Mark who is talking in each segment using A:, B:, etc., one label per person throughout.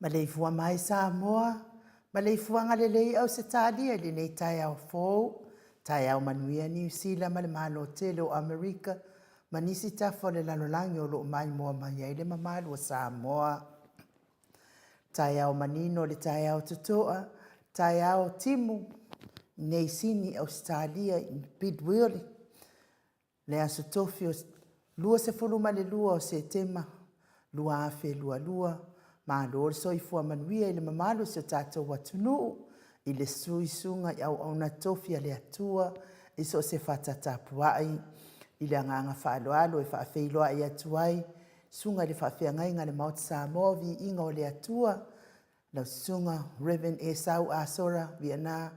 A: Maleifua mai Samoa, maleifuaga lelei Ausetalia i lenei taeao fou, taeao manuia Niu Sila ma le Malo tele o Amerika ma nisi tafa o le lalolagi o lo o maimoa mai ai le mamalu o Samoa. Taeao manino le taeao totoa, taeao timu i nei Sini, Ausetalia i Bidwilli, le Aso Tofi o 22 o Setema 2022. Malo le soifua manuia i le mamalu o si o tatou atunuu i le suisuga i auauna tofi a le Atua i so o se fata tapuai. I le agaga faaaloalo e faafeiloai atu ai Susuga i le Faafeagaiga a le Maota Samoa, Viiga o le Atua, lau Susuga Rev. Esau Asora Viana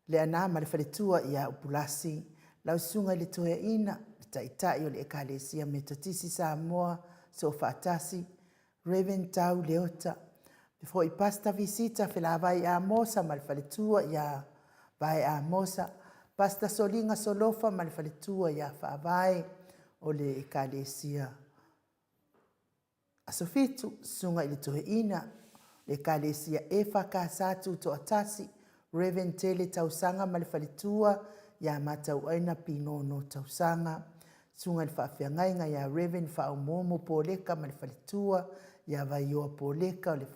A: Leana ma le faletua ia Upulasi, lau Susuga i le Toeaina, le Taitai o le Ekalesia Metotisi Samoa Soofaatasi, Rev. Tau Leota, me foi Pastor Visita Felavai Amosa ma le faletua ia Vae Amosa, Pastor Soliga Solofa ma le faletua ia Faavae o le Ekalesia Aso Fitu, Susuga i le Toeaina, le Ekalesia EFKS Tutoatasi, Rev. Tele Tausaga ma le faletua ia Matauaina Pinono Tausaga, Susuga i le Faafeagaiga ia Rev. Faaumuumu Poleka ma le faletua ia Vaioa Poleka o le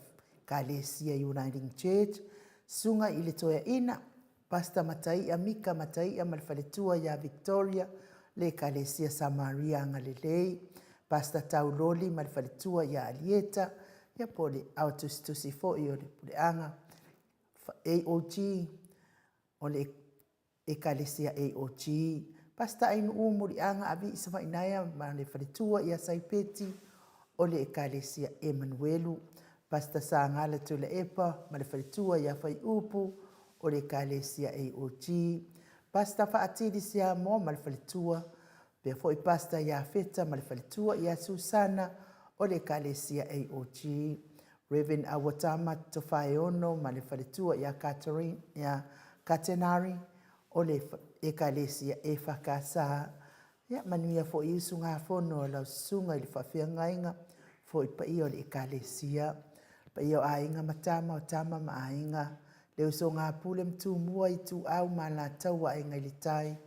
A: Ekalesia Uniting Church, Susuga i le Toeaina, Pastor Mataia Mika Mataia ma le faletua ia Victoria, le Ekalesia Samaria Agalelei, Pastor Tau Loli ma le faletua ia Alieta, ia po o le ao tusitusi foi o le puleaga AOG, o le Ekalesia AOG, Pastor Ainuu Muliaga Avii Savainaea ma le faletua ia Saipeti, o le Ekalesia Emanuelu, Pastor Sagala Tuilaepa ma le faletua ia Faiupu o le Ekalesia AOG, Pastor Faatili Siamoa ma le faletua, pea foi Pastor Iafeta ma le faletua ia Susana o le Ekalesia AOG, Rev. Auatama Tofaeono ma le faletua ia Catherine, ia Katenari o le Ekalesia EFKS. Ia manuia foi i usugafono a lau susuga i le faafeagaiga foi paia o le Ekalesia, paia o aiga ma tama, o tama ma aiga, le usoga pule ma Tumua, Ituau ma Alataua, Aiga i le Tai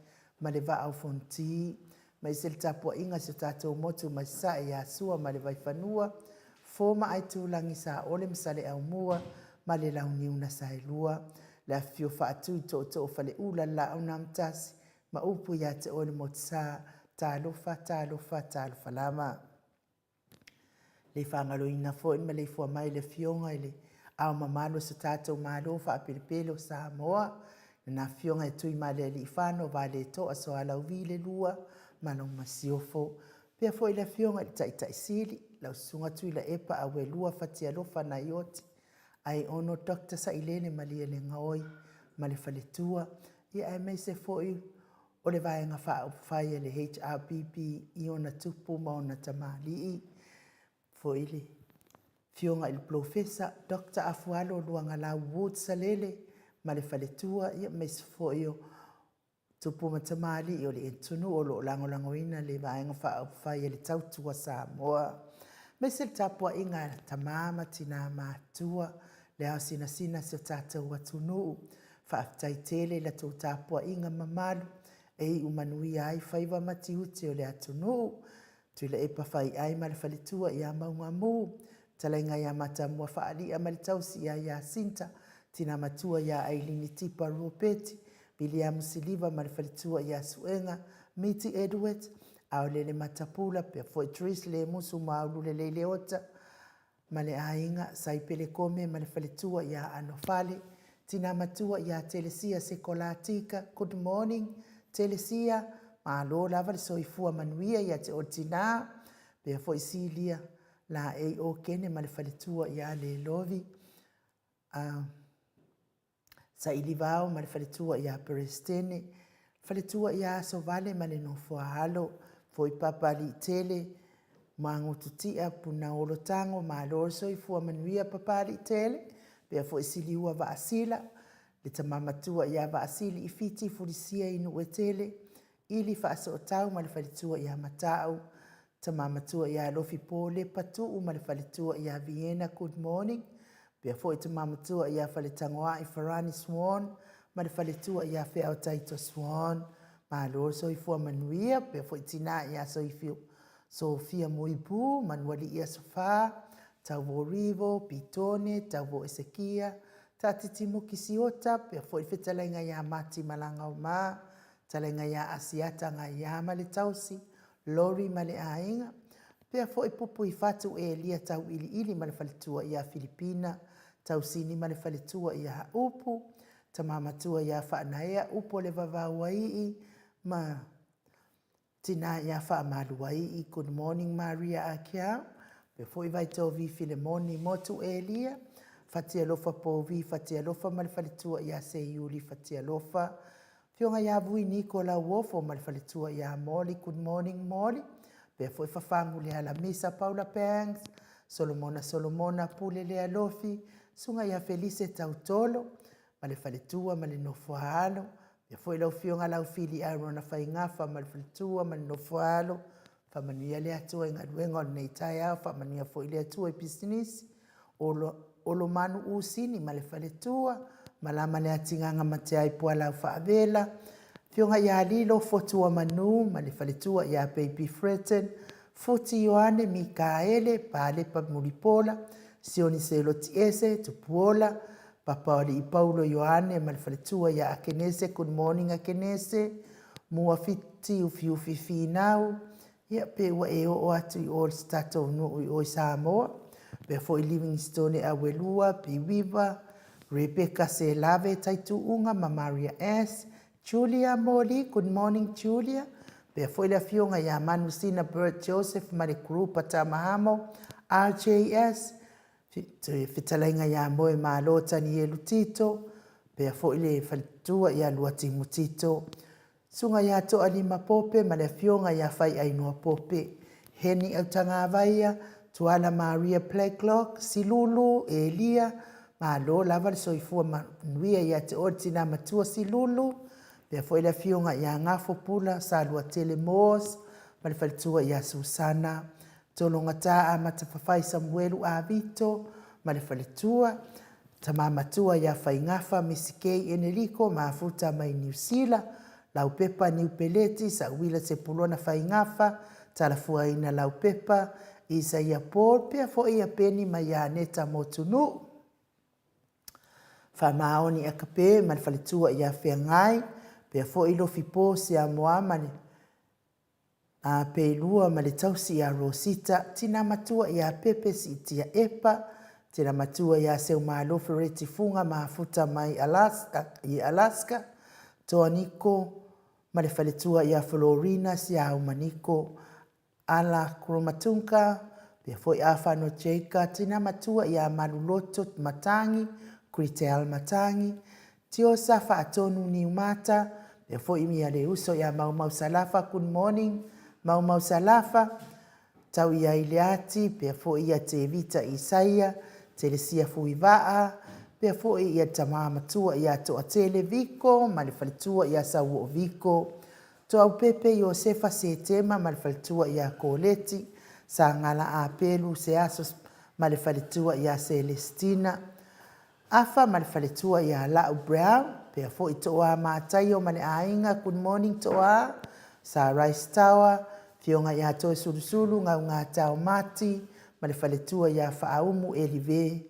A: ma le Vaa o Fonoti, aemaise le tapuaiga a si o tatou motu mai Sasae ia Sua ma le Vaifanua, Fofo ma Aitulagi, Saole ma Saleaaumua ma le Launiu na Saelua, le afifio faatu i tootoo o Faleula, le Laau na Amotasi, ma upu ia te oe le Motusa, talofa, talofa, talofa lava. Le faagaloina foi le maleifua mai le Afioga i le Ao Mamalu o so tatou Malo faapelepele o Samoa, lana Afioga e Tuimalealiifano Vaaletoa Sualauvi le Lua ma lau Masiofo. Pea foi le Afioga i le Taitai Sili, lau Susuga Tuilaepa Auelua Fatialofa Naioti, Aiono Doctor Sailele Malielegaoi ma le faletua, ia aemaise foi o le Vaega Faaupufai a le HRPP i ona tupu ma ona tamalii, foi le Afioga i le Polofesa Doctor Afualo Luagalau Wood Salele ma le faletua, ia aemaise foi o tupu ma tamalii o le atunuu o lo o lagolagoina le Vaega Faaupufai a le Tautua Samoa, aemaise le tapuaiga a tama ma tina matutua, le ao sinasina si o tatou atunuu. Faafetai tele i la tou tapuaiga mamalu e iu manuia ai faiva ma tiute o le atunuu. Tuilaepa Faiai ma le faletua ia Maugamu, Fetalaiga ia Matamua Faalia ma le tausi ia Iasinta, Tina Matua ia Ailini Tipa Ruopeti, Viliamu Siliva ma le faletua ia Suega, Miti Edwards, Aolele Matapula, pea foi Therese Lemusu Maululelei Leota, ma le aiga, Saipele Kome ma le faletua ia Anofale, Tina Matua ia Telesia Sekolatika, Good morning Telesia, malo lava le soifua manuia ia te oe tina, pea foi Silia Laei Okene ma le faletua ia Lelovi, a. Sailivao ma le faletua ia Peresetene, faletua ia Asovale ma le Nofoaalo, foi Papaliitele, Magotutia, Punaolotago, malo le soifua manuia Papaliitele, pea foi Siliua Vaasila, le tama matua ia Vaasili i Fiti Fulisia i Nuuetele, Ili Faasootau ma le faletua ia Matau, Tama matua ia Alofi Polepa Tuu ma le faletua ia Viena Good morning. Pea foi tama matua ia Faletagoai Farani Swan ma le faletua ia Feao Taito Swan. Malo le soifua manuia. Pea foi tina ia Soifio Sofia Muipu, Manualii Aso Fa, Tauvo Rivo, Pitone, Tauvo Esekia, Taatitimuki Siota, pea foi le fetalaiga ia Mati Malagaoma, fetalaiga ia Asiata Gaia ma le tausi, Lori ma le aiga, pea foi pupu i fatu Elia Tauiliili ma le faletua ia Filipina, Tausini ma le faletua ia Upu, tama matua ia Faanaea Upu o le Vavauaii ma tina ia Faamaluaii. Good morning Maria Akiau, pea foi Vaitovi Filemoni Motu Elia, Fatialofa Povi Fatialofa ma le faletua ia Seiuli Fatialofa, Afioga ia Vui Niko Lauofo ma le faletua ia Molly Good morning Molly. Pea foi Fafagu Lealamisa Paula Banks, Solomona Solomona Pule Lealofi, Susuga ia Felise Tautolo ma le faletua ma le nofo a alo. Ia foi lau Afioga Laufili Arona Faigafa ma le faletua ma le nofoaalo, faamanuia le Atua i galuega o lenei taeao, faamanuia foi le Atua i pisinisi, Olomanu Usini ma le faletua, Malama Leatigaga Mateai Pualau Faavela, Afioga ia Lilo Fotuamanu ma le faletua ia Baby Fretton, Futi Ioane Mikaele, Palepa Mulipola, Sioni Selotiese, Tupuola, Papaoalii Paulo Ioane ma le faletua ia Akenese, good morning Akenese, Muafiti Ufiufi Finau, ia pe ua e oo atu i o i se tatou nuu i o i Samoa, pea foi Livingstone Auelua, Piuiva, Rebecca Selave Taituuga ma Maria S, Julia Moli, good morning Julia, pea foi le afioga ia Manusina Bert Joseph ma le group a Tamahamo, RJS, Fetalaiga ia Moemalo Tanielu Tito, pea foi le faletua ia Luatimu Tito, Susuga ia Toalima Pope ma le Afioga ia Faiainoa Pope, Heni Autagavaia, Tuala Maria Blacklock, Silulu, Elia, malo lava le soifua manuia ia te oe le tina matua Silulu, pea foi le Afioga ia Gafo Pula Saluatele Moores ma le faletua ia Susana, Tologata Amatafafai Samuelu Avito ma le faletua, Tama matua ia Faigafa Misi Kei Eneliko Mafuta mai Niu Sila, Laupepa Niu Peleti Sauila Sepulona Faigafa, Talafuaina Laupepa, Isaia Paul, pea foi ia Peni ma ia Aneta Motunuu. Faamaoni Akape ma le faletua ia Feagai, pea foi Lofipo Siamoa ma le A Peilua ma le tausi ia Rosita, tina matua ia Pepe Siitia Epa, tina matua ia Seumalo Fereti Fuga Mafuta mai Alaska, i Alaska, Toa Niko ma le faletua ia Florina Siauma Niko, Ala Kromatunka, pea foi Afano Jaka, tina matua ia Maluloto Matangi, Kritel Matangi, Tiosa Faatonu Niumata, mea foi ia le uso ia Maumau Salafa, good morning Maumau Salafa, tau ia i le ati, pea foi ia Tevita Isaia, Telesia Fuivaa, pea foi ia tama matua ia Toatele Viko ma le faletua ia Sauoo Viko, Toaupepe Iosefa Setema ma le faletua ia Koleti, Sagala Apelu Seaso ma le faletua ia Selestina, Afa ma le faletua ia Lau Brown, pea foi Tooa Mataio ma le aiga, good morning Tooa, Sa Rice Tower, Afioga ia Toesulusulu Gaugatao Mati ma le faletua ia Faaumu Elive,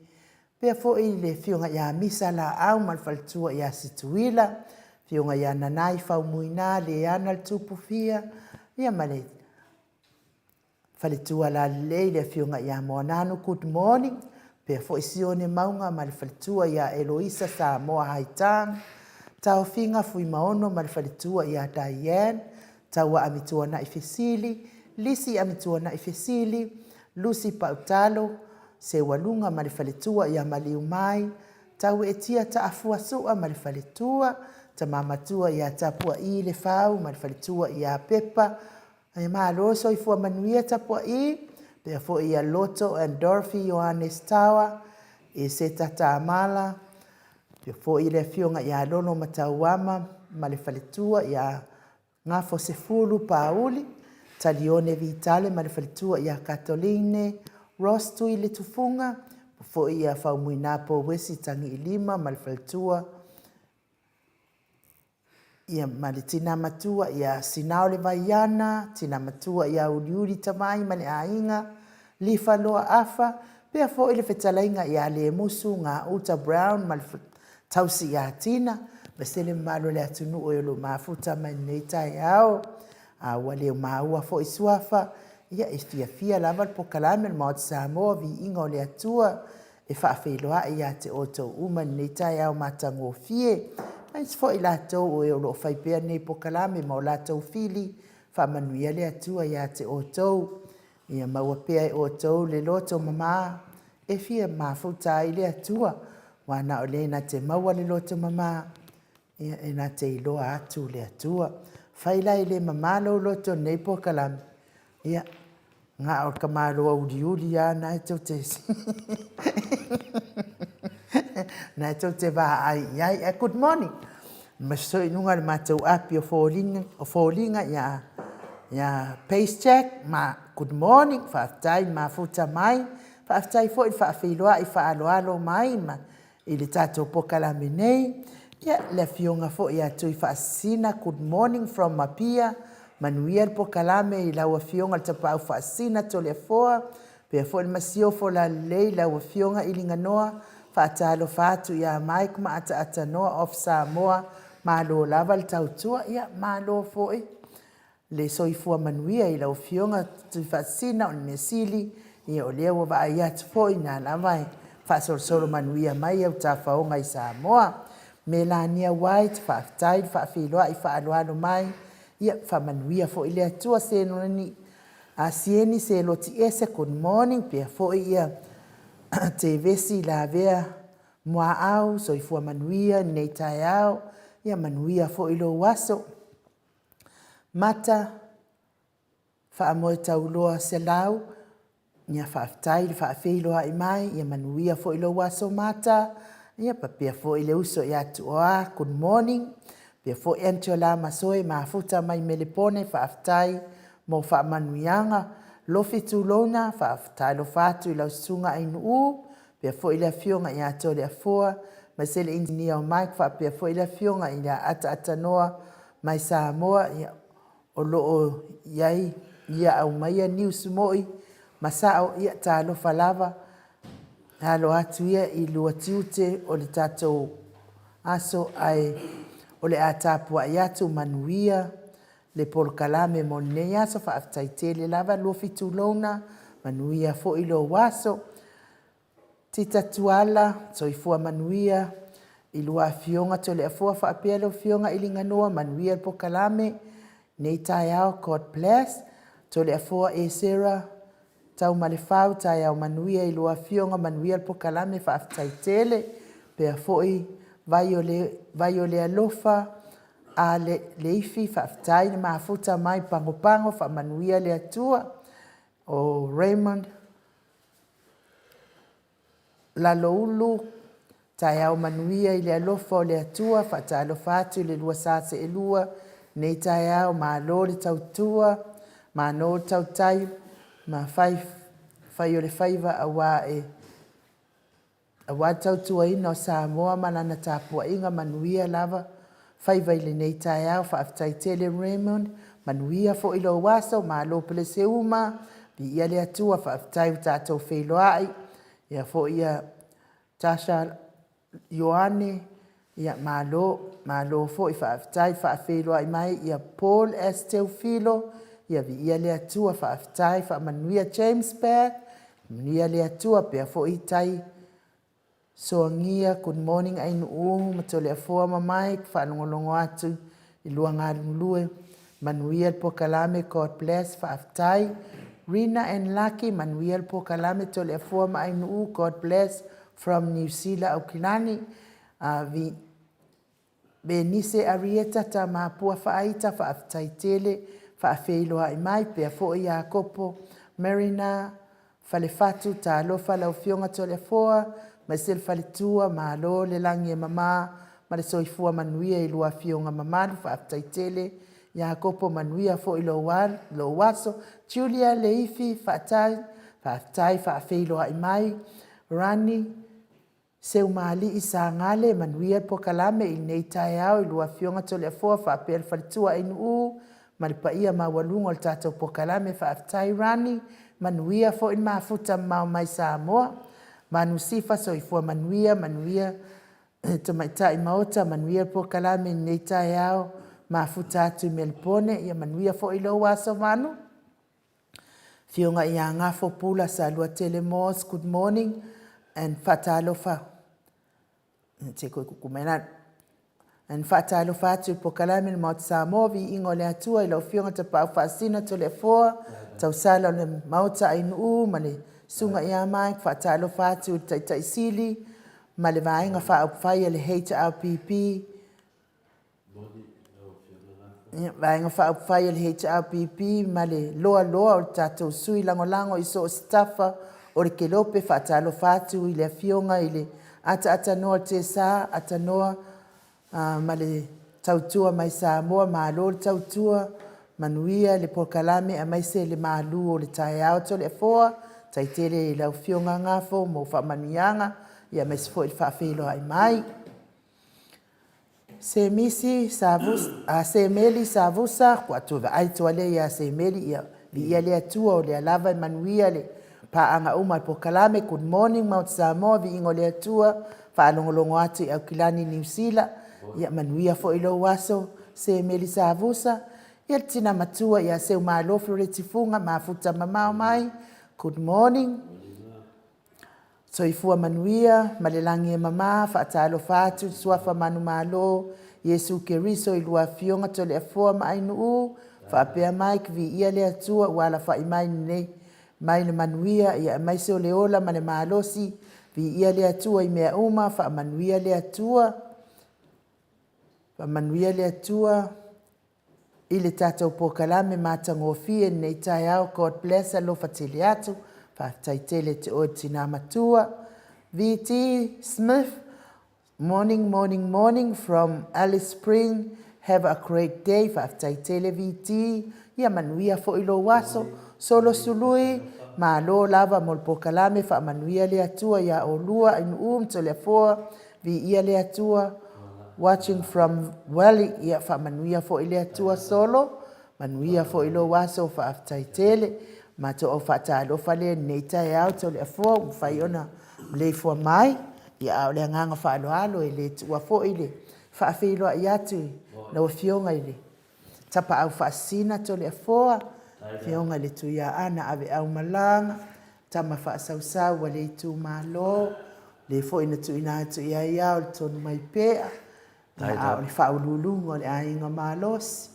A: pea foi le Afioga ia Misa Laau ma le faletua ia Situila, Afioga ia Nanai Faumuina Leana le Tupufia, ia ma le Faletua lalelei le Afioga ia Moananu good morning pea foi Sione Mauga ma le faletua ia Eloisa Samoa Haitang, Taofiga Fuimaono ma le faletua ia Diane, Taua Amituanai Fesili, Lisi Amituanai Fesili, Lucy Pautalo, Seualuga ma le faletua ia Maliumai, Taueetia Taafuasua ma le faletua, Tama Matua ia Tapuaii Lefau ma le faletua ia Pepa, Ae malo soifua manuia tapua'i, pea foi ia Loto and Dorothy Ioannes Tawa, Eseta Tamala, pea foi le afioga ia Lolo Matauama ma le faletua ia Gafosefulu Pauli, Talione Vitale ma le faletua ia Katoline Ross Tuiletufuga, pea foi ia Faumuina Pouesi Tagiilima ma le faletua Ia, ma le tina matua ia Sinaolevaiana, tina matua ia Uliuli Tavai ma le aiga, Lifaloa Afa, pea foi le fetalaiga ia Lemusu Gauta Brown ma le tausi ia Tina, aemaise le mamalu o le atunuu e o lo o mafuta mai lenei taeao. A ua le maua foi suafa, ia e fiafia lava le pokalame o le Maota Samoa, viiga o le Atua, e faafeiloai ia te outou uma i lenei taeao matagofie, aemaise foi i latou o e o lo o fai pea lenei pokalame ma o latou fili, faamanuia le Atua ia te outou. Ia maua pea e outou le loto mama e fia mafuta ai le Atua, aua na o le na te maua le loto mama, ia e na te iloa atu le Atua. Fai la e le mama lou loto i lenei pokalame, ia, Na o le tamaloa uliuli lava na e tou te na e tou te vaai i ai. Good morning. Aemaise foi i luga o le matou api o foliga, o foliga ia, ia Pace Jack, ma good morning, faafetai le mafuta mai, faafetai foi le faafeiloai faaaloalo mai ma i le tatou pokalame nei. Ia, le afioga foi ia Tuifaasisina, good morning from Apia, manuia le pokalame i lau afioga i le Tapaau Faasisina Toleafoa, faapea foi le Masiofo Lalelei lau afioga Iliganoa, faatalofa atu ia Mike ma Ataatanoa of Samoa, malo lava le tautua, ia malo foi le soifua manuia i lau Afioga Tuifaasisina. O le mea sili ia o lea ua vaai atu foi na lava e faasolosolo manuia mai au tafaoga i Samoa. Melania White, faafetai le faafeiloai faaaloalo mai, ia faamanuia foi le Atua. Senoleni a Sieni Seloti ese, good morning, pea foi ia Tevesi Lavea Muaau, soifua manuia lenei taeao, ia manuia foi lou aso. Mata Faamoe Tauloa Selau, ia faafetai le faafeiloai mai, ia manuia foi lou aso Mata, ia faapea foi le uso ia Tuoa, good morning, faapea foi Angela Masoe Mafuta mai Melepone, faafetai mo faamanuiaga. Lofi Tulouna, faatalofa atu i lau susuga Ainuu, faapea foi le afioga ia Toleafoa, aemaise le inisinia o Mike, faapea foi le afioga ia Ataatanoa mai Samoa, ia, o lo o i ai ia aumaia news moi ma sao, ia talofa lava, e alo atu ia i lua tiute o le tatou aso, ae o le a tapuai atu manuia le polokalame mo lenei aso. Faafetai tele lava Luafi Tulouna, manuia foi lou aso. Tita Tuala, soifua manuia i lua afioga Toleafoa faapea le afioga i Liganoa, manuia le pokalame nei taeao, God bless. Toleafoa Esera Taumalefau, taeao manuia i lua afioga, manuia le pokalame, faafetai tele. Pea foi vai o le, vai o le alofa, a le, Leifi, faafetai le mafuta mai Pagopago, faamanuia le Atua. O Raymond Laloulu, taeao manuia i le alofa o le Atua, faatalofa atu i le lua sa seelua, nei taeao, malo le tautua, malo le tautai, ma fai, fai o le faiva aua e aua le tautuaina o Samoa ma lana tapuaiga manuia lava faiva i lenei taeao. Faafetai tele Raymond, manuia foi lou aso, malo Peleseuma, viia le Atua, faafetai ua tatou feiloai. Ia foi ia Tasha Ioane, ia malo, malo foi faafetai faafeiloai mai ia Paul S. Teufilo, ia viia le Atua, faafetai faamanuia James Beth, manuia le Atua, pea foi Tai Soagia, good morning Ainuu ma Toleafoa ma Mike, faalogologo atu i lua galulue, manuia le pokalame, God bless, faafetai. Rina and Lucky, manuia le pokalame, Toleafoa ma Ainuu, God bless, from New Zealand, Aukilani. Uh, Venise Arieta Tamapua Faaita, faafetai tele, faafeiloai mai, pea foi Iakopo Marina Falefatu, talofa lau Afioga Toleafoa, aemaise le faletua, malo le lagi e mama ma le soifua manuia i lua afioga mamalu, faafetai tele Iakopo, manuia foi lou, lou aso. Julia Leifi, faafetai, faafetai faafeiloai mai. Rani Seumaali'i Sagale, manuia le pokalame i lenei taeao i lua afioga Toleafoa faapea le faletua Ainuu ma le paia maualuga o le tatou pokalame. Faafetai Rani, manuia foi le mafuta mamao mai Samoa. Manu Sifa, soifua manuia, manuia tamaitai maota, manuia le pokalame i lenei taeao, mafuta atu i Melepone, ia manuia foi lou aso Manu. Afioga ia Gafo Pula Saluatele Moss, good morning and faatalofa and faatalofa atu i pokalame le Maota Samoa, viiga o le Atua i lau Afioga Tapaau Faasisina Toleafoa, tausala o le Maota Ainuu ma le Susuga ia Mike, faatalofa atu i le Taitai Sili ma le Vaega Faaupufai a le HRPP, Vaega Faaupufai a le HRPP ma le loaloa o le tatou sui lagolago i so o se tafa o le kelope. Faatalofa atu i le afioga i le Ataatanoa Tesa Atanoa ma le Tautua mai Samoa, malo le tautua, manuia le polokalame aemaise le malu o le taeao Toleafoa, tai tele i lau Afioga Gafo mo faamanuiaga, ia aemaise foi le faafeiloai mai. Semisi Savusa, a Semeli Savusa, ua toe vaai atu lava lea ia Semeli, ia viia le Atua o lea lava e manuia le paaga uma a le polokalame. Good morning Maota Samoa, viiga o le Atua, faalogologo atu i Aukilani, Niu Sila, ia manuia foi lou aso Semeli Savusa. Ia le tina matua ia Seumalo Floreti Fuga, mafuta mamao mai, good morning. Soifua manuia ma le lagi e mama, faatalofa atu i le Suafa manumalo Iesu Keriso i lua Afioga Toleafoa ma Ainuu, faapea Mike, viia le Atua ua alafai mai lenei mai le manuia, ia aemaise o le ola ma le malosi, viia le Atua i mea uma, faamanuia le Atua, faamanuia le Atua i le tatou polokalame matagofie i lenei taeao. God bless, alofa tele atu. Faafetai tele te oe le tina matua. VT Smith, morning, morning, morning from Alice Spring. Have a great day. Faafetai tele VT. Ia manuia foi lou aso. Solo Sului, malo lava mo le polokalame, faamanuia le Atua iā olua, Ainuu ma Toleafoa. Viia le Atua. Watching from Welly. Ia faamanuia foi le Atua Solo. Manuia foi lou aso, faafetai tele. Matou au faatalofa lea i lenei taeao Toleafoa ua mafai ona maleifua mai. Ia a o le agaga faaaloalo e le tuua foi le faafeiloai atu i lau Afioga i le Tapaau Faasisina Toleafoa, Afioga i le Tuiaana Aveaumalaga, tama faasausau a le itumalo, le foi na tuuina atu i ai ao le tonu mai pea, a o le faauluuluga o le aiga malosi,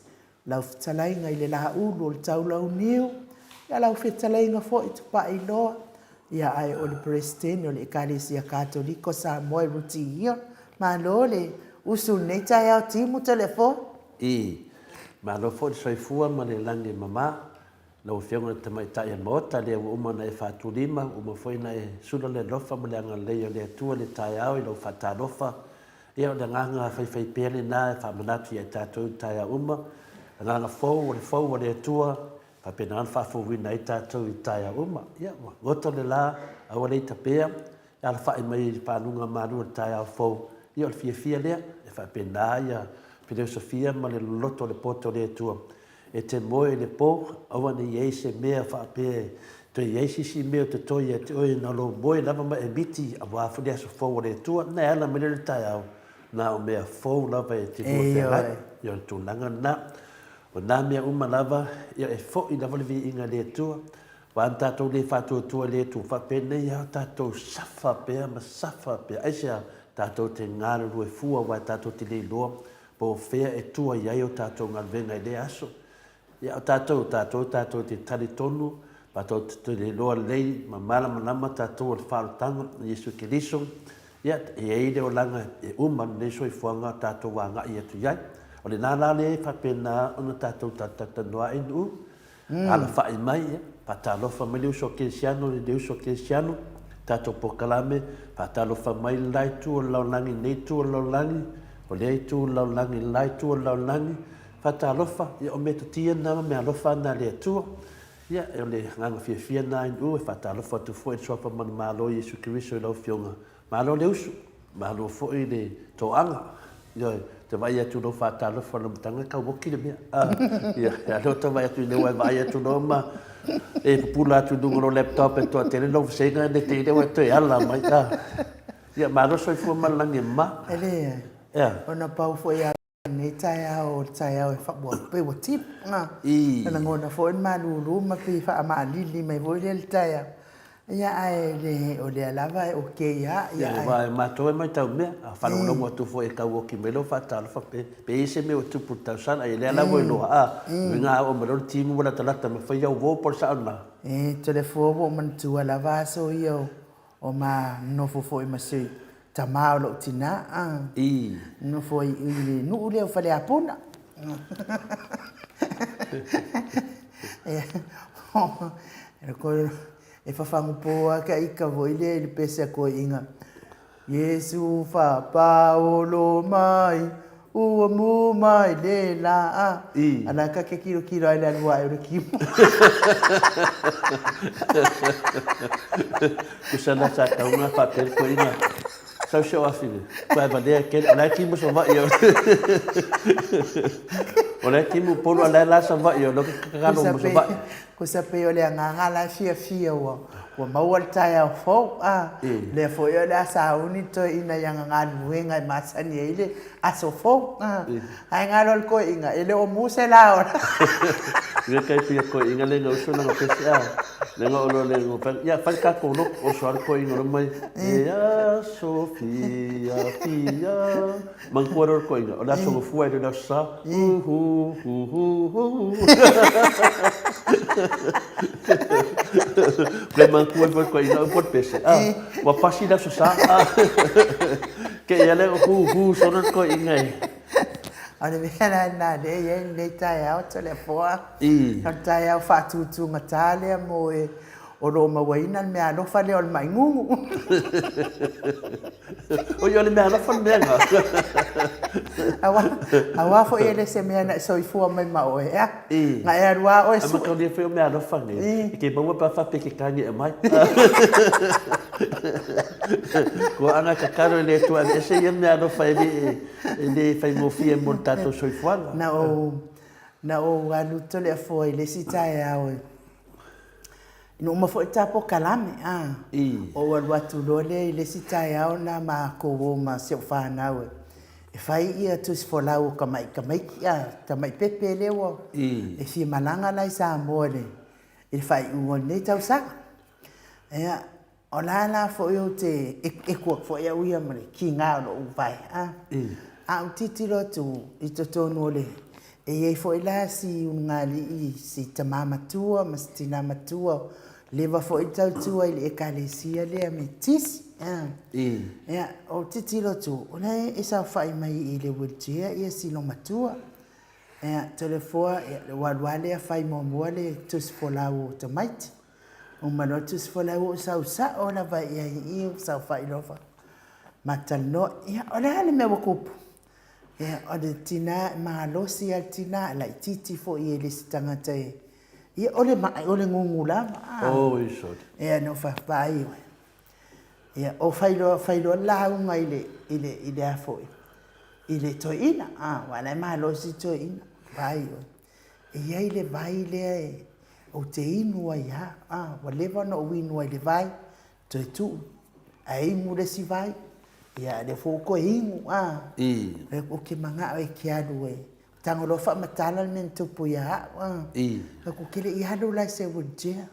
A: lau fetalaiga i le Laulu o le Taulauniu, ia lau fetalaiga foi Tupailoa, ia ae o le Peresetene o le Ekalesia Katoliko Samoa e Ruti Hill. Malo le usu i lenei taeao timu Toleafoa.
B: I. Malo foi le soifua ma le lagi e mama. Lau Afioga i le Tamaitai o le Maota, lea ua uma ona e faatulima, ua uma foi ona e sula le alofa ma le agalelei o le Atua i le taeao i lau faatalofa. Ia, o le agaga faifaipea lena e faamanatu ia i tatou i taeao uma, agaga fou o le fou a le Atua, e faapena ona faafouina ai tatou i taeao uma. Ia, ua goto le la, aua le ita pea, e alafai mai i faguga malu o le taeao fou, ia o le fiafia lea, e faapena ia filiosofia ma le loloto o le poto o le Atua. E te moe i le po, aua ne i i ai se mea faapea e toe i ai se isi mea o totoe ia te oe na lou moe lava ma e miti aua foi le aso fou o le Atua. Na e ala mai lea i le taeao, na o mea fou lava e te lua feagai. Ia o le tulaga lena. O na mea uma lava, ia e foi lava le viiga i le Atua. Aua na tatou le faatuatua i le Atua, faapenei lava tatou safa pea ma safa pea. Aisea? Tatou te galulue fua aua tatou te le iloa Po o fea e tua i ai o tatou galuega i lea aso. Ia, o tatou, o tatou, tatou te talitonu, matou te tuliloa lelei ma malamalama tatou o le faaolataga o Iesu Keriso, ia, e i ai le olaga e uma lenei soifuaga tatou agai atu i ai. O lena la lea e faapena ona tatou talatalanoa ai Nu'u, Alafai mai, ia, faatalofa mai le uso a Kerisiano i le uso a Kerisiano, tatou polokalame, faatalofa mai le la itu o le lalolagi i lenei itu o le lalolagi, o lea itu o le lalolagi i le la itu o le lalolagi, faatalofa, ia o metotia na ma meaalofa na a le Atua. Ia, o le agaga fiafia lena Ainuu, e faatalofa atu foi i le Suafa Manumalo Iesu Keriso i lau Afioga Malo le usu, malo foi le toaga. Ioe, te vaai atu i lou faatalofa i le amataga e tau oti le mea. Ah, ia, a lea ou te vaai atu i lea ua e vaai atu loa ma e pupula atu i luga o lou laptop e toatele lou vasega ne i te i lea ua e toe ala mai. Ah, ia, malo le soifua ma le lagi e mama.
A: E leai.
B: Ea.
A: Ona pau foi a lenei taeao o le taeao e fa, ua pei ua tip nga.
B: I.
A: Na lagona foi le malulu ma pei faamaalili mai foi lea le taeao. Ia ae le, o lea lava e okay lava.
B: Ia, aua e matou e matau mea, a faalogologo atu foi e tau oki mai lou faatalofa pe, pe i ai se mea ua tupu i le tausaga, ia lea la ua iloa, a, uiga a oo mai loa le timu ua latalata ma fai au uo po o le sao lena.
A: E, Toleafoa ua ou manatua lava aso ia o O ma nofo foi ma si tama o lou tina a.
B: I.
A: Nofo ai i le nuu lea o Faleapuna. E fafagu po lava ka ika foi lea i le pese a koiina. Iesu faapaolo mai. Ua mū mai le lā a. A la ka ke kilokilo ai le alu ae o le kimo.
B: Tusa la sa tau nga faapea le toeaina. Sau si ou afine, ua e valea kele, o la e timu Savaii o. O la e timu Upolu a o la e la Savaii o lea ou te tatalo mo Savaii.
A: Kusa pei o le agaga la e fiafia ua ua maua le taeao fou a. Lea foi o le a sauni le toeaina i ana galuega e masani ai le aso fou a. Ae galo le toeaina e le o mu se la o.
B: Ia kai pei o toeaina lea na usu lana pese a. Lea na oo loa le ia fai le tatou lotu oso lava le toeaina loa mai e aso fiafia. Manatua loa le toeaina o le aso gafua e le o le aso Sa. Hu hu hu hu hu. Toe manatua ifo le toeaina o le pese. Ah, ua pasi le aso Sa. Ah. Ke ia le hu hu solo le toeaina e.
A: O le mea la lena lea e i ai lenei taeao Toleafoa. O le taeao faatutugata lea mo e o lo o mauaina le meaalofa lea o le ma'i gugu.
B: Oi, o le meaalofa le mea lena.
A: Aua, aua foi e le se mea na e soifua mai ma oe, ea? Na e alu lava oe
B: sue. A mataulia foi o meaalofa nei, e te maua pe a faapea e te tagi e aumai. Kua anga tatalo i le Atua e aveese ia meaalofa e le, e le faigofie mo le tatou soifuaga.
A: Na ou, na ou alu Toleafoa i le isi taeao e Ina uma foi ta polokalame, a, ou alu atu loa lea i le isi taeao na matou o ma si au fanau e fai ia tusi folau o tamai tamaiti, a, tamai pepe lea ua e fia malaga la i Samoa i le faaiuga o lenei tausaga. Ia, O la la foi ou te eku atu foi au ia ma le kiga o lou vae a. A ou tilotilo atu i totonu o le, e i ai foi la si ulugalii, si tama matua ma si tina matua, leva foi le tautua i le Ekalesia lea Metisi a. Ia, ou tilotilo atu, o la e saofai mai i le wheelchair ia si loomatua. Ia, Toleafoa, ia, ua alu lava lea fai muamua le tusi folau o tamaiti. Uma loa tusi folau ou sau sao lava i ai i i ou saofai loa ma talanoa, ia o le a le mea ua tupu? Ia o le tina e malosi lava le tina e laitiiti foi e le se tagata e ia o le ma'i o le gugu lava.
B: Oi sole.
A: Ia na ou vaai oe. Ia ou fai loa fai loa le lauga i le i le i le a foi i le toeaina, a aua o la e malosi le toeaina, vaai oe. E i ai le vai lea e ou te inu ai lava, a, ua leva ona ou inu ai i le vai, toe tuu, ae inu le isi vai, ia a lea foi ua toe inu, a. Ou te manao e te alu e tago loa faamatala le mea na tupu ia au, a. Ou te le i alu la i se wheelchair,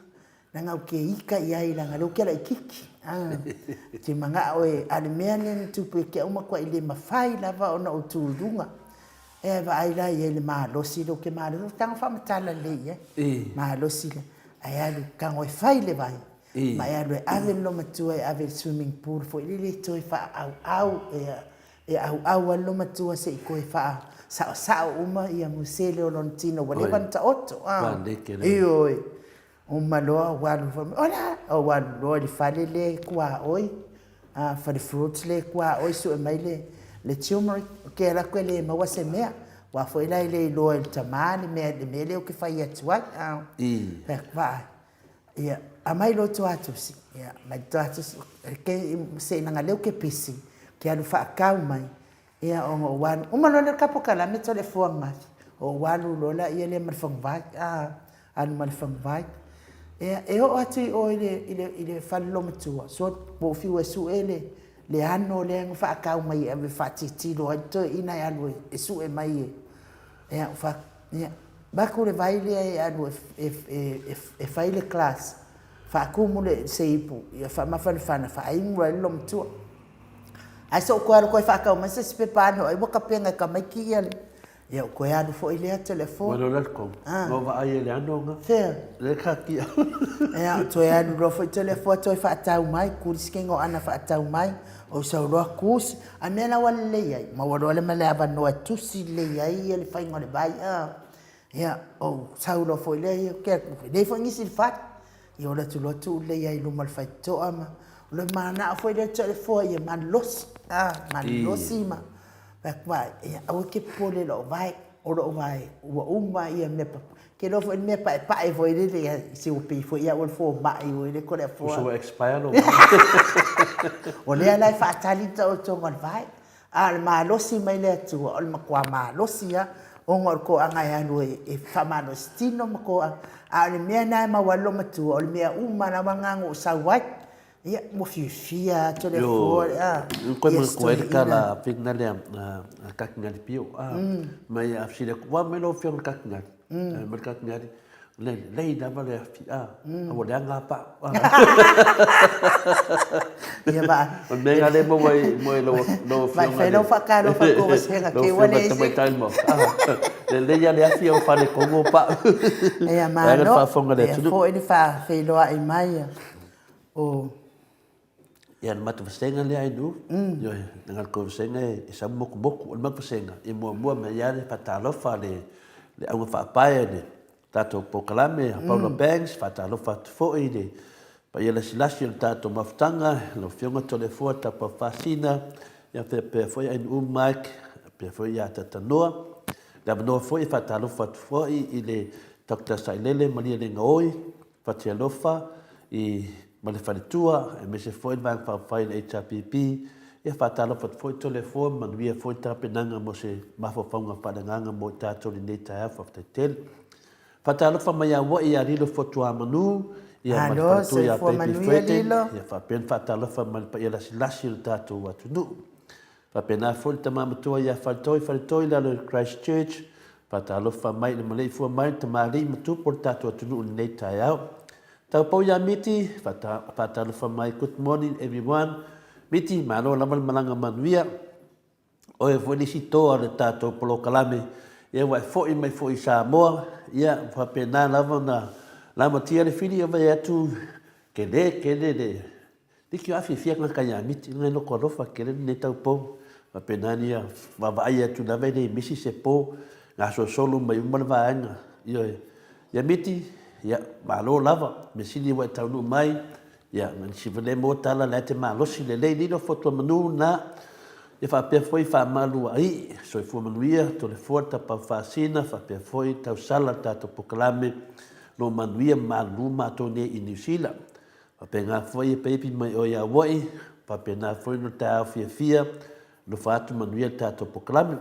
A: Leaga ou te ita i ai leaga o lea ou te laitiiti. Ou te manao e, a o le mea lea na tupu ia te au matuai le mafai lava ona ou tu i luga. Ea e vaai la i ai i le malosi lea ou te malosi, ou tago faamatala lelei i ai, malosi lea. Ae alu, tago e fai le vai, ma e alu e ave le loomatua e ave i le swimming pool foi lele e toe faaauau, e auau ai le loomatua se i toe faasaosao uma musele o lona tino ua leva ona taoto. Ioe. Uma loa ua alu fai mai, ola! Ou alu loa i le fale lea e tuaoi, a, fale fruits lea e tuaoi sue mai le, le turmeric. Ou te alu atu e le maua se mea, aua foi la e le iloa e le tama le mea, le mea lea ou te fai atu ai, a. Fai atu, vaai, ia, aumai loa toatusi. Ia, aumai le toatusi, se i leaga o lea ou te pisi, ou te alu faatau mai, Ia, ona ou alu, uma loa lea o le polokalame Toleafoa ananafi, ou alu loa laia lea ma le faguvai, a, alu ma le faguvai. Ia, e oo atu i o i le, i le, i le fale loomatua, sole, ua ou fiu e sue le, le ano lea na faatau mai e ave e faatilotilo ai le toeaina e alu e sue mai e, ia, ou fai atu, ia, avatu le vai lea e alu e, e, e, e fai le glass, faatumu le, se ipu, ia faamafanafana, faainu ai le loomatua. Ae se ou toe alu toe faatau mai se isi pepa ano ai ua tapena e tamaiti ia le ia ou toe alu foi lea telefoni.
B: Ua lola le tonu. Ah. Ua vaai e le ano nga.
A: Fea?
B: Le katia.
A: Ia ou toe alu loa foi telefoni toe faatau mai kuli se kenga o ana faatau mai ou sau loa tusi. A mea la ua lelei ai, maua loa le ma le avanoa e tusi lelei ai ia le faiga o le vai. Ah. Ia ou sau loa foi lea ia ke lelei foi nisi i le fale. Ia ola atu loa tuu lelei ai i luma o le faitotoa ma o le manao foi lea Toleafoa ia malolosi, a, malolosi ma Fai atu, Vaai, ia aua e te popole i lou vae, o lou vae ua uma ia mea pa, te iloa foi le mea paepae foi lele ia, se ua pei foi au o le fomai foi lele Toleafoa.
B: Uso ua expire lou vae.
A: O lea la e faatali le taotoga o le vae. A o le malosi mai le Atua, o le matua malosi lava, ona o le toaga e alu e faamalosi tino ma toaga. A o le mea lena e maua ai le loomatua, o le mea uma lava lena na ou sau ai. Ia, ua fiafia atu le Atua, a,
B: Koe ia manatua ai le tala fina lea a Katingali Pio. Mai a fesili atu, ua mai lau Afioga i le Katingali. Mai le Katingali, lelei lava le afi, a, ua leaga lava pau.
A: Ia ma
B: O le mea lena lea e maua ai mo lau lau
A: Afioga. Mai fai lau faatalofa i tou vasega
B: kei ua leai se. Tamaitai mo. Lelei lava le afi a ua faaletonu pau.
A: Ia malo. Ia foi le faafeiloai mai o
B: Ia le matou vasega lea Ainuu, ioe, leaga o le tou vasega e sau motumotu. O le matou vasega, ia muamua mai lava le faatalofa le le augafaapae a le tatou polokalame a Paula Banks, faatalofa atu foi i le paia lasilasi o le tatou mafutaga, lau Afioga Toleafoa Taupafaasina, ia faapea foi Ainuu Mike, faapea foi ia Tatanoa. Le avanoa foi e faatalofa atu foi i le Doctor Sailele Malielegaoi, Fatialofa i ma le faletua aemaise foi le Vaega Faaupufai a le HRPP. Ia faatalofa atu foi Toleafoa, manuia foi le tapenaga mo se mafaufauga faaleagaga mo i tatou i lenei taeao. Faafetai tele. Faatalofa mai ia Aua'i ia Lilo Fotuamanu, ia ma le
A: Malo,
B: faletua ia
A: soifua
B: Baby
A: manuia
B: Frede,
A: Lilo.
B: ia faapea ona faatalofa mai le paia lasilasi o le tatou atunuu. Faapena foi le tama matua ia Faletoi Faletoi i lalo i Christ Church, faatalofa mai i le maleifua mai le tamalii ma tupu o le tatou atunuu i lenei taeao. Taupou ia Miti, faatalofa mai good morning everyone. Miti, malo lava le malaga manuia. Oe foi le isi toa o le tatou polokalame, ia ua e foi mai foi i Samoa, ia ua faapena lava ona lamatia le fili e vaai atu tele tele le Liki o afiafia tagata ia Miti, ngai loto alofa tele lenei taupou. Faapena ni ia vaavaai atu lava e le misi se po, gasolosolo mai uma le vaega. Ioe. Ia Miti, ia, malo lava, mea sili ua e taunuu mai, ia, ma nisi foi le maua tala la e te malosi lelei lilo fotu manu na. Ia faapea foi faamalu ai, soifua manuia, Toleafoa, Tapaau Faasina, faapea foi tausala le tatou polokalame, lo manuia ma malulu matou nei i Niu Sila. Faapena foi e peipi mai oe ia Aua'i, faapena foi no taeao fiafia, alofa atu manuia le tatou polokalame.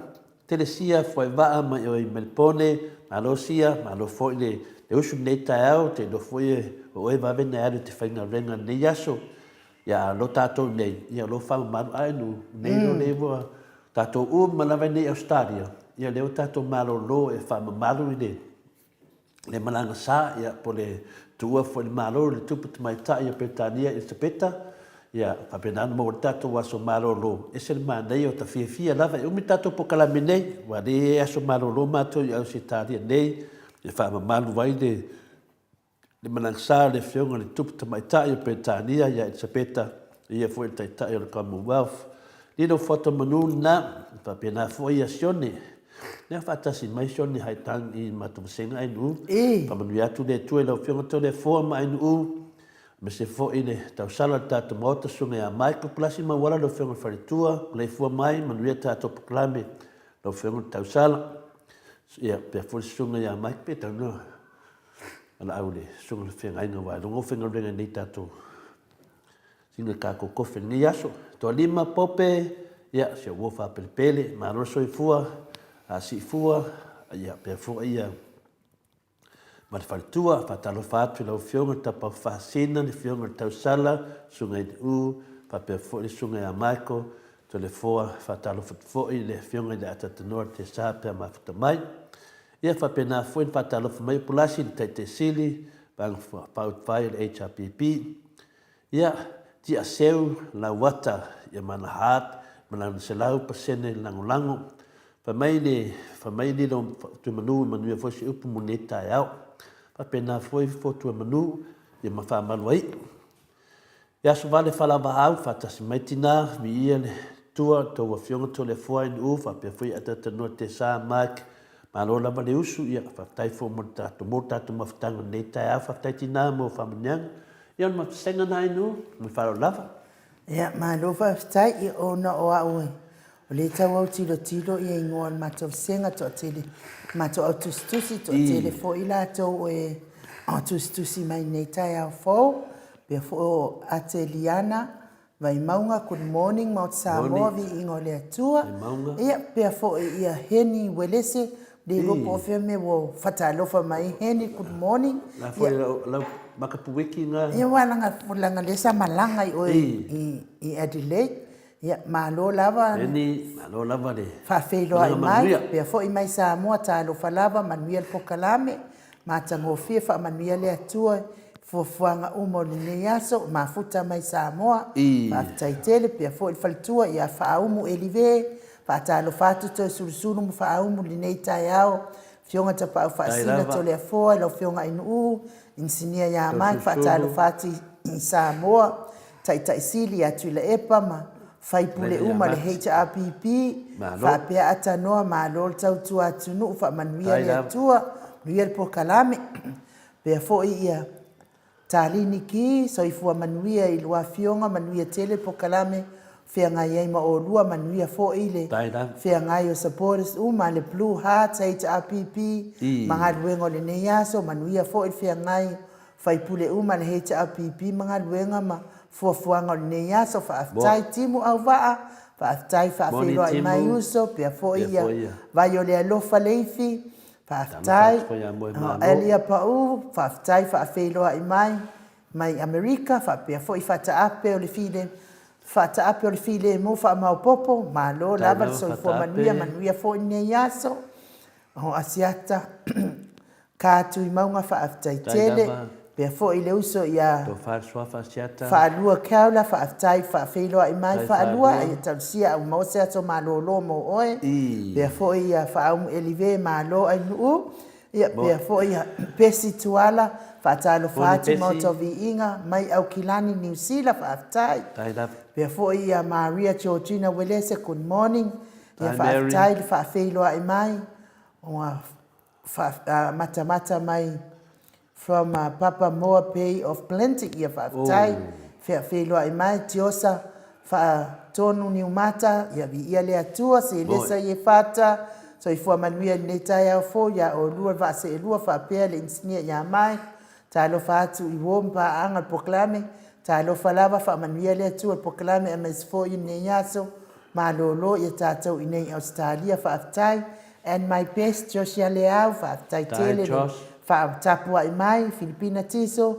B: Tele sia fuaivaa mai oe i Melipone, malo sia, malo foi le le usu lenei taeao, te iloa foi e o oe vave na e alu i te faigaluega i lenei aso. Ia a lo tatou nei, ia o lo faamamalu ae nu, nei lo le ua tatou uma lava i nei Ausetalia, ia lea ua tatou malolo e faamamalu i le le malaga sa, ia, po o le tuua foi i le Malo i le Tupu Tamaitai o Peretania Elisapeta, ia, faapena ona maua ai le tatou aso malolo. E ese le manaia o ta fiafia lava e umi le tatou polokalame nei, aua o lea e aso malolo matou i Ausetalia nei e faamamalu ai le le malaga sa o le Afioga i le Tupu Tamaitai o Peretania ia Elisapeta, ia foi le Taitai o le Commonwealth. Lilo Foto Manu lena, faapena foi ia Sione. Lea faatasi mai Sione Haitang i matou vasega Ainuu. Faamanuia atu le Atua i lau Afioga Toleafoa ma Ainuu, aemaise foi le tausala o le tatou Maota, Susuga ia Michael Palasi Mauala, lau Afioga i le Faletua, maleifua mai, manuia tatou polokalame, lau Afioga i le tausala. Ia, faapea foi le Susuga ia Mike, pe tau na valaau i le Susuga i le Feagaiga aua e luga o faigaluega nei tatou Sina tatou kofe i lenei aso. Toalima, Pope, ia, si ou uo faapelepele, malo le soifua, a siifua, ia, pea foi ia ma le faletua. Faatalofa atu i lau Afioga i le Tapaau Faasina, le Afioga i le Tausala, Susuga i le U, faapea foi le Susuga ia Michael Toleafoa. Faatalofa atu foi i le Afioga i le Atatanoa Tesa pe a mafuta mai. Ia faapena foi ona faatalofa mai o Pulasi le Taitaisili, Vaega Faaupufai o le HRPP. Ia, tia seu lauata ia mana hat ma lana 100% lagolago. Fai mai le, fai mai lilo Tuimanu e manuia foi se upu mo lenei taeao. Faapena foi fo Tuimanu ia ma faamalu ai. Ia aso vale falavaau faatasi mai tina, viia le Atua, tou afioga Toleafoa NU faapea foi Atatanoa Tesa Mike, malo lava le usu, ia faafetai foi mo le tatou, mo le tatou mafutaga i lenei taeao. Faafetai tina mo faamanuiaga. Ia o le mafutaga lena NU, ma le faaaloalo lava.
A: Ia, malo faafetai. Ia, ona o au e, O lea e tau autilotilo ia igoa o le matou vasega toatele, matou au tusitusi toatele foi latou e tusitusi mai nei taeao fou. Pea foi o Ateliana Vaimauga, good morning Maota Samoa, viiga o le Atua. Ia pea foi ia Heni Uelese, le iloa po o fea mea ua fatalofa mai Heni, good morning.
B: La foi lau makapuiki
A: na. Ia ua laga lea sa malaga i oe i Adelaide. Ia, malo lava.
B: Eni, malo lava le.
A: Faafeiloai mai, pea foi mai Samoa, talofa lava, manuia le pokalame, matagofie, faamanuia le Atua i fuafuaga uma o lenei aso, mafuta mai Samoa, faafetai tele, pea foi le faletua ia Faaumu Elive, faatalofa atu Toesulusulu ma Faaumu i lenei taeao, Afioga Tapaau Faasina Toleafoa, lau Afioga Ainuu, Inisinia ia Mike, faatalofa atu i Samoa, Taitai Sili ia Tuilaepa ma faipule uma le HRPP, faapea Atanoa, malo le tautua atunuu, faamanuia le Atua, manuia le polokalame. Faapea foi ia Talini Ki, soifua manuia i lua afioga, manuia tele le polokalame feagai ai ma olua, manuia foi le feagai o supporters uma le Blue Hearts HRPP ma galuega o lenei aso, manuia foi le feagai o faipule uma le HRPP ma galuega ma fuafuaga o lenei aso. Faafetai Timu Auvaa, faafetai faafeiloai mai uso, pea foi ia Vai o le Alofa Leifi, faafetai Elia Pau, faafetai faafeiloai mai mai Amerika, faapea foi Fataape o le file Faataape o le filemu faamaopopo, malo lava le soifua manuia, manuia foi lenei aso. O Asiata Ka Tuimauga faafetai tele, pea foi le uso ia Faalua Keaula, faafetai faafeiloai mai Faalua, ia tausia a ua maua se aso malolo mo oe, pea foi ia Faaumu Elive, malo Ainuu, Ia pea foi ia Pesi Tuala, faatalofa atu Maota o Viiga mai Aukilani Niu Sila, faafetai. Pea foi ia Maria Georgina Uelese, good morning. Ia faafetai le faafeiloai mai ua matamata mai from Papamoa Bay of Plenty. Ia faafetai faafeiloai mai Tiosa Faatonu Niumata, ia viia le Atua, Selesa Iefata, soifua manuia i lenei taeao fou ia oulua le vaa seelua faapea le inisinia ia Mike, talofa atu i uo ma paaga le polokalame, talofa lava faamanuia le Atua i le polokalame aemaise foi i lenei aso, malolo ia tatou i nei i Ausetalia, faafetai. And my best Joshia Leau, faafetai tele le faatapuai mai, Filipina Tiso,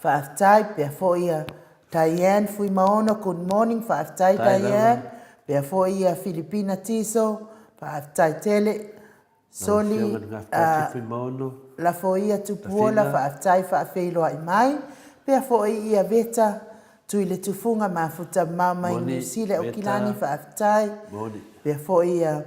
A: faafetai pea foi ia Diane Fuimaono good morning faafetai Diane pea foi ia Filipina Tiso faafetai tele Soli Lafoia Tupuola faafetai faafeiloai mai pea foi ia Veta Tuiletufuga Mafuta mamao mai Niu Sila Aukilani faafetai pea foi ia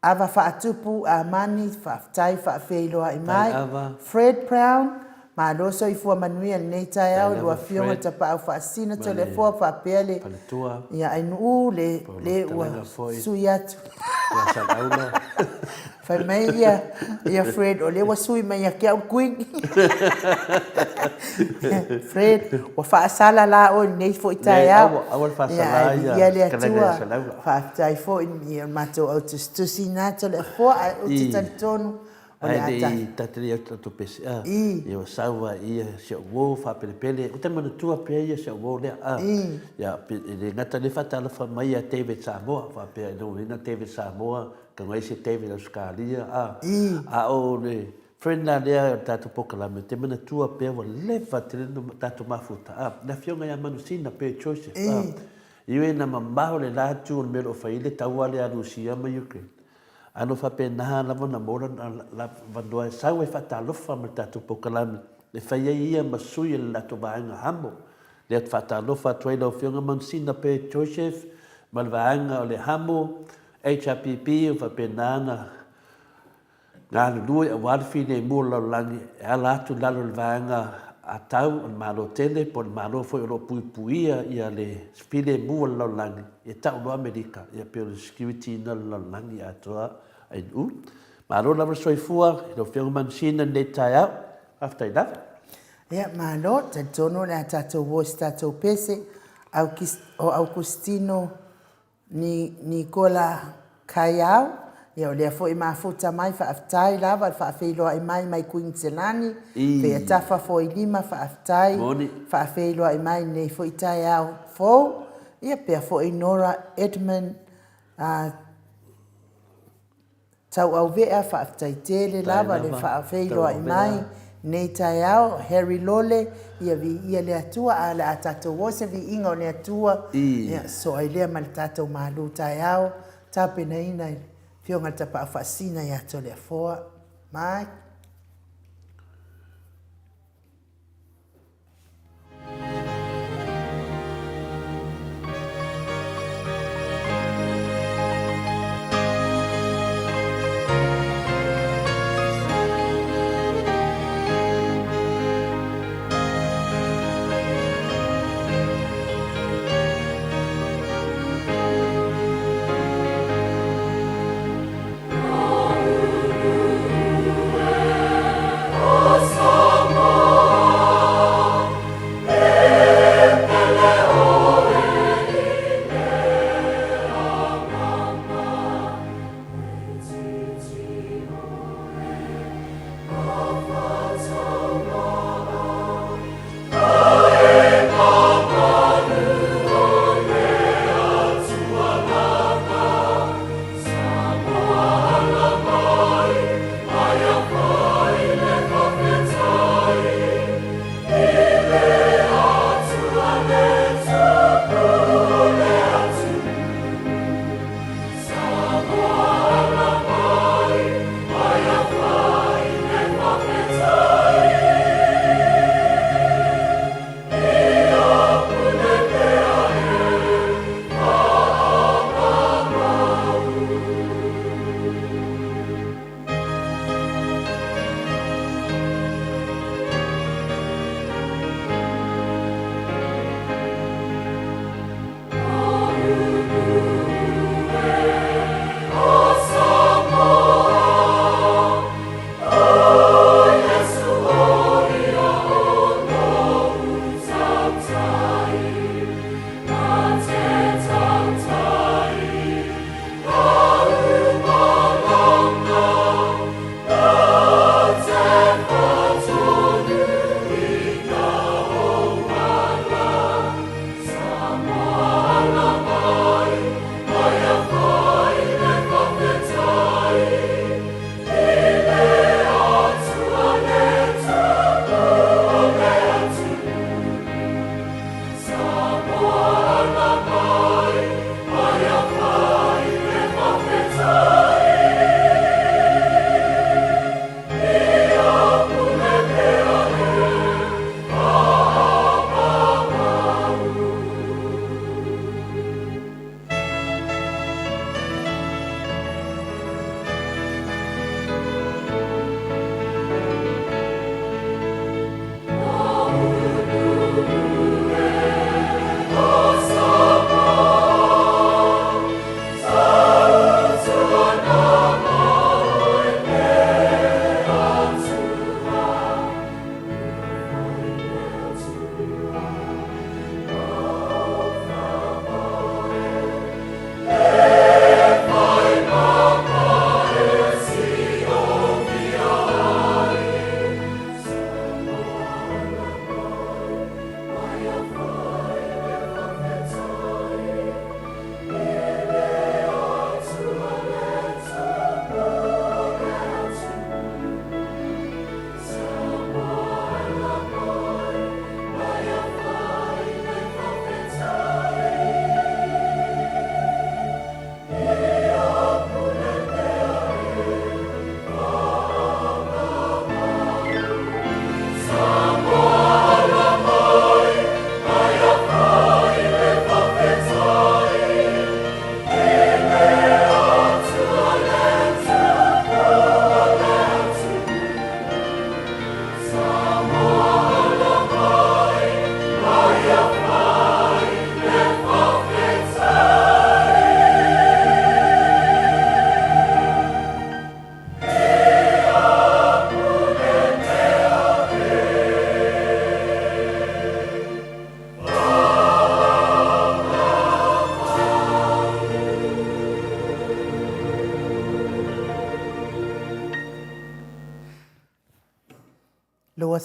A: Ava Faatupu Amani faafetai faafeiloai mai Fred Brown malo soifua manuia i lenei taeao i lua afioga i Tapaau Faasisina Toleafoa faapea le ia Ainuu le le ua sui atu fai mai ia ia Fred o lea ua sui mai ia te au le Queen Fred ua faasala la oe i lenei foi taeao ia le Atua Faafetai foi i o matou au tusitusi na Toleafoa ae ou te talitonu
B: o le a ta. Ae ta te le atu pese a. Ia ua sau a ia si au uo faapelepele. Ou te manatua pea ia si au uo lea a. Ia e le gata lea faatalofa mai ia David Samoa faapea i lona uiga David Samoa ka ese David Ausetalia a. A o le friend la lea o le tatou polokalame ou te manatua pea ua leva tele ona tatou mafuta a. Le afioga ia Manusina pe Joseph a. Ioe na mamao le la atu o le mea o lo o fai ai le taua lea a Rusia ma Ukraine. A no faapena lava ona maua lona avanoa e sau ai faatalofa ma le tatou polokalame e fai ai ia ma sui o le latou vaega hamo. Lea ou te faatalofa atu ai lau Afioga Mansina Pe Joseph ma le vaega o le hamo HRPP o faapena ona Galulue aua le filemu o le lalolagi e ala atu i lalo o le vaega atau o le Malo tele po o le Malo foi o lo o puipuia ia le filemu o le lalolagi e tau loa Amerika ia pei o le security ina o le lalolagi atoa ainu. Malo lava le soifua i lau Afioga Manusina i lenei taeao. Faafetai lava.
A: Ia, malo, talitonu o le a tatou o i se tatou pese. O Augustino Nikola Kaiau, ia o lea foi e mafuta mai, faafetai lava le faafeiloai mai mai Kuiniselani, Fe'atafa Foilima, faafetai faafeiloai mai i lenei foi taeao fou, ia pea foi Nora Edmund Tauauvea, faafetai tele lava le faafeiloai mai lenei taeao. Harry Lole, ia viia le Atua, ae o le a tatou o i se viiga o le Atua, ia sosoo ai lea ma le tatou malu taeao, tapenaina e le Afioga i le Tapaau Faasisina ia Toleafoa. Mike.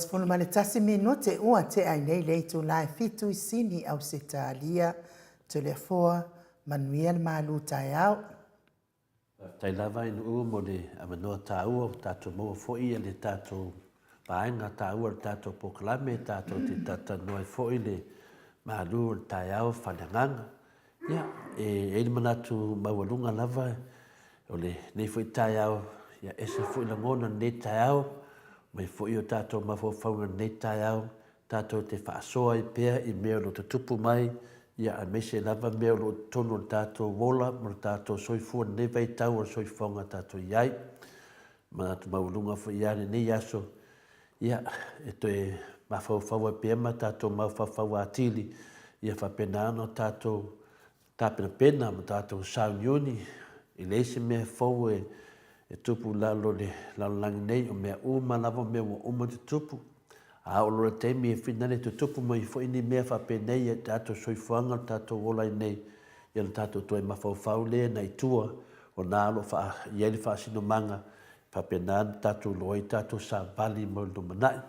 A: 21 minute ua tea ai nei le itula e fitu i Sini, Ausetalia. Toleafoa, manuia le malu taeao.
B: Faafetai lava i Nu'u mo le avanoa taua ua tatou maua foi le tatou vaega taua o le tatou polokalame tatou te talatalanoa ai foi le malu o le taeao faaleagaga. Ia, e i ai le manatu maualuga lava o lenei foi taeao, ia ese foi lagona o lenei taeao, mai foi o tatou mafaufauga i lenei taeao, tatou te faasoa ai pea i mea o lo o tutupu mai, ia aemaise lava mea o lo o i totonu o le tatou ola ma lo tatou soifua i lenei vaitau o le soifuaga tatou i ai. Manatu maualuga foi ia lenei aso, ia, e toe mafaufau ai pea ma tatou mafaufau atili, ia faapena ona tatou tapenapena ma tatou sauniuni, e leai se mea fou e tupu i lalo o le lalolagi nei, o mea uma lava o mea ua uma ona tutupu. A oo loa i le taimi e finale tutupu mai foi ni mea faapenei i tatou soifuaga o le tatou ola ai nei, ia ona tatou toe mafaufau lea nai tua, o na o lo o i ai le faasinomaga, e faapena ona tatou iloa ai tatou savali mo le lumanai.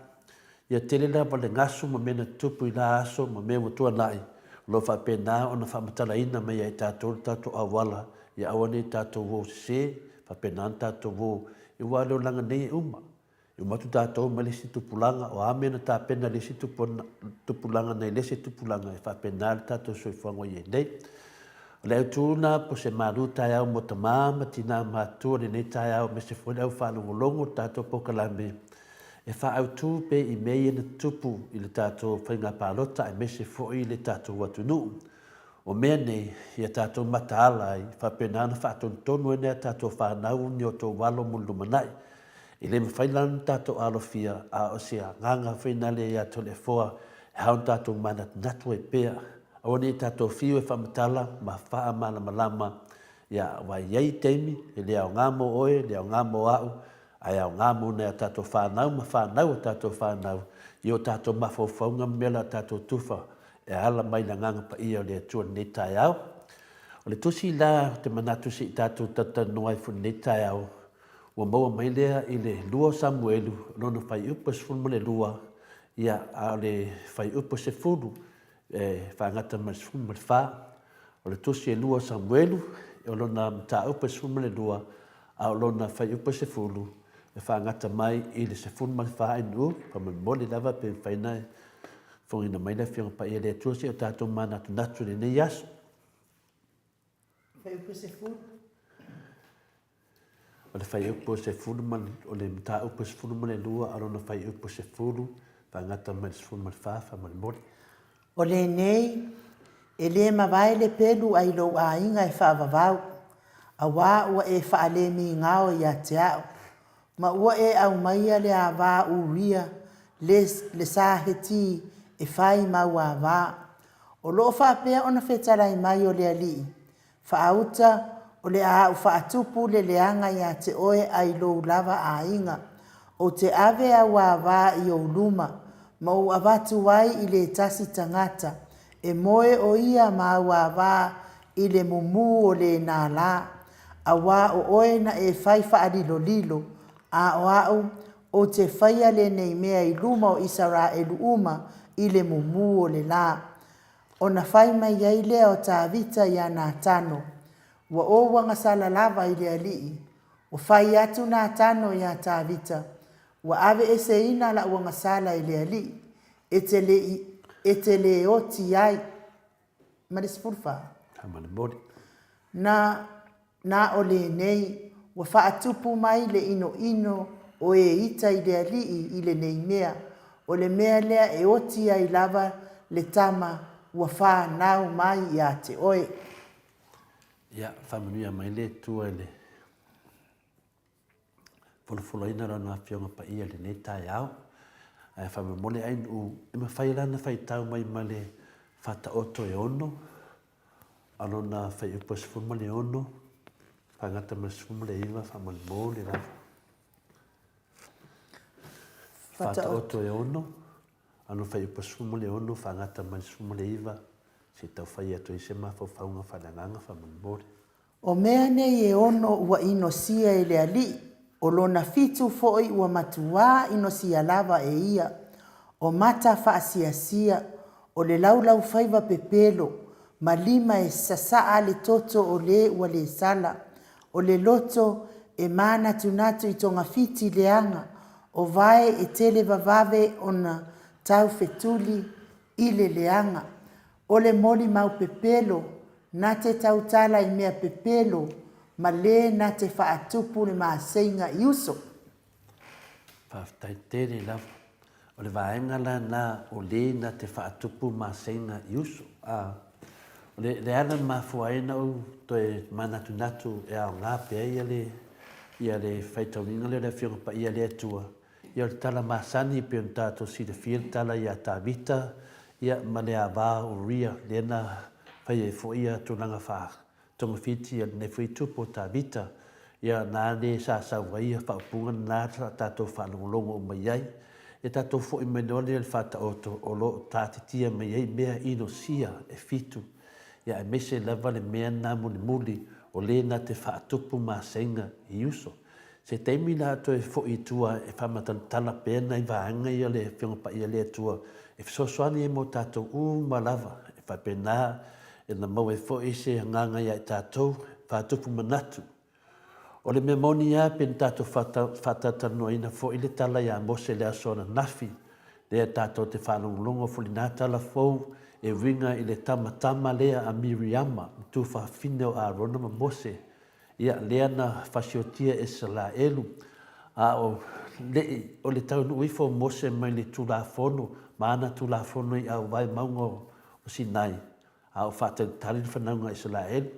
B: Ia tele lava le gasu ma mea na tutupu i la aso ma mea ua tuanai, o lo o faapena ona faamatalaina mai ia i tatou le tatou auala, ia aua ne i tatou o sese, faapena ona tatou o, aua o le olaga nei e uma. E uma atu tatou mai le isi tupulaga, o a mea na tapena e le isi tupulaga nai le isi tupulaga, e faapena le tatou soifuaga o i ai nei. O le autu lena po o se malu taeao mo tama ma tina matutua i lenei taeao aemaise foi le au faalogologo o le tatou polokalame e faaautu pea i mea ia na tutupu i le tatou faiga palota aemaise foi le tatou atunuu. O mea nei, ia tatou mataala ai, faapena ona faatonutonu ai nai a tatou fanau ni o outou alo mo le lumanai. E le mafai la ona tatou alofia, a o se agaga foi nale ia Toleafoa e ao ona tatou manatunatu ai pea. Aua ne i tatou fiu e faamatala ma faamalamalama, ia, aua e i ai taimi e le aoga mo oe, e le aoga mo au, ae aoga mo nai a tatou fanau ma fanau a tatou fanau i o tatou mafaufauga ma mea o le a tatou tufa e ala mai le Agaga Paia o le Atua i lenei taeao. O le tusi la ou te manatu se i tatou talatalanoa ai foi i lenei taeao, ua maua mai lea i le lua o Samuelu, lona fuaiupu e 12, ia, a o le fuaiupu e 10, e faagata mai le 14. O le tusi e lua o Samuelu, o lona mataupu e 12, a o lona fuaiupu e 10, e faagata mai i le 14 NU, faamolemole lava pe mafai ona fofogaina mai le Afioga Paia a le Atua se i o tatou manatunatu i lenei aso.
A: Fuaiupu 10.
B: O le fuaiupu e 10 ma, o le mataupu e 12, a o lona fuaiupu e 10, faagata mai le 14, faamolemole.
A: O lenei, e le mavae le pelu a i lou aiga e faavavau, auā ua e faalemigao ia te a'u, ma ua e aumaia le avā uia le, le saheti e fai mau avā. O loo faapea ona fetalai mai o le Alii, Faauta, o le a a'u faatupu le leaga ia te oe a i lou lava aiga. Ou te ave au avā i ou luma, ma ou avatu ai i le tasi tagata, e moe o ia ma au avā i le mumū o lēnā lā. Auā o oe na e fai faalilolilo, a o a'u, ou te faia lenei mea i luma o Isaraelu uma i le mumū o le lā. Ona fai mai ai lea o Tavita iā Natano, Ua ou agasala lava i le Alii. Ua fai atu Natano iā Tavita, Ua aveeseina la'u agasala e le Alii, e te le i, e te le oti ai. Ma le 14.
B: Faamolemole.
A: Na, na o lenei, ua faatupu mai le inoino o e ita i le Alii i lenei mea, o le mea lea e oti ai lava le tama ua fanau mai ia te oe.
B: Ia, faamanuia mai le Atua i le folafolaina o Lana Afioga Paia i lenei taeao. Ae faamolemole Ainuu, e mafai la ona faitau mai ma le Faataoto e ono, a lona fuaiupu e 16, faagata ma le 19, faamolemole lava. Faataoto e ono, a lona fuaiupu e 16, faagata ma le 19, se i tau fai atu ai se mafaufauga faaleagaga faamolemole.
A: O mea nei e ono ua inosia e le Alii, o lona fitu foi ua matuā inosia lava e ia. O mata faasiasia, o le laulaufaiva pepelo, ma lima e sasaa le toto o le ua lesala, o le loto e manatunatu i togafiti leaga, o vae e tele vavave ona taufetuli i le leaga, o le molimau pepelo na te tautala i mea pepelo ma le na te faatupu le maseiga i uso.
B: Faafetai tele lava. O le vaega la na o le na te faatupu maseiga i uso. A, o le, le ala na mafua ai na ou toe manatunatu e aoga pea ia le, ia le faitauina lea o le Afioga Paia a le Atua, ia o le tala masani e pei ona tatou silafia le tala ia Tavita, ia ma le ava o Uria, lea na fai ai foi ia tulaga faa togafiti a lenei foi tupu o Tavita, ia na le sa sau ai ia faaupuga na sa tatou faalogologo uma i ai. Ia tatou foi mai loa lea i le Faataoto o lo o taatitia mai ai mea inosia e fitu, ia aemaise lava le mea na mulimuli o le na te faatupu maseiga i uso. Se taimi la toe foi i tua e faamatalatala pea nai vaega ia o le Afioga Paia a le Atua e fesoasoani ai mo tatou uma lava, e faapena na maua ai foi se agaga ia i tatou e faatupu manatu. O le mea moni lava pe na tatou faatalatalanoaina foi le tala ia Mose i le aso ananafi, lea tatou te faalogologo foi i lena tala fou e uiga i le tamatama lea a Miriama, le tuafafine o Arona ma Mose, Ia, lea na fasiotia e Isalaelu, a o leʻi o le taunuu ifo o Mose mai le Tulafono ma ana Tulafono i auvae mauga o Sinai, a o faatalitali le fanauga a Isalaelu.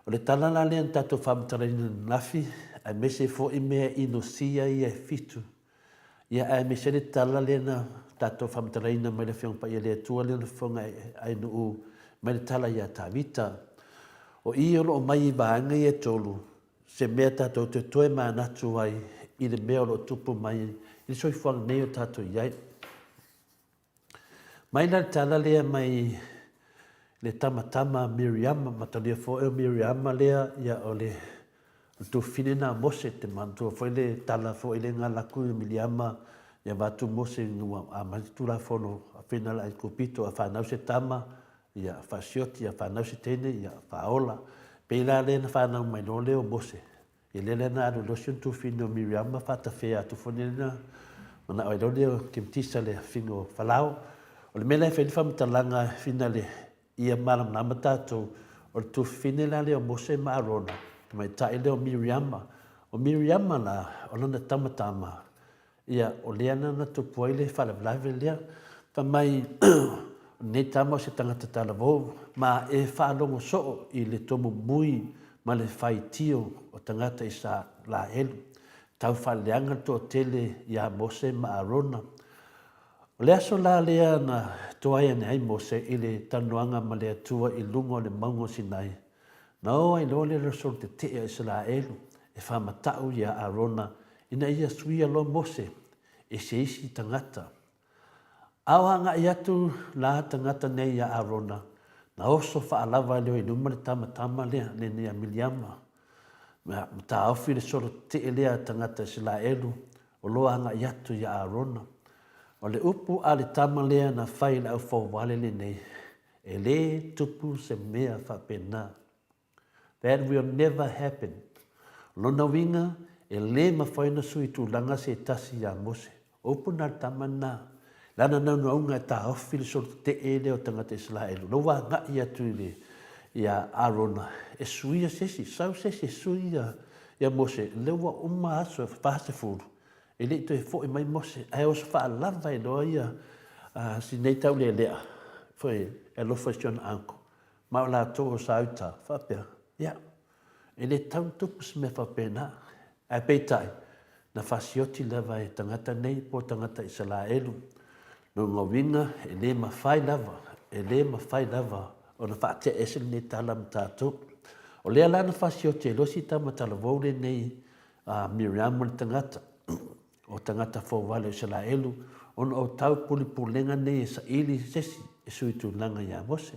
B: O le tala la lea na tatou faamatalaina ananafi, aemaise foi mea inosia ia e fitu. Ia, aemaise le tala lea na tatou faamatalaina mai le Afioga Paia le Atua lea na fofoga Ainuu mai le tala ia Tavita. O i o lo o mai i vaega ia e tolu, se mea tatou te toe manatu ai i le mea o lo o tupu mai i le soifuaga nei o tatou i ai. Mai la le tala lea mai le tamatama a Miriama, matalia foi o Miriama lea, ia o le tuafafine na a Mose, te manatua foi le tala foi lea na alu atu i Miriama ia avatu Mose ina ua aumai le Tulafono a fina le Aikupito, a fanau se tama, ia faasioti, a fanau se teine, ia faaola. Pei la lea na fanau mai loa lea o Mose, Ia lea la na alu loa si ona tuafafine o Miriama faatafea atu foi lea na manao ai loa lea o Kemetisa le afafine o Falao. O le mea la e fai ai le faamatalaga fina le ia malamalama tatou, o le tuafafine la lea o Mose ma Arona, tamaitai lea o Miriama. O Miriama la, o lana tama tama, Ia, o lea na na tupu ai le faalavelave lea. Fai mai, o lenei tama o se tagata talavou, ma e faalogo soo i le tomomui ma le faitio o tagata Isaraelu, tau faaleaga le toatele ia Mose ma Arona. O le aso la lea na toai ane ai Mose i le talanoaga ma le Atua i luga o le mauga o Sinai, Na o ai loa le rasolo tetee a Isaraelu e faamatau iā Arona ina ia suia loa Mose e se isi tagata. A o agai atu la tagata nei iā Arona, na oso faalava leo i luma le tama tama lea, lenei a Miliama. Ma taofi le solo tetee lea a tagata Isaraelu o lo agai atu iā Arona. O le upu a le tama lea na fai i le aufauvale lenei, E lē tupu se mea faapena. That will never happen. O lona uiga, e lē mafai ona sui tulaga se tasi iā Mose. O upu na a le tama lena. Lana naunaauga e taofi le solo tetee lea o tagata Isaraelu. O lea ua agai atu i le, iā Arona e suia se isi, sau se isi e sui ia, ia Mose. O lea ua uma aso e 40, E le i toe foi mai Mose, ae oso faalava ai loa ia si nei taulealea foi e alofa i si ona uncle, ma o latou o Sauta, faapea, ia, e le tatau ona tupu se mea faapena. Ae peitai, na fasioti lava e tagata nei po o tagata Isalaelu. Lona uiga, e le mafai lava, e le mafai lava ona faatea ese lenei tala ma tatou. O lea la na fasioti ai loa si tama talavou lenei a Miriama le tagata, o tagata fouale o Isaraelu, ona o taupulepulega nei e saili se isi e sui tulaga ia Mose.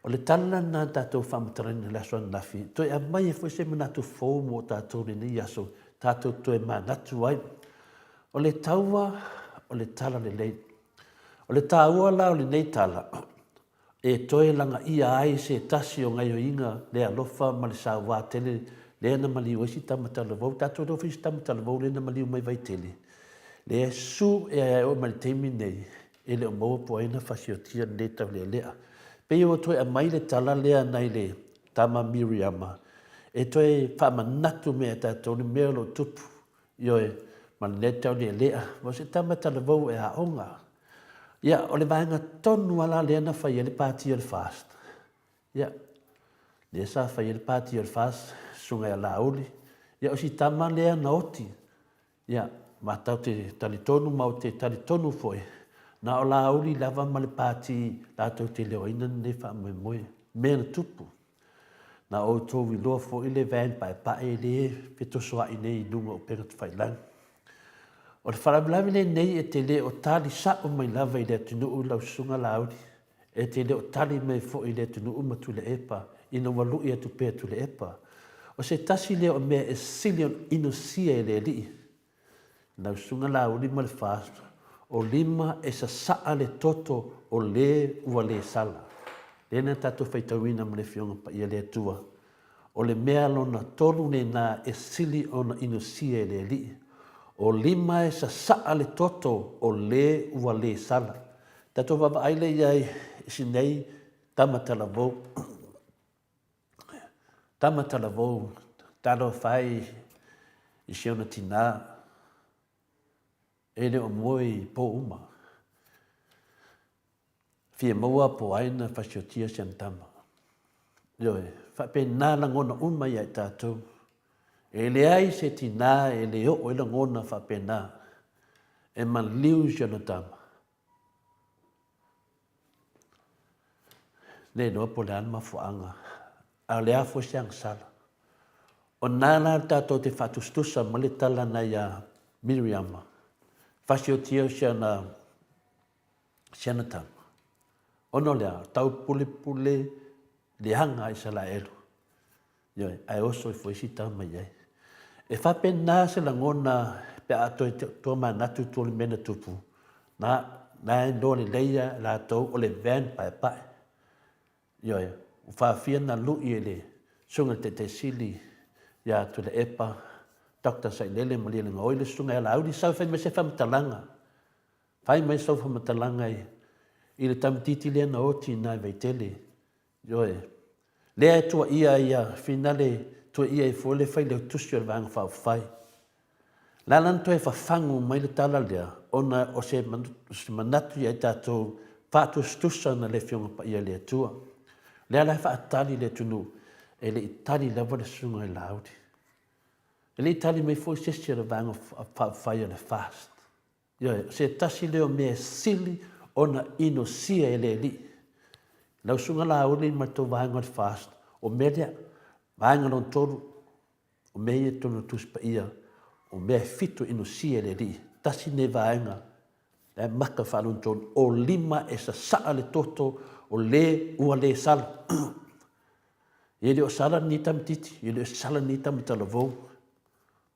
B: O le tala lena na tatou faamatalaina i le aso ananafi, toe aumai ai foi se manatu fou mo tatou i lenei aso, tatou toe manatu ai. O le taua, o le talalelei. O le taua la o lenei tala, e toe lagaia ai se tasi o gaioiga le alofa ma le saua tele lea na maliu ai si tama talavou. Tatou le ofisa tama talavou lea na maliu mai Vaitele, lea e su e ae oo mai le taimi nei, e le o maua po o ai na fasiotia lenei taulealea. Pei ua toe aumai le tala lea nai le tama Miriama e toe faamanatu mai ia tatou le mea o lo o tupu, ioe, ma lenei taulealea, ma o se tama talavou e aoga. Ia, o le vaega tonu lava la lea na fai ai le pati o le FAST. Ia, lea sa fai ai le pati o le FAST, susuga ia Laauli. Ia, o si tama lea na oti. Ia, ma tatou te talitonu ma ou te talitonu foi, na o Laauli lava ma le pati latou te leoaina lenei faamoemoe. Mea na tupu. Na outou iloa foi le van paepae lea e fetosoa'i nei i luga o upega tafailagi. O le faalavelave lenei e te le o tali sa'o mai lava i le atunuu lau Susuga Laauli, e te le o tali mai foi i le atunuu ma Tuilaepa ina ua lu'i atu pea Tuilaepa. O se tasi lea o mea e sili ona inosia e le Alii, lau Susuga Laauli ma le FAST, o lima e sasaa le toto o le ua le sala. Lea na tatou faitauina ma le Afioga Paia le Atua. O le mea lona tolu lena e sili ona inosia e le Alii, o lima e sasaa le toto o le ua le sala. Tatou vaavaai lea i ai i si nei tama talavou. Tama talavou, talofa e i si ona tinā, e le o moe i pō uma. Fia maua po o ai na fasiotia si ana tama. Ioe, faapena lagona uma ia i tatou. E leai se tinā e le oo ai lagona faapena, e maliu si ona tama. Le iloa po o le a le mafuaaga, a o le a foi se agasala. O na la tatou te faatusatusa ma le tala na iā Miriama, fasiotia o si ana si ana tama. Ona o le a? Taupulepule leaga a Isaraelu. Ioe, ae oso ifo ai si tama i ai. E faapena se lagona pe a toe tomanatu i tua o le mea na tupu, na, na e iloa lelei e latou o le van paepae. Ioe, ua faafia na lui e le Susuga i le Taitai Sili ia Tuilaepa, Doctor Sailele Malielegaoi le Susuga ia Laauli, sau e fai mai se faamatalaga. Fai mai sau faamatalaga i le tamaitiiti lea na oti i ina i Vaitele. Ioe. Lea e tuuaia ai ia Finale, tuuaia ai foi le Failautusi o le Vaega Faaupufai. O le a la ona toe fafagu mai le tala lea, ona o se manatu ia i tatou faatusatusa na le Afioga Paia a le Atua. O lea la e faatali le atunuu, e le i tali lava le Susuga i Laauli. E le i tali mai foi se isi o le Vaega Faaupufai a le FAST. Ioe, o se tasi lea o mea e sili ona inosia e le Alii. Lau Susuga Laauli ma le tou vaega o le FAST, o mea lea, vaega lona tolu, o mea ia i totonu o le Tusi Paia, o mea e fitu e inosia e le Alii. Tasi lenei vaega, la e maka faalonotonu, o lima e sasaa le toto o le ua le sala. E le o sala lenei tamaitiiti, e le o sala lenei tama talavou,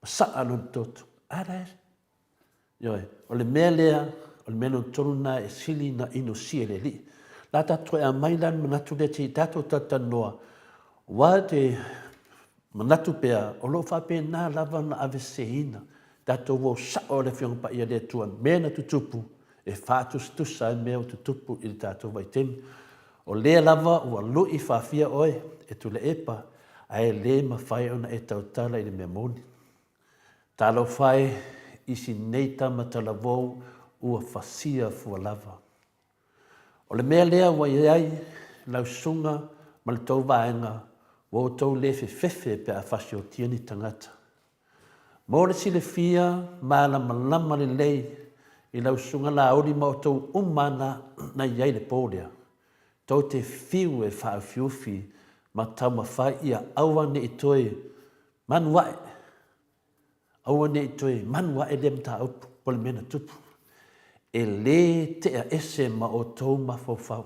B: masaa lona toto. A la e Ioe, o le mea lea, o le mea lona tolu lena e sili ona inosia e le Alii. La tatou toe aumai la le manatu lea se i tatou talatalanoa, aua te manatu pea o lo o faapena lava ona aveseseina tatou o sao i le Afioga Paia a le Atua, mea na tutupu e faatusatusa ai mea ua tutupu i le tatou vaitaimi. O lea lava ua lui faafia oe e Tuilaepa, ae le mafai ona e tautala i le mea moni. Talofa e i si nei tama talavou ua fasia fua lava. O le mea lea ua i ai lau susuga ma le tou vaega ua outou le fefefe pe a fasiotia ni tagata. Mo le silafia malamalama lelei i lau susuga Laauli ma outou uma na na i ai le po lea, tou te fiu e faaufiufi ma taumafai ia aua ne i toe Manu ae, aua ne i toe manu ae lea mataupu po o le mea na tupu. E lē tea ese ma outou mafaufau.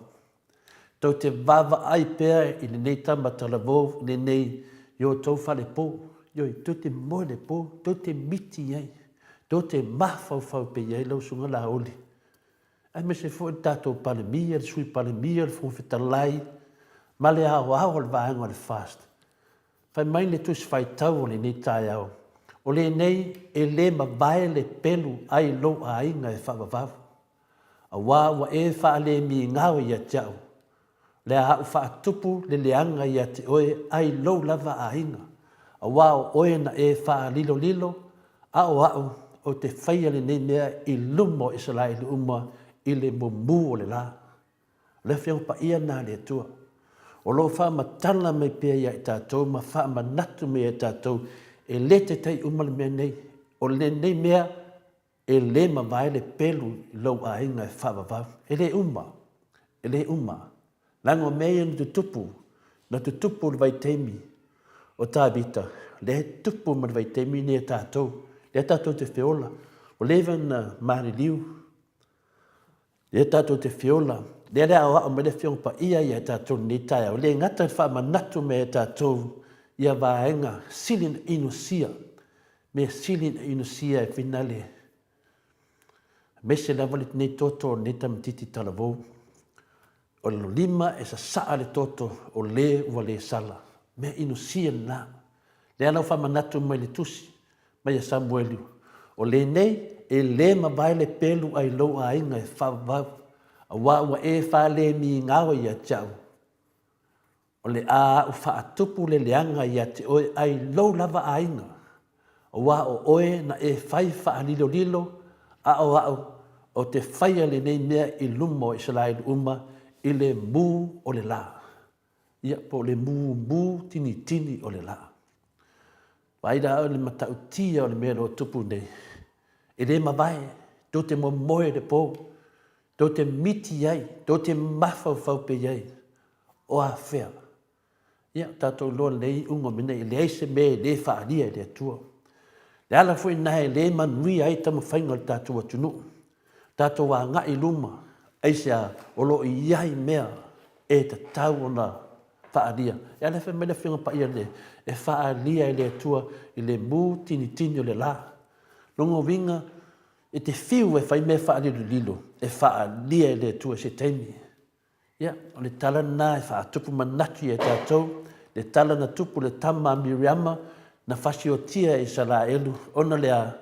B: Tou te vaavaai pea i lenei tama talavou lenei i outou fale po. Ioe, tou te moe i le po, tou te miti i ai, tou te mafaufau pea i ai lau Susuga Laauli. Aemaise foi le tatou Palemia, le Sui Palemia, le Fofoga Fetalai ma le aoao o le vaega o le FAST. Fai mai le Tusi Faitau o lenei taeao, O lenei e le mavae le pelu ai lou aiga e faavavau, aua ua e faalemigao ia te au, le a au faatupu le leaga ia te oe ai lou lava aiga, aua o oe na e faalilolilo, a o au ou te faia lenei mea i luma o Isaraelu uma i le mumu o le la. O le Afioga Paia lena a le Atua, o lo o faamatala mai pea ia i tatou ma faamanatu mai ia i tatou, e le taitai uma le mea nei. O lenei mea e le mavae le pelu i lou aiga e faavavau. E le uma, e le uma. Leaga o mea ia na tutupu, na tutupu i le vaitaimi o Tavita, lea e tupu ma le vaitaimi nei a tatou, lea tatou te feola. Ua leva ona maliliu, lea tatou te feola, lea le aoao mai le Afioga Paia ia tatou i lenei taeao, e le gata i le faamanatu mai ia tatou ia vaega sili ona inosia, mea sili ona inosia e finale, aemaise lava lenei toto o lenei tamaitiiti talavou. O le lima e sasaa le toto o le ua le sala. Mea inosia lena. Lea la ua faamanatu mai le tusi mai a Samuelu, o lenei e le mavae le pelu ai lou aiga e faavavau, aua ua e faalemigao ia te au. O le a a'u faatupu le leaga ia te oe ai lou lava aiga, aua o oe na e fai faalilolilo, a o a'u ou te faia lenei mea i luma o Isaraelu uma i le mū o le lā. Ia, po o le mūmū tinitini o le lā. Vaai la oe i le matautia o le mea o lo o tupu nei. E le mavae, tou te momoe i le po, tou te miti ai, tou te mafaufau pea i ai, o afea? Ia, tatou iloa lelei iuga o mea nei, e leai se mea e le faaalia e le Atua. Le ala foi lena e le manuia ai taumafaiga o le tatou atunuu, tatou agai i luma, aisea? O lo o i ai mea e tatau ona faaalia. Ia lea fai mai le Afioga Paia le, e faaalia e le Atua i le mu tinitini o le la. Lona uiga, e te fiu e fai mea faalilolilo, e faaalia e le Atua i se taimi. Ia, o le tala lena e faatupu manatu ia tatou, le tala na tupu le tama a Miriama na fasiotia e Isaraelu, ona le a?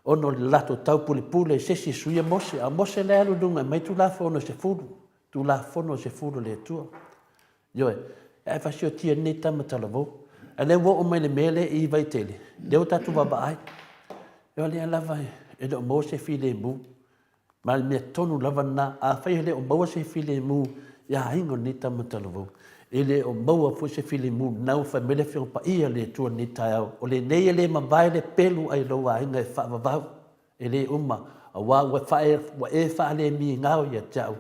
B: Ona o le latou taupulepule i se isi e suia Mose, a o Mose la e alu i luga e aumai Tulafono e sefulu, Tulafono e sefulu a le Atua. Ioe, ae fasiotia e lenei tama talavou. A lea ua oo mai le mea lea i Vaitele, lea ua tatou vaavaai. O lea lava e le o maua se filemu. Ma le mea tonu lava lena, afai e le o maua se filemu i aiga o lenei tama talavou, e le o maua foi se filemu lena ua fai mai le Afioga Paia a le Atua i lenei taeao, o lenei e le mavae le pelu a i lou aiga e faavavau, e le uma, aua ua e faalemigao ia te au.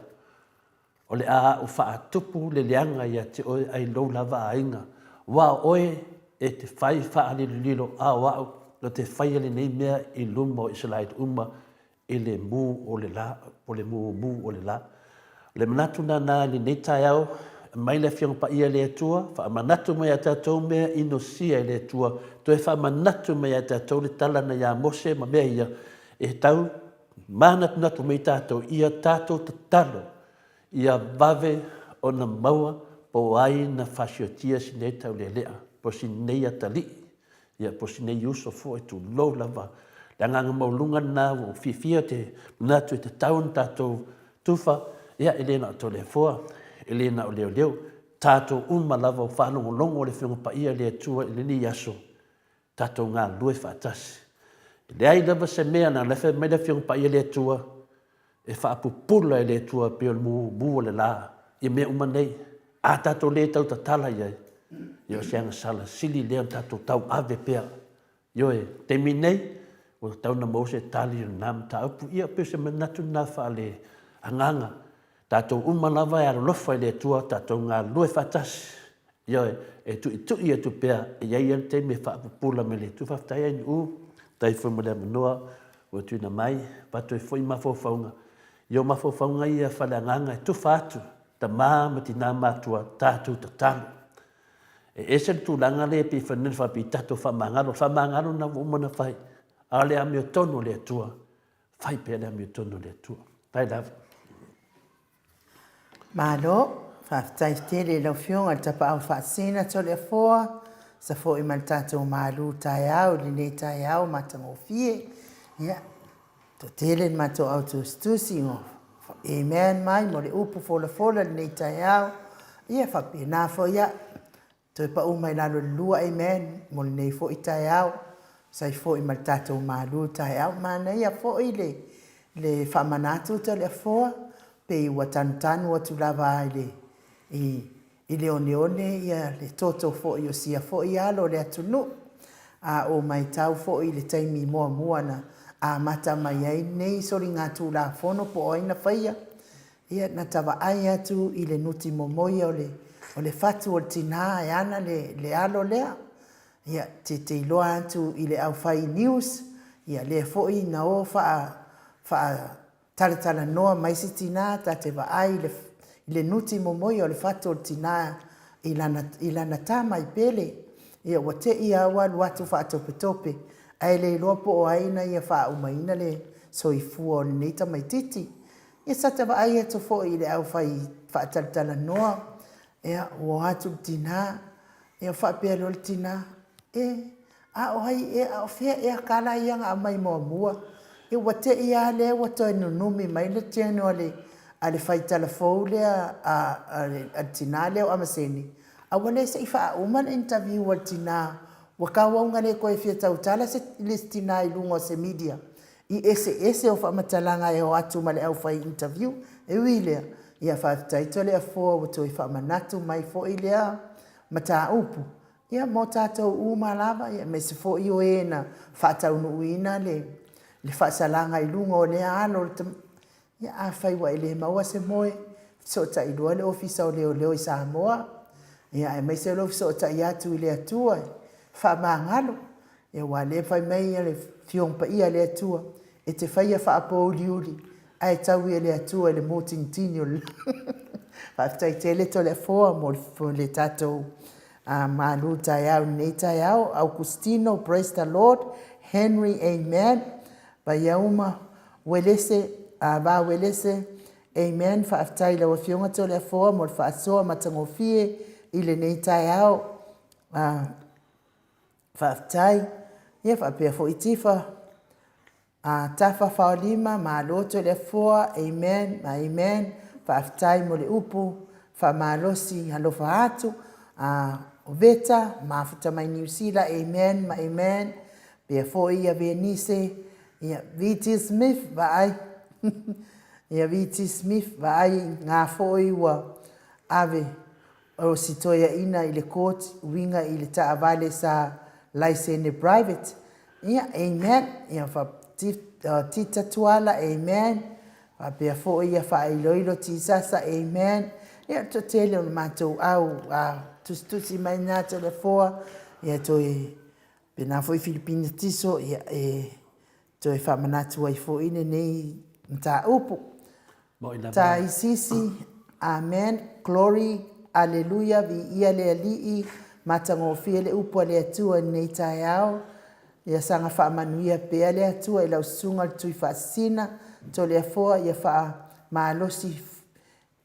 B: O le a a'u faatupu le leaga ia te oe ai lou lava aiga, aua o oe e te fai faalilolilo, a o a'u ou te faia lenei mea i luma o Isaraelu uma i le mū o le la, po o le mūmū o le la. O le manatu lena i lenei taeao, aumai le Afioga Paia a le Atua, faamanatu mai ia tatou mea inosia e le Atua, toe faamanatu mai ia tatou le tala na ia Mose ma mea ia, e tau manatunatu mai tatou, ia tatou tatalo ia vave ona maua po o ai na fasiotia si nei taulealea, po o si nei atalii, ia po o si nei uso foi, tulou lava. Le agaga maualuga lena ua ou fiafia ou te manatu e tatau ona tatou tufa, ia e le na o Toleafoa, e le na o leoleo, tatou uma lava ua faalogologo le Afioga Paia i le Atua i lenei aso, tatou galulue faatasi. E leai lava se mea na fai mai le Afioga Paia le Atua e faapupula e le Atua pei o le mumu o le la i mea uma nei. A tatou le tautatala i ai, ia o se agasala sili lea ona tatou tauave pea. Ioe, taimi nei, ua tatau ona maua se tali o lena mataupu. Ia, pei o se manatu lena faale-agaga. Tatou uma lava e alolofa i le Atua, tatou galulue faatasi. Ioe, e tuitui atu pea, e i ai lava le taimi e faapupula mai le Atua. Faafetai Ainuu, faafetai foi mo le avanoa ua tuuina mai, avatu ai foi mafaufauga. Ia o mafaufauga ia faaleagaga e tufa atu, tama ma tina matutua, tatou tatalo. E ese le tulaga lea pei fai mai le tatou faamagalo. O le faamagalo lena ua uma ona fai, a o le amiotonu a le Atua, fai pea le amiotonu a le Atua. Faafetai lava.
A: Malo, faafetai tele i lau Afioga i le Tapaau Faasisina Toleafoa, sa foi ma le tatou malu taeao i lenei taeao matagofie. Ia, toatele le matou au tusitusi ua amen mai mo le upu folafola i lenei taeao. Ia, faapena foi ia, Toe pau mai lalo i le lua amen mo lenei foi taeao sai foi ma le tatou malu taeao. Manaia foi le le faamanatu Toleafoa pei ua tanutanu atu lava i le i i le oneone ia le toto foi o sia foi alo o le atunuu. A ou maitau foi i le taimi muamua na amata mai ai lenei soligatulafono po o ai na faia, Ia, na ta vaai atu i le nuti momoi o le, o le fatu o le tinā e ana le, le alo lea. Ia, te, te iloa atu i le aufai news, ia lea foi na o faa, faa talatalanoa mai si tinā, ta te vaai i le, i le nuti momoi o le fatu o le tinā i lana, i lana tama i Pele. Ia, ua te i lava ua alu atu faatopetope, ae le iloa po o ai na ia faaumaina le soifua o lenei tamaitiiti. Ia sa ta vaai atu foi i le aufai faatalatalanoa, ia, ua o atu le tina, ia faapea loa le tina, E, a o ai ea, a o fea ea ka la ia na aumai muamua? Ia ua te i lava lea ua toe nunumi mai le tino a le, a le faitala fou lea a, a le tina lea o Amaseni, a ua le se i faauma le interview a le tina, ua tauau ina le toe fia tautala se, le isi tina i luga o se media i eseese o faamatalaga e o atu ma le aufai interview. E ui i lea, ia faafetai Toleafoa ua toe faamanatu mai foi lea mataupu ia mo tatou uma lava, ia aemaise foi o e na faataunuuina le le faasalaga i luga o lea alo o le Ia afai ua e le maua se moe, fesootai loa le Ofisa o Leoleo i Samoa, ia aemaise lou fesootai atu i le Atua e faamagalo. Ia aua o lea e fai mai le Afioga Paia a le Atua, e te faia faapouliuli ae taui e le Atua i le mutinitini o le lagi. Faafetai tele Toleafoa mo le tatou malu taeao i lenei taeao. Augustino, praise the Lord. Henry, amen. Vaiauma, Uelese, Va Uelese, Amen Faafetai i lau Afioga Toleafoa mo le faasoa matagofie i lenei taeao. Faafetai. Ia faapea foi Tifa, Tafa Faolima, Malo Toleafoa, Amen ma Amen. Faafetai mo le upu faamalosi alofa atu. O Veta, mafuta mai Niu Sila, Amen ma Amen. Pea foi ia Venise, ia VT Smith, vaai. Ia VT Smith, vaai ngā foi ua ave o si toeaina i le court uiga i le taavale sa laisene private. Ia, amen. Ia fa, Tita Tuala, amen. Faapea foi ia faailoilo Tisasa, amen. Ia, le toatele o le matou au a tusitusi mai nā Toleafoa, ia toe Pēnā foi Filipina Tiso, ia, e toe faamanatu ai foi lenei mataupu. Tā Isisi, Amen, Glory, Aleluia, Viia le Alii, matagofie le upu a le Atua i lenei taeao. Ia saga faamanuia pea le Atua i lau susuga le Tui Faasisina, Toleafoa, ia faamalosi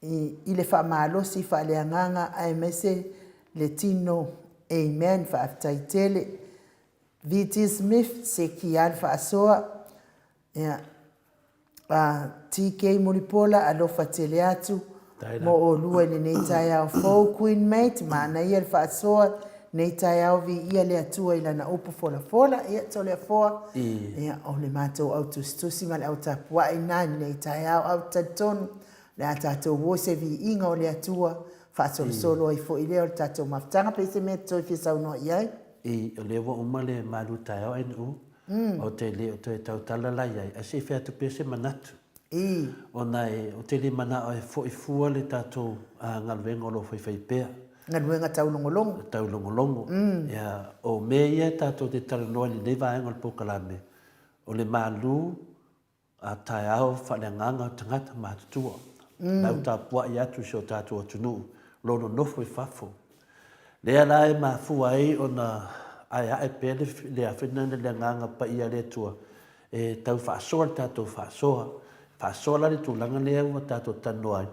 A: i le faamalosi faaleagaga aemaise le tino Amen faafetai tele VT Smith seki a le faasoa ia TK Mulipola alofa tele atu mo olua i lenei taeao fou Queen Mate manaia le faasoa nei taeao viia le Atua i lana upu folafola ia Toleafoa ia o le matou au tusitusi ma le au tapuai na i lenei taeao au talitonu Le a tatou o i se viiga o le Atua, faasolosolo ai foi lea o le tatou mafutaga. Pe i se mea e te toe fia saunoa i ai?
B: I, o lea ua uma le malu taeao NU, ou te le o toe tautala la i ai, ae se i fai atu pea se manatu.
A: I.
B: Ona e, ou te le manao e foi fua le tatou galuega o lo o faifai pea.
A: Galuega taulogologo.
B: Taulogologo. Ia, o mea ia tatou te talanoa i lenei vaega o le polokalame, o le malu A taeao faaleagaga o tagata matutua, lau tapuai atu i si o tatou atunuu o lo o nonofo i fafo. Lea la e mafua ai ona aeae pea le afena le agaga paia a le Atua e tau faasoa le tatou faasoa. Faasoa la le tulaga lea ua tatou talanoa ai.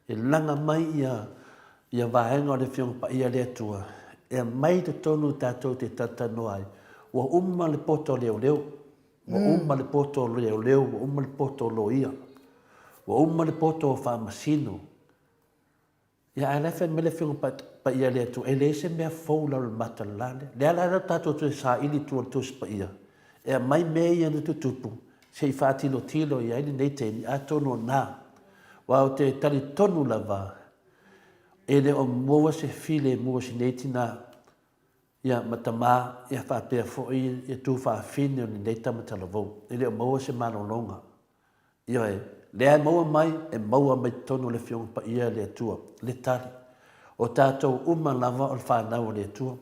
B: E laga mai ia ia vaega o le Afioga Paia a le Atua e aumai i totonu tatou te talatalanoa ai. Ua uma le poto a leoleo, ua uma le poto a leoleo, ua uma le poto a loia, ua uma le poto a faamasino. Ia ae la e fai mai le Afioga Paia a le Atua, e leai se mea fou i lalo o le mata o le la lea. Lea la tatou toe saili i tua i le Tusi Paia, e aumai mea ia na tutupu, se i faatilotilo i ai lenei taimi, atonu o na. Aua ou te talitonu lava, e le o maua se filemu o si nei tina ia ma tama ia faapea foi ia tufaafine o lenei tama talavou. E le o maua se malologa. Ioe, lea e maua mai, e maua mai totonu o le Afioga Paia a le Atua, le tali. O tatou uma lava o le fanau a le Atua.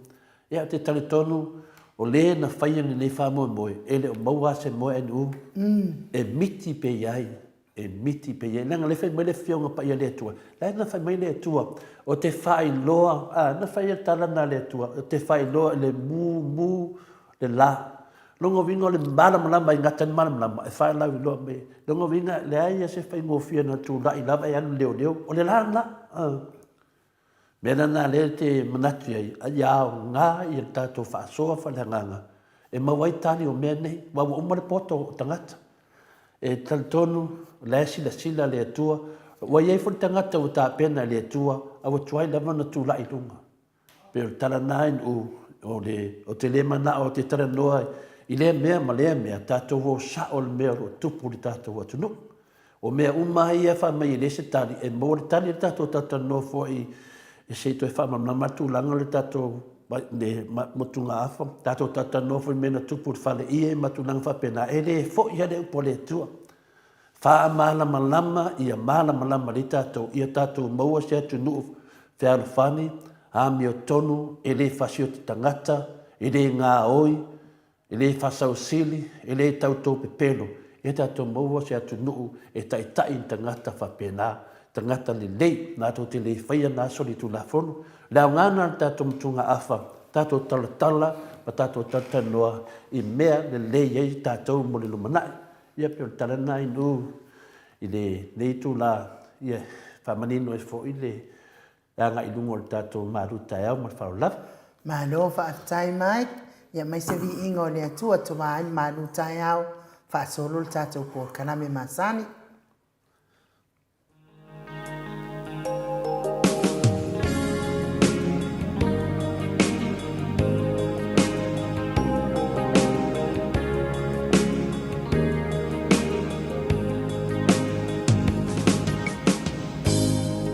B: Ia, ou te talitonu, o le na faia lenei faamoemoe, e le o maua lava se moe ae e miti pea i ai, e miti pea i ai. Leaga o lea e fai mai le Afioga Paia a le Atua, la na fai mai le Atua, o te faailoa, a, na fai le tala lena a le Atua, o te faailoa i le mumu le la. Lona uiga o le malamalama e gata ai le malamalama e faalauiloa mai ai. Lona uiga e leai lava se faigofie na tulai lava e alu i le leoleo, o le la lena. O le mea lena o lea e te manatu i ai, ia aoga le tatou faasoa faaleagaga e maua ai tali o mea nei, aua ua uma le poto o tagata. E talitonu o la e silasila le Atua, ua i ai foi le tagata ua tapena e le Atua, a ua tuai lava ona tulai i luga. Pei o le tala lena i u, o le, ou te le manao ou te talanoa i lea mea ma lea mea, tatou o sao i le mea o lo o tupu i le tatou atunuu. O mea uma lava ia fai mai e leai se tali, e maua le tali le tatou talatalanoa foi e se i toe faamalamalama le tulaga o le tatou le motugaafa, tatou talatalanoa foi i mea na tupu i le faleie ma tulaga faapena, e le foi lava le upu a le Atua. Faamalamalama ia malamalama lelei tatou, ia tatou maua se atunuu fealofani, amiotonu, e le fasioti tagata, e le gaoi, e le faasausili, e le tauto pepelo. Ia tatou maua se atunuu e taitai i tagata faapena, tagata lelei, latou te le faia na solitulafono. O le aoga lena o le tatou motugaafa, tatou talatala ma tatou talatalanoa i mea lelei ai tatou mo le lumanai. Ia pei o le tala lena Inu i lenei itula, ia faamanino ai foi le agai i luga o le tatou malu taeao ma le faaaloalo lava.
A: Malo faafetai Mike, ia mai se viiga o le Atua tovā ai le malu taeao, faasolo le tatou polokalame masani.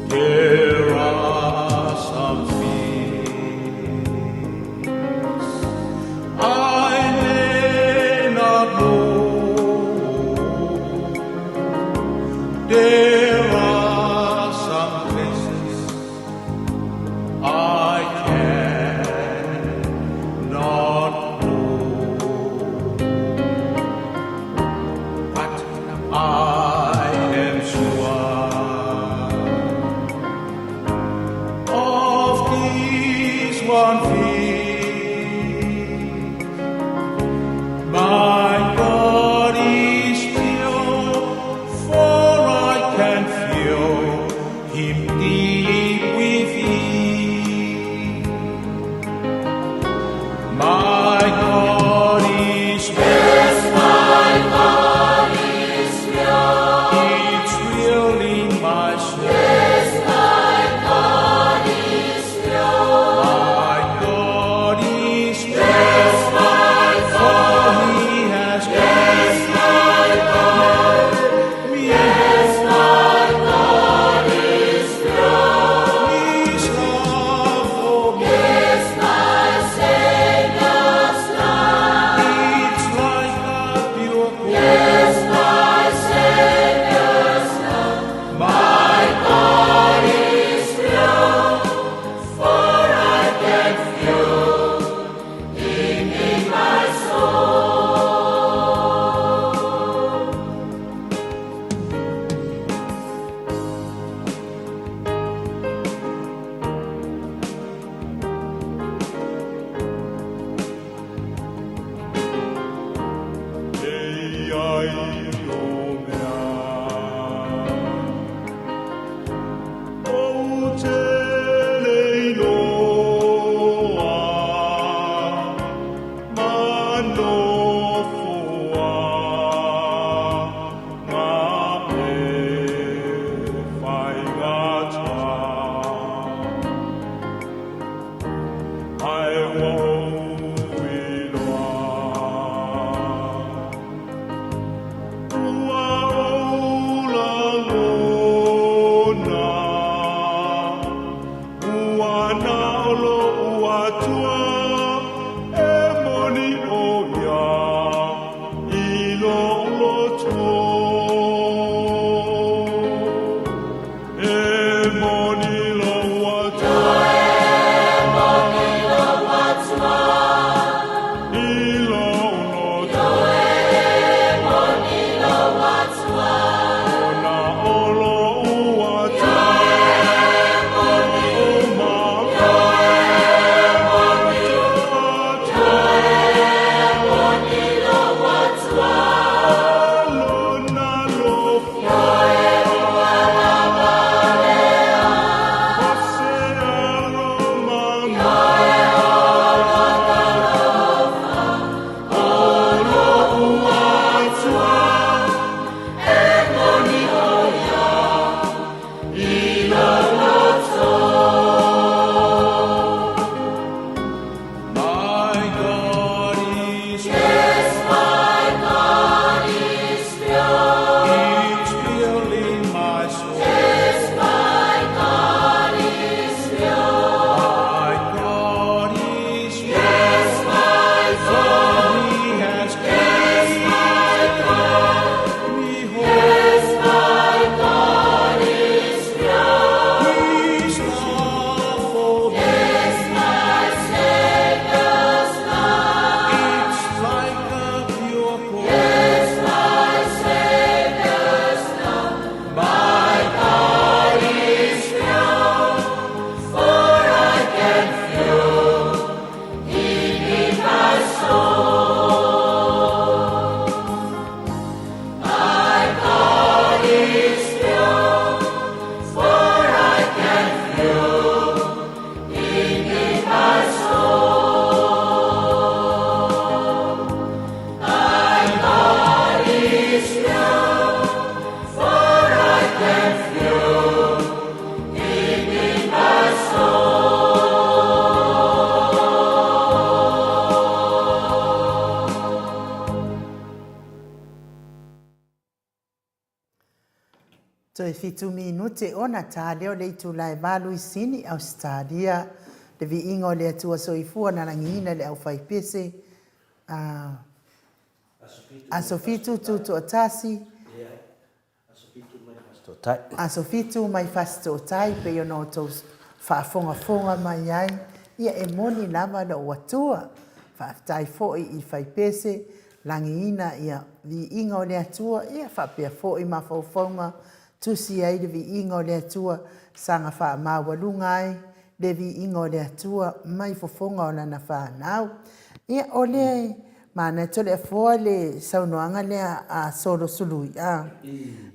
C: There are some things I may not know. There are some places I cannot go. But I am sure of this one thing. My God is still, for I can feel Him deep within. My God is real. It's real in my soul. My God. Ae ua ou iloa. Ua ou lagona, ua na o loʻu Atua e moni ʻo ia i loʻu loto. E moni lou Atua. E moni lou Atua. I lou loto. E moni lou Atua. Ona o lou Atua. E moni. O ma E moni. Atua. E moni lou Atua. Lona lofa. My God is Yes, my God is pure. It's pure in my soul. Yes, my God is pure. My God is pure. Yes, my God. For he has yes, my God. Me whole. Yes, my God is pure. His love for me. Yes, my Savior's love. It's like a pure pool. Yes, my Savior's love. My God is pure, for I can feel Him in my soul. My God is pure, for I can feel Him in my soul. My God is pure, for I can feel Him in my soul.
A: Toe fitu minute ona ta lea o le itula e valu i Sini, Ausetalia. Le viiga o le Atua Soifua na lagiina le aufaipese a Aso Fitu Tutoatasi, Aso Fitu mai Fasitootai pei ona outou faafogafoga mai ai, ia e moni lava lou Atua. Faafetai foi i faipese lagiina ia viiga o le Atua, ia faapea foi mafaufauga tusi ai le viiga o le Atua, saga faamaualuga ai le viiga o le Atua mai fofoga o lana fanau. Ia, o le manatu o le afoa le saunoaga lea a Solo Sului, a,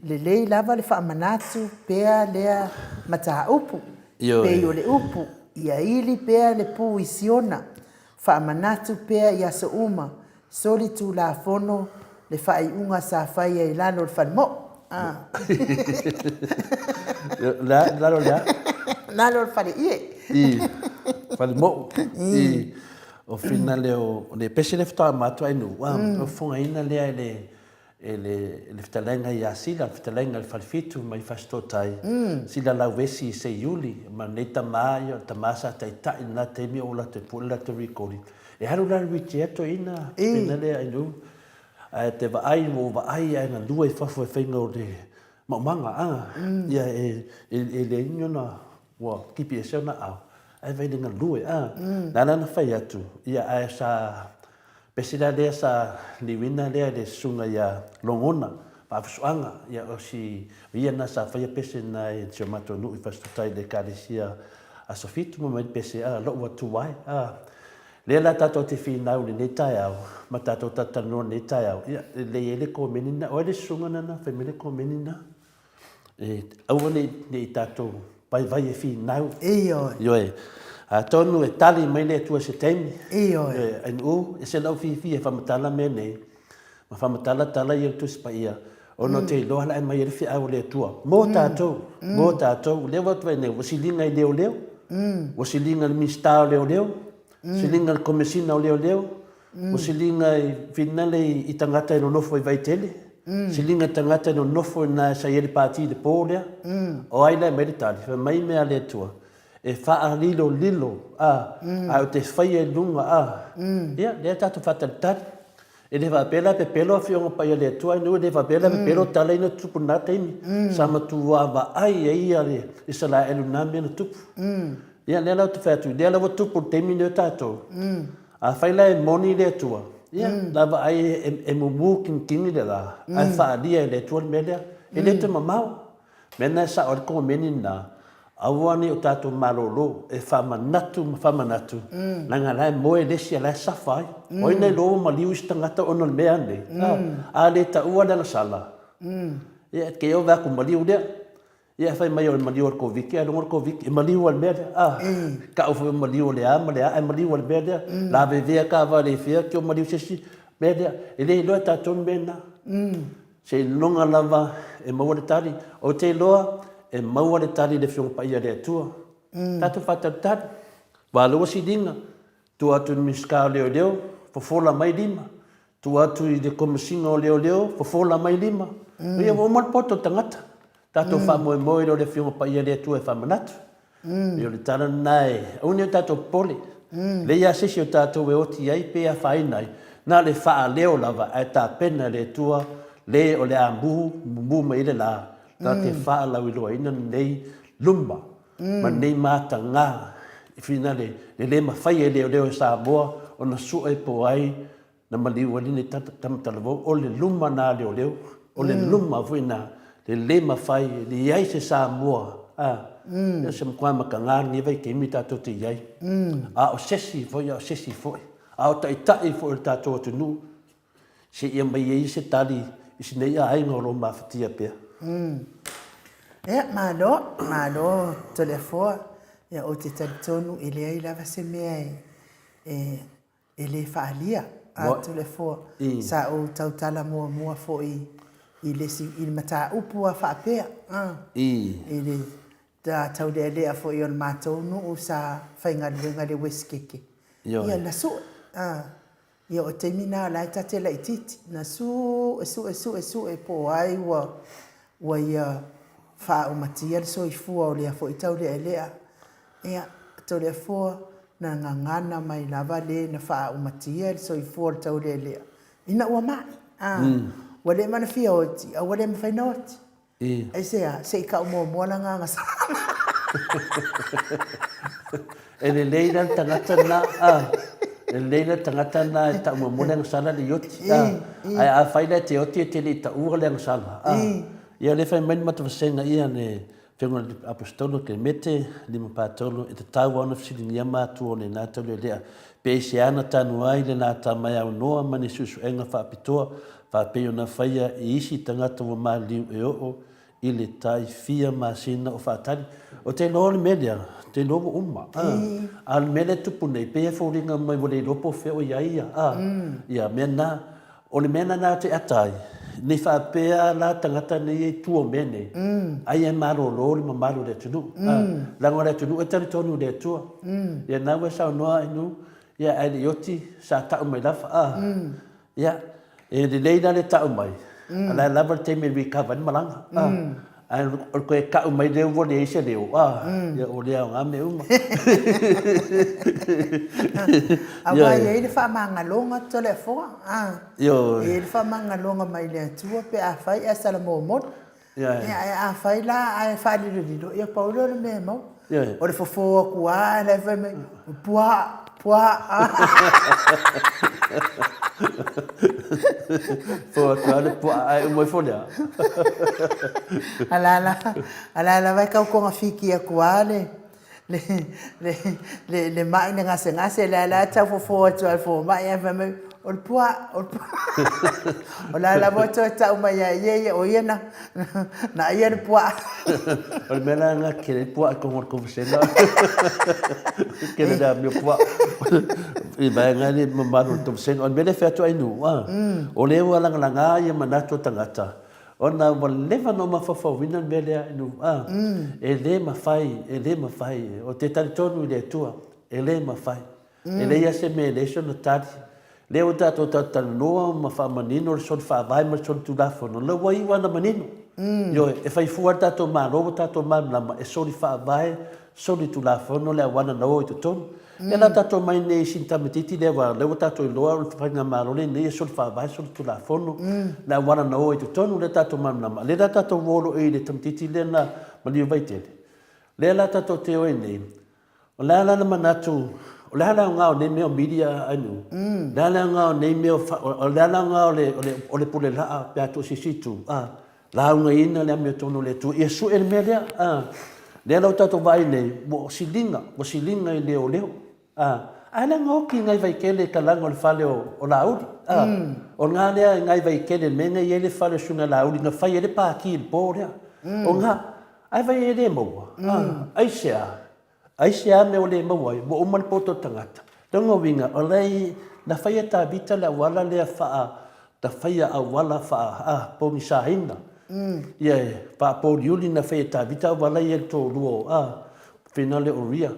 A: lelei lava le faamanatu pea lea mataupu, pei o le upu, ia ili pea le pu i Siona, faamanatu pea i aso uma, Soli Tulafono le faaiuga sa faia i lalo o le falemoo. A.
B: Lalo o le a?
A: Lalo o le faleie.
B: I, falemoo. I, o whina lea o le pese lea faatoa matou ai nuu, a, o fofogaina lea e le, e le, le fetalaiga ia Sila, le fetalaiga i le Falefitu mai Fasitotai, Sila Lauesi i Seiuli, ma lenei tama, ia o le tama sa taitai i lena taimi o latou pue le latou recording. E alu la le wheelchair toeaina pena lea i nuu, ae te vaai, ua ou vaai ae galue i fafo e faiga o le maumaga, a, ia e, e leai ni ona, ua kipi ese ona aao, ae vaai i le galue, a. Na ala ona fai atu, ia ae sa Pese la lea sa liuina lea e le susuga ia Logona Faafesoaga, ia o si ia na sa faia pese na e si o matou nuu i Fasitotai i le Ekalesia Aso Fitu ma mai le pese a lou atu ai a. Lea la tatou te finau i lenei taeao ma tatou talatalanoa i lenei taeao, ia e lelei ai le komeni na, o ai le susuga na na fai mai le komeni na? E aua ne i tatou vaivai e finau.
A: Ioe.
B: Ioe. Atonu e tali mai le Atua i se taimi.
A: Ioe. Ioe.
B: Ai nuu, e se lau fiafia e faamatala mea nei, ma faamatala tala ia o le Tusi Paia, ona ou te iloa la e aumai ai le feau a le Atua mo tatou, mo tatou. O lea ua atu ai nei, ua siliga i leoleo, ua siliga i le Minisita o Leoleo. Siliga i le Komesina o Leoleo, ua siliga i finale i tagata e nonofo i Vaitele, siliga i tagata e nonofo i ina sa i ai le pati i le po lea. O ai la e aumai le tali? Fai mai mea a le Atua, e faalilolilo, a, ae ou te faia i luga, a. Ia, lea tatou faatalitali. E le faapea la e pepelo Afioga Paia a le Atua ae e le faapea la e pepelo tala ia na tutupu i lena taimi. Sa matua vaai ai ia le Isaraelu i lena mea na tupu. Ia lea la ou te fai atu, lea la ua tupu i le taimi lenei o tatou, afai la e moni le Atua, ia la vaai e mumu kinikini le la, ae faaalia e le Atua le mea lea. E le toe mamao. Mea lena e sao ai le komeni lena, aua ne i o tatou malolo e faamanatu ma faamanatu, leaga la e moe le isi a la e safa ai. O ai na iloa ua maliu isi tagata ona o le mea nei? A le taua le agasala, ia e te ova atu maliu lea. Ia e fai mai o le maliu o le Koviti, ailoga o le Koviti, e maliu lava i le mea lea. A, tau foi o maliu o le a ma le a, ae maliu lava i le mea lea. Lavevea taavale i fea, tio maliu se isi mea lea. E le iloa e tatou le mea lena. Seiloga lava e maua le tali. Ou te iloa e maua le tali i le Afioga Paia a le Atua. Tatou faatalitali. Ua siliga, tuu atu i le Minisita o Leoleo, fofola mai lima. Tuu atu i le Komesina o Leoleo, fofola mai lima. Ia ua uma le poto o le tagata. Tatou faamoemoe loa i le Afioga Paia a le Atua e faamanatu. Pei o le tala lena e aua ne i o tatou popole. Leai lava se isi o tatou e oti ai pe afaina ai, na o le faaleo lava ae tapena e le Atua le o le a mu, mumu mai ai le la, na te faalauiloaina lenei luma ma lenei mataga i finale le le mafai e leoleo e Samoa ona sue po o ai Na maliu ai lenei tama talavou, o le luma na a leoleo, o le luma foi na le le mafai, e leai se Samoa, a, o se matua mataga lenei vaitaimi tatou te i ai. A o se isi foi, a o se isi foi, a o taitai foi o le tatou atunuu, seia mai ai se tali i si nei aiga o lo o mafatia pea.
A: Ia, malo, malo Toleafoa. Ia, ou te talitonu e leai lava se mea e E le faaalia atu le foa. Sa ou tautala muamua foi i le isi, i le mataupu a faapea, a, i le taulealea foi o le matou nuu sa faigaluega i le Uesetete. Ia, na sue, a, ia o le taimi lena o la e ta te laitiiti, na sue, sue, sue, sue po o ai ua, ua ia faaumatia le soifua o lea foi taulealea. Ia, Toleafoa, na gagana mai lava le na faaumatia le soifua o le taulealea ina ua mai. A, ua le ma na fia oti, a ua le mafai na oti. Aisea? Se i kau muamua lana agasala.
B: E lelei la le tagata lena, a, e lelei la le tagata lena e tau muamua le agasala le i oti, a, ae afai la e te oti e te le i taua le agasala, a, ia lea e fai mai le matavasega ia le Afioga i le Aposetolo Kelemete, 53, e tatau lava ona fesiligia matua o lena taulealea, pe aisea na tanu ai le lata mai aunoa ma ni suesuega faapitoa, faapei ona faia i isi tagata ua maliliu e oo i le tai fia masina o faatali. Ou te iloa o le mea lea, ou te iloa ua uma. A o le mea lea e tupu nei, pei e foliga mai ua le iloa po o fea o i ai ia, a, ia mea na. O le mea lena ou te ata ai, ne i faapea la tagata nei e i tua o mea nei, ai e malolo le mamalu o le atunuu. Leaga o le atunuu e talitonu i le Atua. Ia na ua e saunoa ai nu, ia ae le i oti sa tau mai lava. Ia, e lelei la le tau mai, a la e lava le taimi e recover ai le malaga. Ae o le toe tau mai lea ua leai se leo, a, ia ua le aoga mea uma.
A: Aua e i ai le faamagaloga Toleafoa, a. Ioe. E i ai le faamagaloga mai le Atua pe afai ae salamomoli. Ioe. Ae afai la ae faalilolilo, ia pau lea o le mea e maua. Ioe. O le fofo atu lava ae la e fai mai, puaa, puaa.
B: Fofo atu lava le puaa ae uma ifo lea.
A: A la la, a la lava e tau togafiti atu lava le, le, le, le, le mai le gasegase, o lea la e tau fofo atu lava e le fomai ae fai mai, o le puaa, o le puaa. O la lava e toe tau mai ia ia ia, o ia na, na aia le puaa.
B: O le mea la lena kele ai puaa i totonu o le kovasega. Kele le amio puaa. I vaega le mamalu o le kovasega. O le mea lea e fai atu ai nu, a, o lea ua lagalaga ia manatu o tagata, ona ua leva ona ou mafaufauina le mea lea nu, a, e le mafai, e le mafai. Ou te talitonu i le Atua, e le mafai. E leai lava se mea e leai sona tali. Lea ua tatou talatalanoa ma faamanino le soli faavae ma le soli tulafono, lea ua iu lava ina manino. Ioe, e fai fua le tatou Malo ua tatou malamalama e soli faavae, soli tulafono le auala na o i totonu. Lea la tatou omai nei i sina tamaitiiti lea aua o lea ua tatou iloa o le faigamalo lenei e soli faavae, soli tulafono le auala na o i totonu, lea tatou malamalama. Lea la tatou o loa i le tamaitiiti lea na maliu i Vaitele, lea la tatou te o ai nei, O le a la le manatu, o le a le aoga o nei mea o media a nuu? O le a le aoga o nei mea o, o le a le aoga o le, o le, o le pule laa pe a tuu i se isi itu, a? Laugaina le amiotonu a le Atua, ia sue le mea lea, a? Lea la ua tatou vaai nei, ua siliga, ua siliga i leoleo, a? Ae leaga oki nai Vaitele i talaga o le fale o, o Laauli, a? O lena lea i nai Vaitele i le mea na i ai le fale o Susuga ia Laauli na fai ai le pati i le po lea. O lena, ae vai e le maua, a? Aisea? Aisea mea ua le maua ai? Ua uma le poto o le tagata. Lona uiga, o la e, na faia e Tavita le auala lea faa, na faia auala faa, a, pogisaina. Ia, faapouliuli na faia e Tavita auala ia i le toalua o, a, finale o Uria.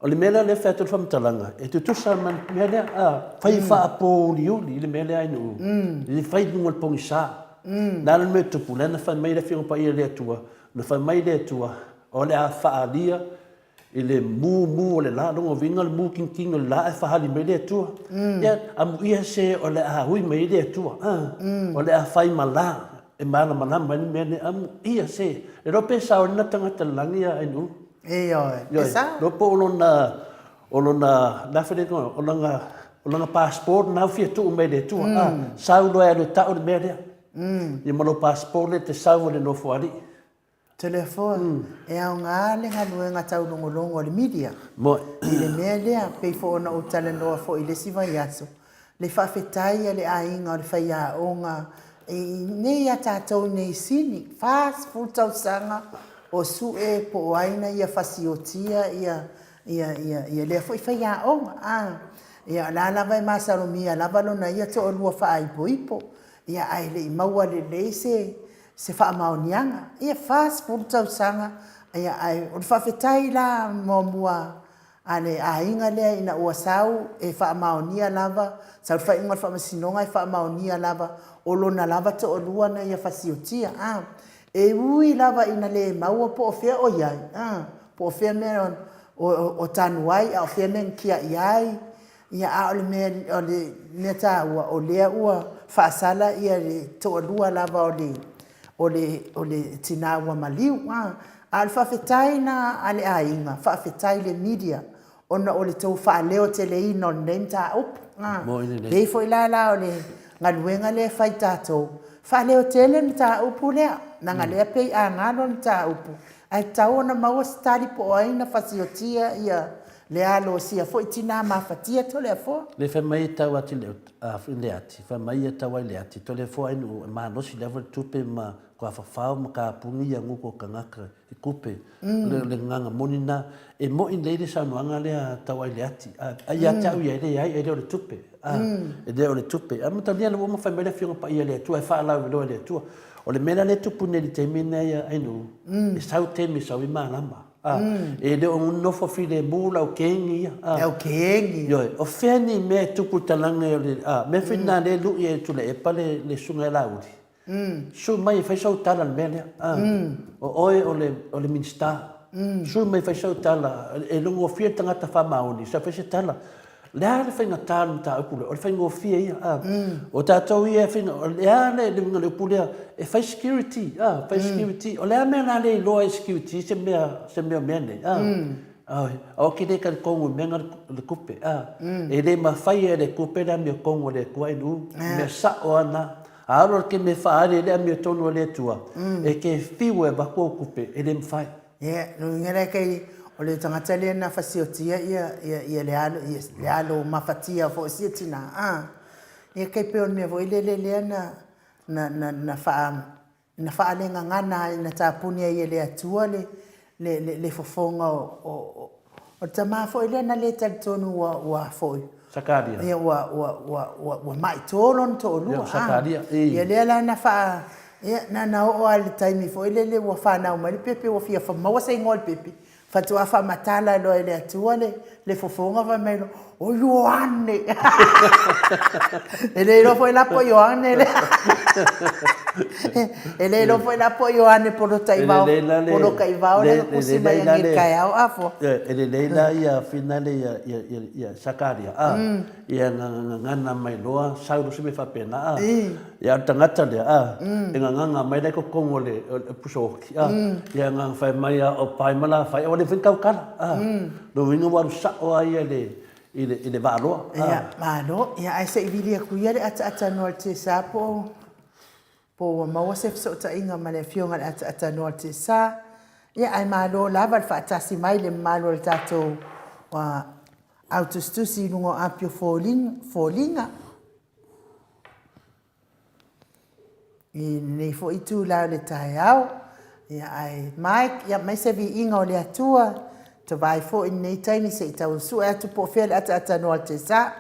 B: O le mea la lea e fai atu le faamatalaga, e tutusa ma le mea lea, a, fai faapouliuli le mea lea ae i fai i luga o le pogisa. O le a le mea e tupu? O lea na fai mai le Afioga Paia i le Atua, na fai mai le Atua, O le a faaalia i le mumu o le la, lona uiga o le mutinitini o le la ae fahali mai le Atua. Ia, amuia se o le a ui mai ai le Atua, a, o le a fai ma la e malamalama ai le mea lenei, amuia se. E iloa pe sao ai lena tagata i le lagi ia Ainuu.
A: Ioe, e sao.
B: Iloa po o lona, o lona, le a foi le igoa, o lona, o lona passport lena ua fia tuu mai e le Atua, a, sau loa e alu e tau le mea lea. Ia ma lou passport lea e te sau ai i le Nofoalii.
A: Toleafoa, e aoga le galuega taulogologo a le media i le mea lea, pei foi ona ou talanoa foi i le isi vaiaso, le faafetai a le aiga o le faiaoga i nei ia tatou i nei i Sini, 40 tausaga o sue po o ai na ia fasiotia ia ia lea foi faiaoga. A, ia o la lava e masalomia lava lona ia toalua faaipoipo, ia ae le i maua lelei se se faamaoniaga. Ia 40 tausaga, ia ae o le faafetai la muamua a le aiga lea ina ua sau e faamaonia lava, sau le faaiuga o le faamasinoga e faamaonia lava o lona lava toalua na ia fasiotia. A, e ui lava ina le maua po o fea o i ai, a, po o fea mea o tanu ai a o fea mea na tiai ai, Ia, a o le mea, o le mea taua, o lea ua faasala ia le toalua lava o le, o le, o le tina ua maliu. A, a o le faafetai la a le aiga, faafetai i le media ona o le tou faaleoteleina o lenei mataupu. A, pei foi la la o le galuega lea e fai tatou, faaleotele le mataupu lea, leaga lea pei a galo le mataupu, ae tatau ona maua se tali po o ai na fasiotia ia Le alo o sia foi tina mafatia Toleafoa.
B: Le fai mai e tau atu i le ati, fai mai ia tau ai le ati, Toleafoa ai nuu e malosi lava le tupe ma kuafafao ma kapuni ia nguko o kangaka i kupe. Le le gagaga moni na, e moi lelei le saunoaga lea tau ai le ati. A ia te au ia e leai, e le o le tupe. A, e le o le tupe. A matalia le ua uma fai mai le Afioga Paia a le Atua e faalauiloa e le Atua. O le mea la lea e tupu nei i le taimi lenei ai nuu, e sau taimi e sau ai malama. A, e le o nofo filemu lau kengi ia. A,
A: Lau kengi.
B: Ioe, o fea ni mea e tupu i talaga o le, a, mea foi na lea e lui ai e Tuilaepa le, le susuga ia Laauli. Sui mai e fai sau tala i le mea lea. A, o oe o le, o le Minisita. Sui mai e fai sau tala, e logofie le tagata faamaoni, sa fai se tala. O le a le faigata o le mataupu lea? O le faigofie ia. A. O tatou ia e faiga, o le a le uiga o le upu lea, e fai security, a, fai security. O le a mea la le iloa ai security se mea, se mea o mea nei, a. Aua ke le talitonu i mea na le tupe, a. E le mafai e le tupe le amiotonu a le Atua e lu, mea sao lava na. A alu le taimi e faaali ai le amiotonu a le Atua, e te fiu e avatu au tupe, e le mafai.
A: Ia, lona uiga la kei, o le tagata lea na fasiotia ia, ia, ia le alo, ia le alo mafatia foi o sia tina, a, ia kei pei o le mea foi lele lea na, na, na, na faa, na faalegagana ai, na tapuni ai e le Atua le, le, le, le fofoga o, o, o, o le tama foi lea na le talitonu ua, ua foi,
B: Sakaria.
A: Ia ua ua ua ua ua mai to lona toalua.
B: Ia o Sakaria. I.
A: Ia lea la na faa ia na na oo lava i le taimi foi lele ua fanau mai le pepe ua fia maua se igoa o le pepe. Faatoa faamatala loa e le Atua le le fofoga fai mai loa, o Ioane. E le iloa foi la po o Ioane lea. E le iloa foi la po o Ioane poloka i vao, poloka i vao lea na tusi mai i le taeao afoa.
B: E lelei la ia finale ia Sakaria, a, ia na gagana mai loa sau loa se mea faapena, a. Ia a o le tagata lea, a, e gagana mai la i totonu o le puso oti, a, ia na fai mai lava o pae ma lafai, ae ua le mafai ona tautala, a. Lona uiga ua alu sao lava ia i le vaaloa, a.
A: Ia, malo. Ia ae se i vili atu ia le ataatanoa o le tiasa po o po ua maua se fesootaiga ma le Afioga i le Ataatanoa o le Tiasa. Ia ae malo lava le faatasi mai i le mamalu o le tatou au tusitusi i luga o api o foliga. I lenei foi itula o le taeao. Ia ae Mike, ia aumai se viiga o le Atua, tavai foi i lenei taimi se i tau sue atu po o fea le ataatanoa o le tiasa.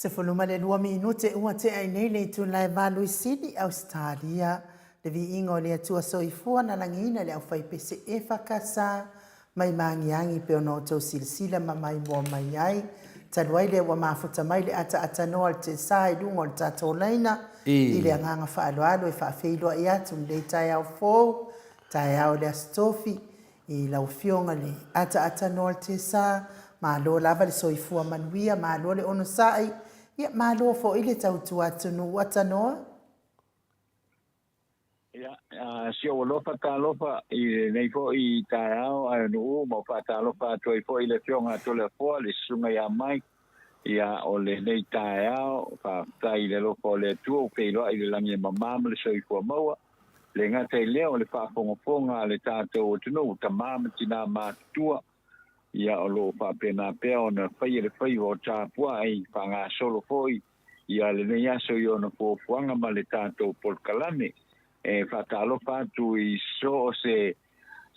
A: 12 minute ua tea ai nei le itula e valu i Sydney, Ausetalia. Le viiga o le Atua Soifua na lagiina i le aufaipese EFKS mai maagiagi pei ona outou silasila ma maimoa mai ai. Talu ai lea ua mafuta mai le ataatanoa o le Tesa i luga o le tatou laina i le agaga faaaloalo e faafeiloai atu lenei taeao fou, taeao o le Aso Tofi, I lau Afioga le ataatanoa le Tesa, malo lava le soifua manuia, malo le onosai, ia malo foi le tautua atunuu atanoa.
D: Ia, si ou alofa talofa i lenei foi taeao ae nuu ma faatalofa atu ai foi i le Afioga a Toleafoa, le Susuga ia Mike, ia o lenei taeao, faafetai i le alofa o le Atua ua feiloai i le lagi e mama ma le soifua maua. Le gata i lea o le faafogafoga a le tatou atunuu, tama ma tinā matutua, ia o lo o faapena pea ona faia le faiva o tapuai faagasolo foi ia lenei aso i ona fuafuaga ma le tatou polokalame. E faatalofa atu i so o se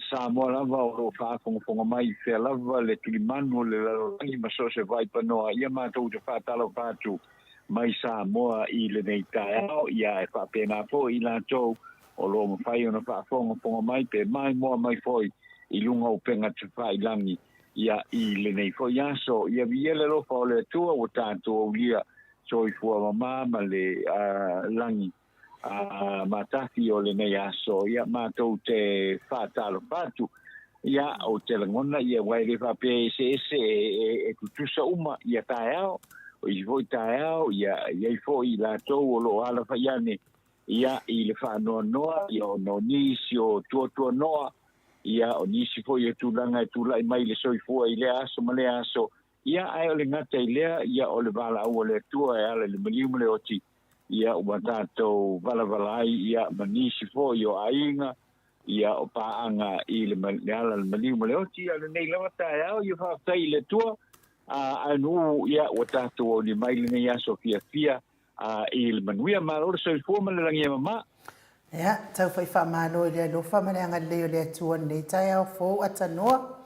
D: Samoa lava o lo o faafogafoga mai i fea lava le tulimanu o le lalolagi ma so o se vaipanoa, ia matou te faatalofa atu mai Samoa i lenei taeao, ia e faapena foi i latou o lo o mafai ona faafogafoga mai pe maimoa mai foi i luga o upega tafailagi ia i lenei foi aso. Ia viia le alofa o le Atua ua tatou aulia soifua mama ma le lagi matafi o lenei aso, ia matou te faatalofa atu. Ia ou te lagona ia aua e le faapea e eseese e tutusa uma ia taeao, o isi foi taeao ia e i ai foi i latou o lo o alafai ane ia i le faanoanoa ia ona o nisi o tuatuanoa ia o nisi foi o tulaga e tulai mai i le soifua i lea aso ma lea aso. Ia ae o le gata i lea ia o le valaau a le Atua e ala i le maliu ma le oti ia ua tatou valavala ai ia ma nisi foi o aiga ia o paaga i le le ala le maliu ma le oti ia lenei lava taeao. Ia faafetai i le Atua a nuu ia ua tatou auli mai lenei aso fiafia i le manuia. Malo le soifua ma le lagi e mama.
A: Ia, tau fai faamalo i le alofa ma le agalelei o le Atua i lenei taeao fou atanoa.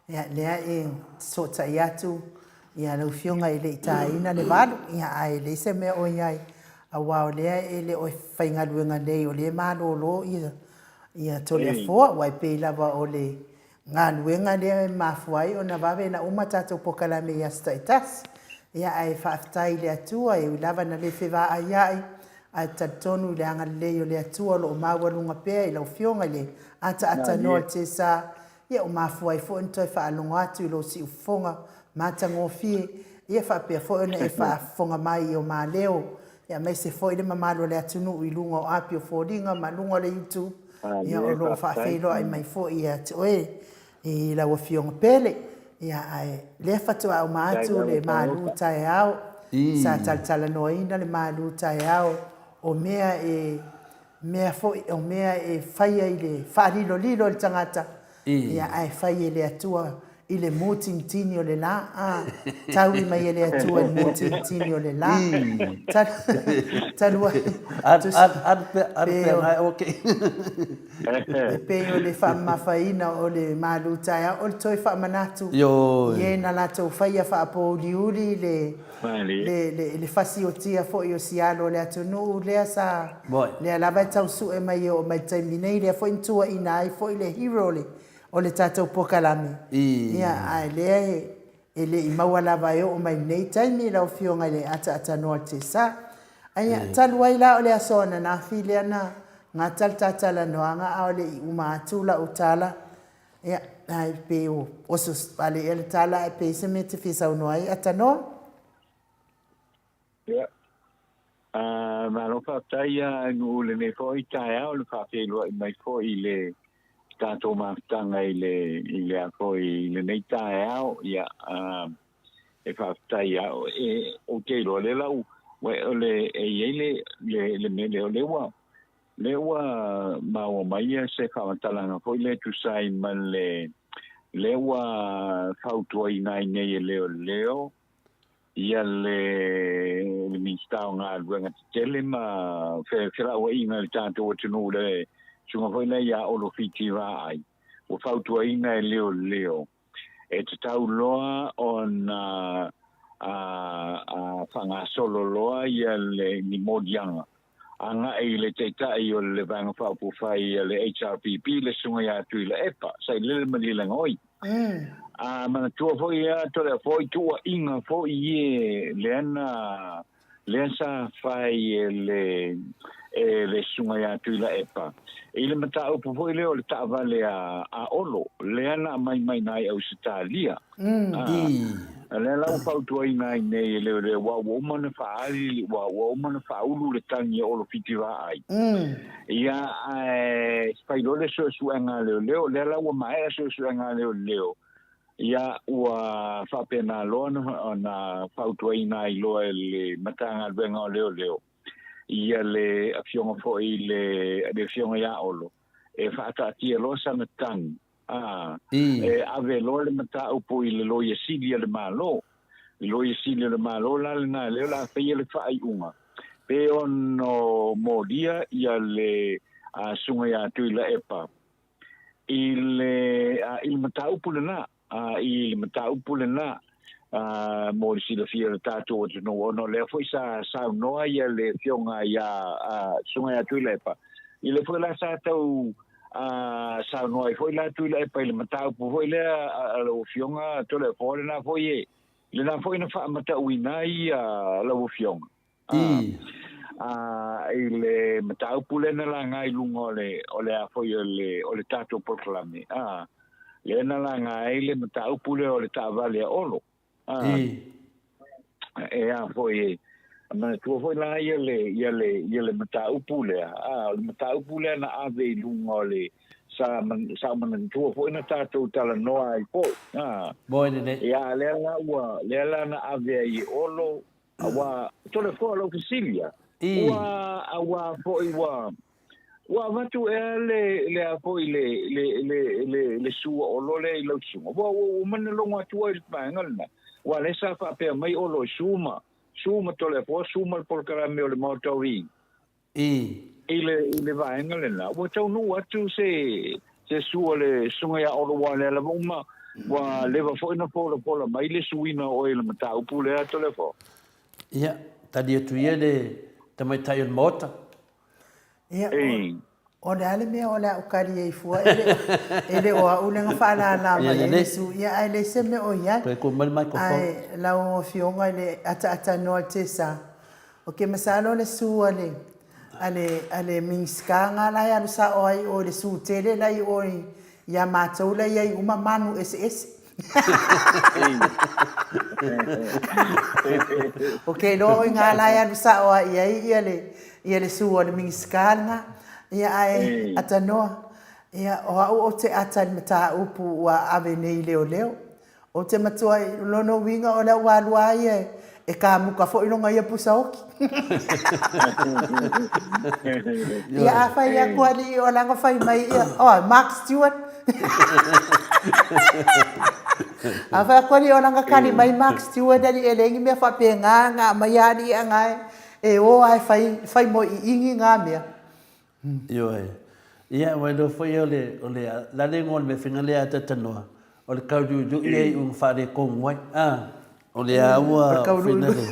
A: Ia, lea e fesootai atu ia lau Afioga e le i taina le 8, ia ae leai se mea o i ai, aua o lea e le o faigaluega nei, o lea e malolo ia, ia Toleafoa, aua e pei lava o le galuega lea e mafua ai ona vave ona uma tatou polokalame i aso taitasi. Ia, ae faafetai i le Atua, e ui lava ina le fevaaiai, ae talitonu i le agalelei o le Atua o lo o maualuga pea i lau Afioga i le ataatanoa o le Tesa, ia ua mafua ai foi ona toe faalogo atu i lou siufofoga matagofie, ia faapea foi ona e faafofoga mai i o maleo, ia aemaise foi le mamalu o le atunuu i luga o api o foliga ma luga o le YouTube, ia o lo o faafeiloai mai foi ia te oe i lau Afioga pele. Ia ae lea faatoa uma atu le malu taeao, sa talatalanoaina le malu taeao o mea e mea foi, o mea e faia i le faalilolilo e le tagata, ia, ae fai e le Atua i le mutinitini o le la, a, taui mai e le Atua i le mutinitini o le la. Talu ai, e pei o le faamamafaina o le malu taeao, o le toe faamanatu i e na latou faia faapouliuli le le fasiotia foi o si alo o le atunuu lea sa lea lava e tau sue mai e oo mai le taimi nei, lea foi na tuuaina ai foi le hero o le tatou polokalame, ia, ae lea e le i maua lava e oo mai lenei taimi lau Afioga i le ataatanoa o le Tesa. Ae talu ai la o le aso ananafi lea na gata le ta talanoaga a o le i uma atu lau tala, ia, ae pei o oso pale ea le tala ae pei se mea e te fia saunoa ai atanoa.
D: Ia. Malo faafetai a nuu lenei foi taeao le faafeiloai mai foi i le tatou mafutaga i le i le a foi i lenei taeao. Ia e faafetai a e ou te iloa le lau o le e i ai le le le mea lea o lea ua Lea ua maua mai se faamatalaga foi lea e tusa ai ma le lea ua fautuaina ai nei e leoleo ia le le Minisita o Galuega Tetele ma Felauaiga i le tatou atunuu le susuga foi lea ia Olo Fiti Vaai, ua fautuaina e leoleo e tatau loa ona A faagasolo loa ia le ni moliaga agai i le Taitai o le Vaega Faaupufai a le HRPP le Susuga ia Tuilaepa Sailele Malielegaoi. A manatua foi ia Toleafoa i tuuaiga foi ie lea na lea sa fai e le e le Susuga ia Tuilaepa i le mataupu foi lea o le taavale a a Olo lea na aumai mai na i Ausetalia. A lea la ua fautuaina ai nei e leoleo aua ua uma ona faaali ua ua uma ona faaulu le tagi a Olo Fitivaai. Ia ae fai loa le suesuega a leoleo, lea la ua maea suesuega a leoleo, ia ua faapena loa ona fautuaina ai loa e le Matagaluega o Leoleo ia le afioga foi i le le afioga ia Olo e faataatia loa sana tagi, a, e ave loa le mataupu i le Loia Sili a le Malo. Le Loia Sili a le Malo la lena lea o le a faia le faaiuga pe ono molia ia le Susuga ia Tuilaepa i le i le mataupu lena, i le mataupu lena mo le silafia o le tatou atunuu, ona o lea foi sa saunoa ia le Afioga ia Susuga ia Tuilaepa, i le foi la sa tau saunoa ai foi la Tuilaepa i le mataupu foi lea a lau Afioga Toleafoa lena foi e lena foi na faamatauina ai lau Afioga. I le mataupu lea na laga i luga o le o le a foi o le o le tatou polokalame, a, lea na laga ai le mataupu lea o le taavale a Olo, a, e a foi e manatua foi la ia le ia le ia le mataupu lea, a, o le mataupu lea na ave i luga o le sa sa manatua foi na tatou talanoa ai foi, a, ia lea la ua lea la na ave ai e Olo. Aua, Toleafoa lau fesili a, ua, aua foi ua, ua avatu ea le, le a foi le, le, le, le, le sua Olo lea i lau susuga? Ua, ua, ua mana logo atu ai i le vaega lena. Ua lea sa faapea mai Olo e su ma, su ma Toleafoa, su ma le polokalame o le Maota o Viiga. I le, i le vaega lena, ua taunuu atu se, se su a le Susuga ia Olo aua o lea lava uma, ua leva foi ona polapola mai le suina o oe i le mataupu lea, Toleafoa.
B: Ia, tali atu ia le tamaitai o le Maota.
A: Ia, o le a le mea o le a ou kali ai fua, e le, e le o au lea na faalala mai ai le su, ia ae leai se mea o i ai.
B: Toe tuu mai le microphone.
A: Ae lau Afioga i le ataatanoa i le tesa, Ok masalo le su a le a le a le Minisita nga la e alu sao ai o le su tele la i o ia matou la i ai uma manu eseese. Ok iloa o nga la e alu sao ai i ai ia le ia le su a le Minisita lena. Ia ae atanoa ia o au ou te ata i le mataupu ua ave nei i leoleo. Ou te matua i lona uiga o lea ua alu a ia e kamuka foi lona ia pusa oki. Ia a fai atu alii o lana fai mai ia, oh, Mark Stewart. A fai atu alii o lana kali mai Mark Stewart alii e leai ni mea faapena na aumai a alii a na e o a e fai, fai mo iingi nga mea.
B: Ioe. Ia, ua iloa foi o le, o le, la le igoa o le mea faiga lea a Tatanoa, o le kauliuliui ia i uga faaletonu ai. A, o lea ua fina le,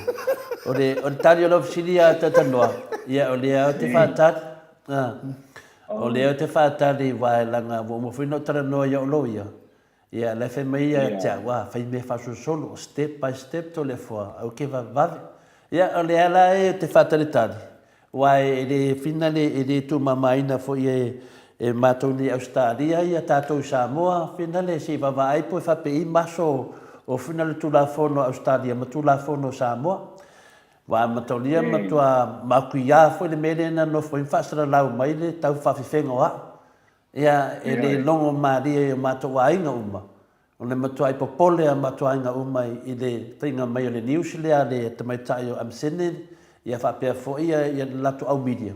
B: o le, o le tali o lau fesili ia Tatanoa, ia o lea ou te faatali. A, o lea ou te faatali aua leaga ua uma foi ona ou talanoa ia o ia, ia la e fai mai ia te au, a, fai mea faasolosolo, step by step Toleafoa, aua ke vavevave. Ia, o lea la e ou te faatalitali, Aua e le fina le, e le tuumamaina foi e, e matou nei Ausetalia ia tatou i Samoa, fina le se i vaavaai po e faapei ma aso o fina le Tulafono a Ausetalia ma Tulafono a Samoa. Aua mataulia matua makuia foi le mea lea na nofo ai ma faasalalau mai le tau faafefega o au. Ia, e le logo malie i o matou aiga uma, O le matuai popole a matou aiga uma i le faiga mai o le news lea a le tamaitai o Amsene ia faapea foi ia le latou au media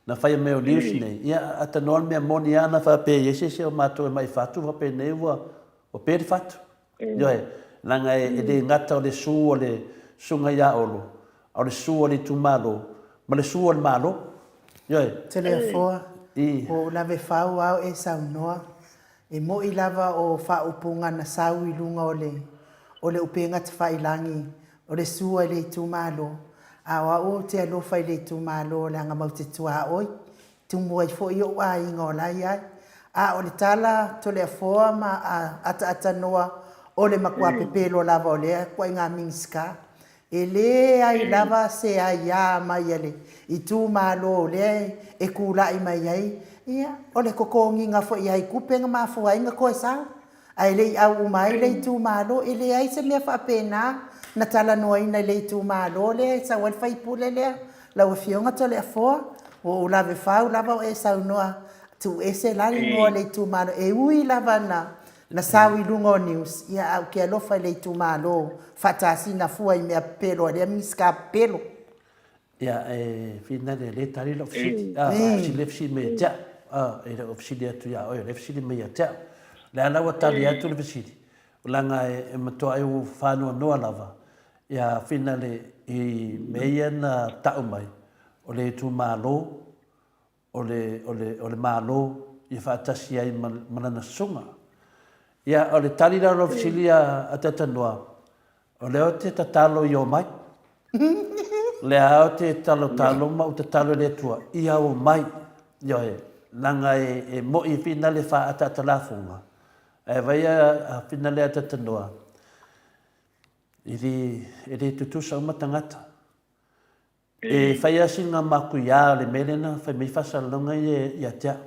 B: na faia mai o news nei ia atanoa le mea moni a na faapea i ai se isi o matou e mai fatu faapenei ua ua pe le fatu ioe leaga e le gata o le su o le susuga ia Olo a o le su o le itumalo ma le su o le Malo ioe.
A: Toleafoa, ua ou lave fau au e saunoa E moʻi lava o faaupuga na sau i luga o le o le upega tafailangi. O le sua i le itumalo, a o au ou te alofa i le itumalo leaga mau te tuaoi, tumu ai foi ou aiga o la e i ai. A o le tala Toleafoa ma Ataatanoa o le matua pepelo lava o lea ituaiga Minisita. E leai lava se aia mai a le itumalo lea e tulai mai ai, ia, o le totogiina foi ai tupe na mafua ai ona toe sau. Ae le i au uma ai le itumalo, e leai se mea faapena na talanoaina i le itumalo lea e sau ai le sui usufono lea. Lau Afioga Toleafoa, ua ou lave fau lava o e saunoa, tuu ese la le igoa o le itumalo. E ui lava na sau i luga o news, ae ou te alofa i le itumalo faatasina fua i mea pepelo a lea Minisita pepelo.
B: Ia, e finale, lea e tali lau fesili. A, fesili lea fesili mai ia te au. A, e le o fesili atu ia oe, o lea e fesili mai ia te au. O lea la ua tali atu le fesili, leaga e matuai ou faanoanoa lava ia finale i mea ia na tau mai, o le itumalo, o le, o le, o le Malo ia faatasi ai ma, ma lana susuga. Ia, o le tali la o lau fesili a, a Tatanoa, o lea ou te tatalo ia omai. Lea ou te talotalo ma ou tatalo i le Atua, ia omai. Ioe, leaga e, e mo'i whina le whaataata lafoga. Ae vai a, a whina le Atatanoa, e le, e le tutusa uma tagata. E fai lava sina matuia o le mea lea na fai mai faasalalauga ia ia te au.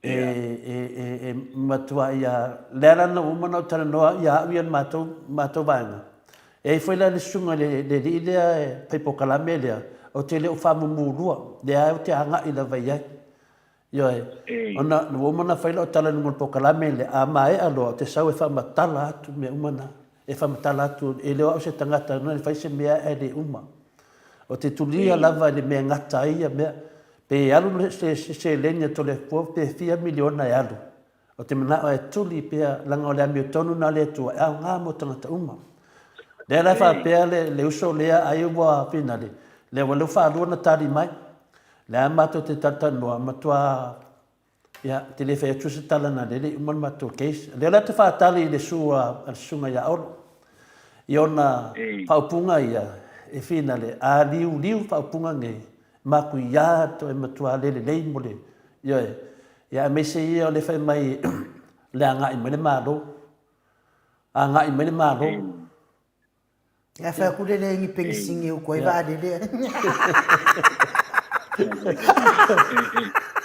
B: E, e, e, e matua ia, lea la na uma ona ou talanoa ia au ia le matou, matou vaega. E ai foi la le susuga i le, le alii lea e fai polokalame lea, ou te le o faamumulua, lea ou te agai lava i ai. Ioe. Ona ua uma ona fai lau tala i luga o le polokalame lea, a maea loa, ou te sau e faamatala atu mea uma na. E faamatala atu, e le o au se tagata e fai se mea ae le uma. Ou te tulia lava i le mea e gata ai ia mea. Pe alu se seleni a Toleafoa pe fia miliona e alu, Ou te manao e tuli pea, leaga o le amiotonu na a le Atua e aoga mo tagata uma. Lea la e faapea le, le uso lea ai ua finale, lea ua leu faalua na tali mai. Lea matou te talatalanoa, matua, ia, te le fai atu se tala na lele i uma le matou case. Lea la te faatali i le su a, a le susuga ia Olo. I ona faaupuga ia, e finale, a liuliu faaupuga nei, matuia toe matua le lelei mo le, ioe, ia aemaise ia o le fai mai le agai mai le Malo, agai mai le Malo.
A: Ia fai atu le leai ni penisini e utu ai vaalele.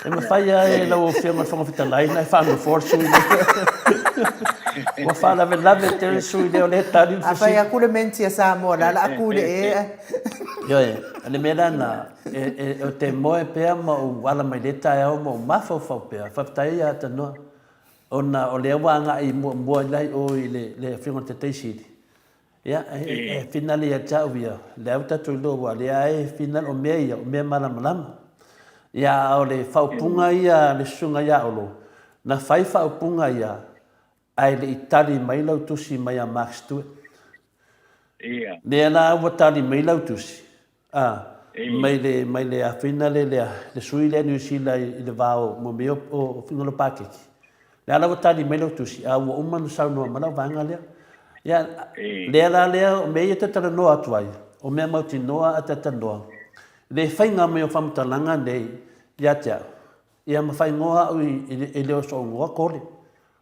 B: E mafai lava e lau Afioga i le Fofoga Fetalai ona e faanofoa le sui usufono. Ua faalavelave tele le sui usufono lea o lea e tali le
A: fesili. A fai atu le menti a Samoa, o le a o le a tu i le ea.
B: Ioe, o le mea la lena, e, e, ou te moe pea ma ou ala mai lea taeao ma ou mafaufau pea, faafetai ia Tanoa, ona o lea ua agai muamua i la i o i le, le Afioga i le Taitai Sili, ia, e, e finale ia te au ia, lea ua tatou iloa ua lea e finale, o mea ia, o mea malamalama. Ia, a o le faaupuga ia a le Susuga ia Olo, na fai faaupuga ia, Ae le i tali mai lau tusi mai a Mark Stewart.
D: Ia.
B: Lea la ua tali mai lau tusi, a, mai le, mai le afina le, le, le sui lea Niu Sila i, i le va o, mo mea o, o Fingalo Pakeke. Lea la ua tali mai lau tusi, a ua uma ona saunoa mai lau vaega lea. Ia, lea la lea, o mea ia e talanoa atu ai, o mea mautinoa a talanoa, le faiga mai o faamatalaga nei ia te au, Ia ma faaigoa au i le oso goa Kole.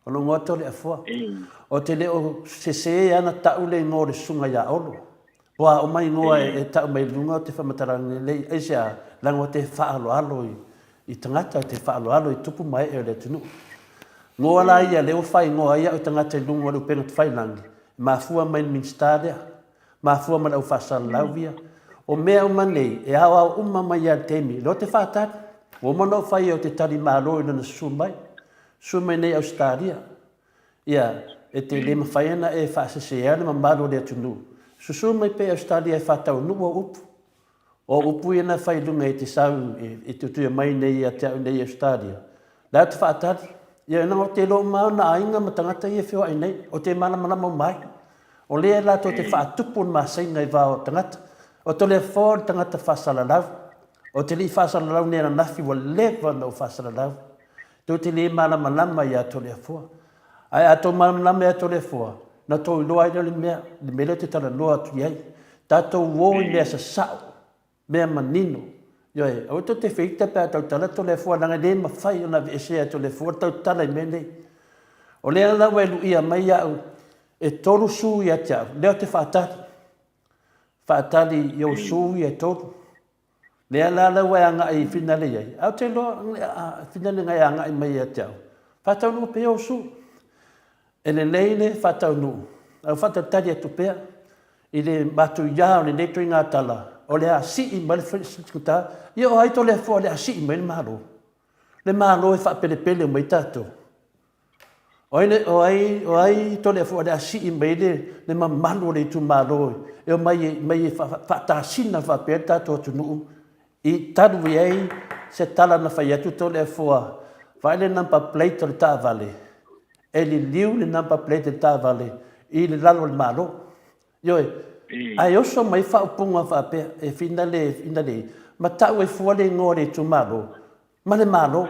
B: O lou igoa Toleafoa. O te le o sese ana tau le igoa o le susuga ia Olo. O a uma igoa e tau mai luga o te faamatalaga lelei, aisea? Leaga o te faaaloalo i tagata, o te faaaloalo i tupu ma ee o le atunuu. Ngoa la ia lea ua faaigoa ai au tagata i luga o le upega tafailagi, e mafua mai i le Minisita lea. Mafua ma le au faasalalau ia. O mea uma nei, e aoao uma mai ia le taimi, lea ou te faatali. Ua uma ona ou fai ou te tali malo i lona susu mai. Susu mai nei Ausetalia. Ia, e te le mafai ona e faasesea le mamalu o le atunuu. Susu mai pea i Ausetalia e faataunuu au upu. O upu ia na fai i luga e te sau e tutuia mai nei ia te au nei i Ausetalia. La ou te faatali. Ia leaga ou te iloa uma lava ona aiga ma tagata ia e feoai nei. Ou te malamalama uma ai. O lea latou te faatupu le maseiga i va o tagata. O Toleafoa o le tagata faasalalau. Ou te le i faasalalau nei ananafi ua leva ona ou faasalalau. Tou te le malamalama ia Toleafoa. Ae a tou malamalama ia Toleafoa, Ona tou iloa ai lea o le mea, le mea lea ou te talanoa atu i ai. Tatou o i mea sasao, mea manino. Ioe, aua tou te feita pe a tautala Toleafoa leaga e le mafai ona aveesea e Toleafoa le tautala i mea nei. O lea la ua e luia mai au e 3 ia te au, lea ou te faatali. Faatali i ou su ia e 3. Lea la la ua e agai i finale i ai, ae ou te iloa finale na e agai mai ia te au, faataunuu pea ou su. E lelei le faataunuu, ae ua faatalitali atu pea i le matuia o lenei ituaiga tala, o le a sii mai le fita, ia o ai Toleafoa o le a sii mai le Malo? Le Malo e faapelepele uma ai tatou. O ai, o ai, o ai Toleafoa o le a sii mai le, le mamalu o le itumalo e omai mai e faatasina faapea le tatou atunuu i talu i ai se tala na fai atu Toleafoa, vaai le number plate o le taavale, e liliu le number plate o le taavale i le lalo o le Malo. Ioe, ae oso mai faaupuga faapea e finale, finale ma tau ai fua le igoa o le itumalo ma le Malo.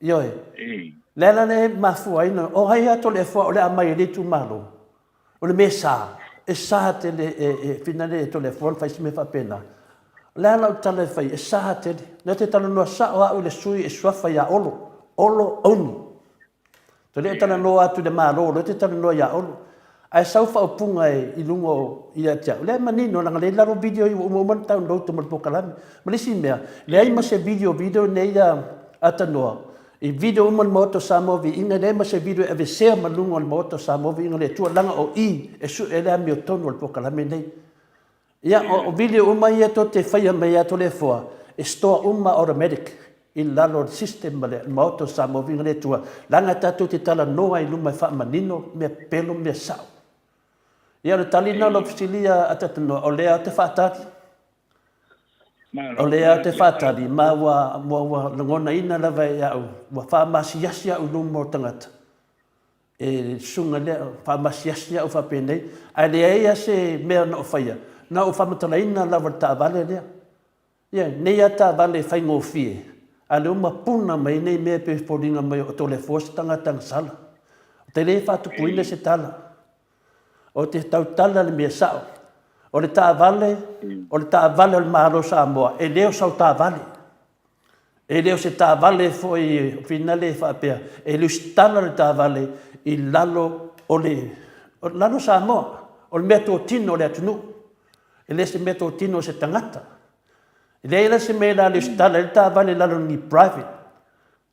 B: Ioe. Le ala lea e mafua ai o ai lava Toleafoa o le a mai e le itumalo. O le mea sa, e sa tele e, e finale e Toleafoa ona fai se mea faapena. O le a lau tala e fai, e sa tele. Lea te talanoa sao au i le sui e suafa ia Olo, Olo Auni. Te le talanoa atu i le Malo, o lea te talanoa ia Olo. Ae sau faaupuga e, i luga o ia te au. Lea e manino, leaga lea e i lalo video ua uma uma ona download ma le polokalame. Ma le isi mea, leai ma se video, video nei a Tanoa, i video uma le Maota o Samoa Viiga, leai ma se video e aveesea ma luga o le Maota o Samoa Viiga o le Atua, leaga o i e sue ai le amiotonu o le polokalame nei. Ia, o video uma ia tou te faia mai ia Toleafoa, e store uma automatic i lalo o le system a le Maota o Samoa Viiga le Atua, leaga tatou te talanoa i luma e faamanino mea pepelo ma mea sao. Ia, o le tali lena o lau fesili a Tatanoa, o lea ou te faatali. O lea ou te faatali, ma ua, ua, ua lagonaina lava e au, ua faamasiasi au i luma o tagata. E le susuga lea, faamasiasi au faapenei, ae leai lava se mea na ou faia, na ou faamatalaina lava le taavale lea. Ia, nei lava taavale e faigofie, a o lea ua mapuna mai nei mea e pei e foliga mai o Toleafoa se tagata agasala. Ou te le faatupuina se tala. Ou te tautala le mea sao. O le taavale, o le taavale a le Malo o Samoa, e le o sau taavale. E le o se taavale foi finale e faapea e lusitala le taavale i lalo o le o lalo o Samoa, o le meatotino o le atunuu. E le o se meatotino o se tagata. E leai la se mea o le a lusitala ai le taavale i lalo o ni private.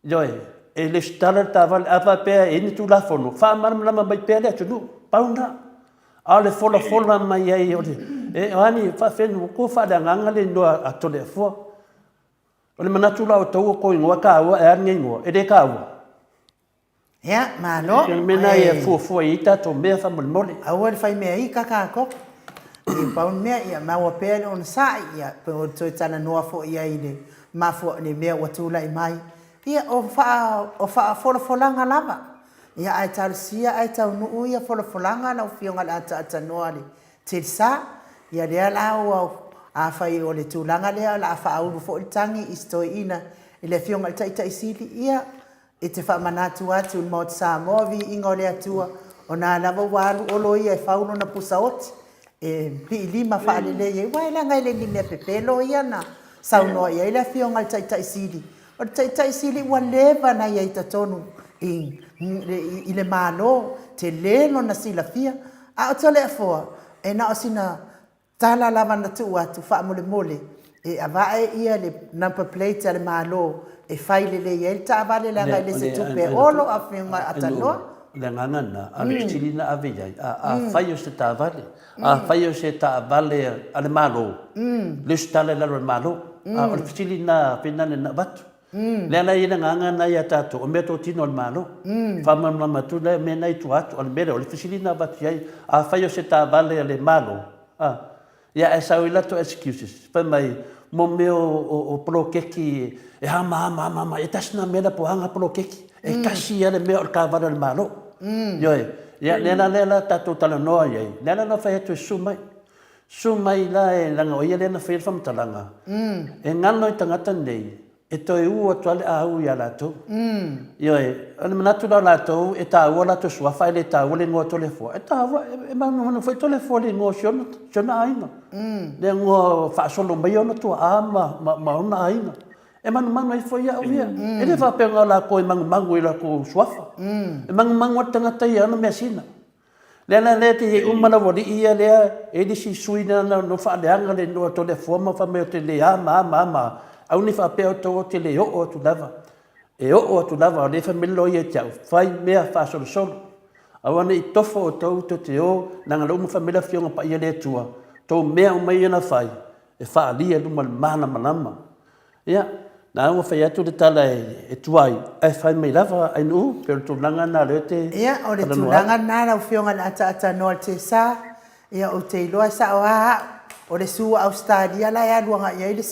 B: Ioe, e lusitala le taavale, a faapea e i ai ni Tulafono, faamalamalama mai pea le atunuu. Pau lena. A o le folafola mai ai o le, e, o a ni faafenu, ua tou faaleagaga le igoa a Toleafoa. O le manatu la o outou o tou igoa e taua ae a lenei igoa? E le taua.
A: Ia, malo.
B: O le mea lena ia fuafua i ai tatou mea faamolemole.
A: Aua le fai mea ika tatou. Ia pau le mea, ia maua pea le onosai, ia pe o toe talanoa foi i ai i le mafua, le mea ua tulai mai. Ia, o faa, o faafolafolaga lava. Ia, ae talosia ae taunuu ia folafolaga lau Afioga i le ataatanoa le Telsa, ia lea la ua, afai o le tulaga lea o le a faaulu foi le tagi i si toeaina i le Afioga i le Taitai Sili, ia, e te faamanatu atu i le Maota Samoa, viiga o le Atua, o na lava ua alu Olo ia e fau lona pusaoti, e piilima faalelei ai, aua e leaga e le ni mea pepelo ia na saunoa i ai le Afioga i le Taitai Sili. O le Taitai Sili ua leva ona i ai i totonu i, i le Malo, tele lona silafia, A o Toleafoa, e na o sina tala lava na tuu atu faamolemole e avae ia le number plate a le Malo e fai lelei ai le taavale leaga e le se tupe e olo a fia atanoa.
B: O le agaga lena, a o le fesili na ave i ai, afai o se taavale, afai o se taavale a le Malo, lesitala i lalo o le Malo. A o le fesili lena Penane na avatu. Lea la e i ai le agaga lena ia tatou, o meatotino a le Malo. Faamalamalama atu lea mea lena i tua atu. O le mea lea, o le fesili lena avatu i ai, afai o se taavale a le Malo, a, ia ae sau ai latou excuses, fai mai, mo mea o poloketi e hama hama hama hama, e tasi lena mea la po aga poloketi. E tasi lava le mea o le taavale a le Malo. Ioe. Ia, lea la lea la tatou talanoa i ai, lea la na fai atu e susu mai. Susu mai la e, leaga o ia lea na faia le faamatalaga, e galo i tagata nei. E toe ū atu lava le au iā latou. Ioe, o le manatu la o latou, e taua o latou suafa ae le taua le igoa o Toleafoa. E taua, e manumanu foi Toleafoa i le igoa o si ona, si ona aiga. Le igoa faasolo mai ona tuaa ma, ma, ma ona aiga. E manumanu ai foi au ia. E le faapea na o latou e manumanu i latou suafa. E manumanu lava le tagata ia ana measina. Lea la lea te i ai uma laualii ia lea e i ai le isi sui na na faaleaga le igoa o Toleafoa ma fai mai ou te le a ma a ma a ma a. Aua ne i faapea outou ou te le oo atu lava. E oo atu lava, o lea e fai mai le loia ia te au, fai mea faasolosolo. Aua ne i tofo outou tou te o, leaga o lea ua fai mai le Afioga Paia a le Atua, tou mea uma ia na fai, e faaalia i luma o le malamalama. Ia, na ua fai atu le tala e tuai, ae fai mai lava Ainuu, pei o le tulaga lena o lea ou te
A: Ia, o le
B: talanoa
A: tulaga
B: atu.
A: lena lau Afioga i le ataatanoa o le Tesa, ia ou te iloa e sao lava au, o le su a Ausetalia la e alu agai i ai le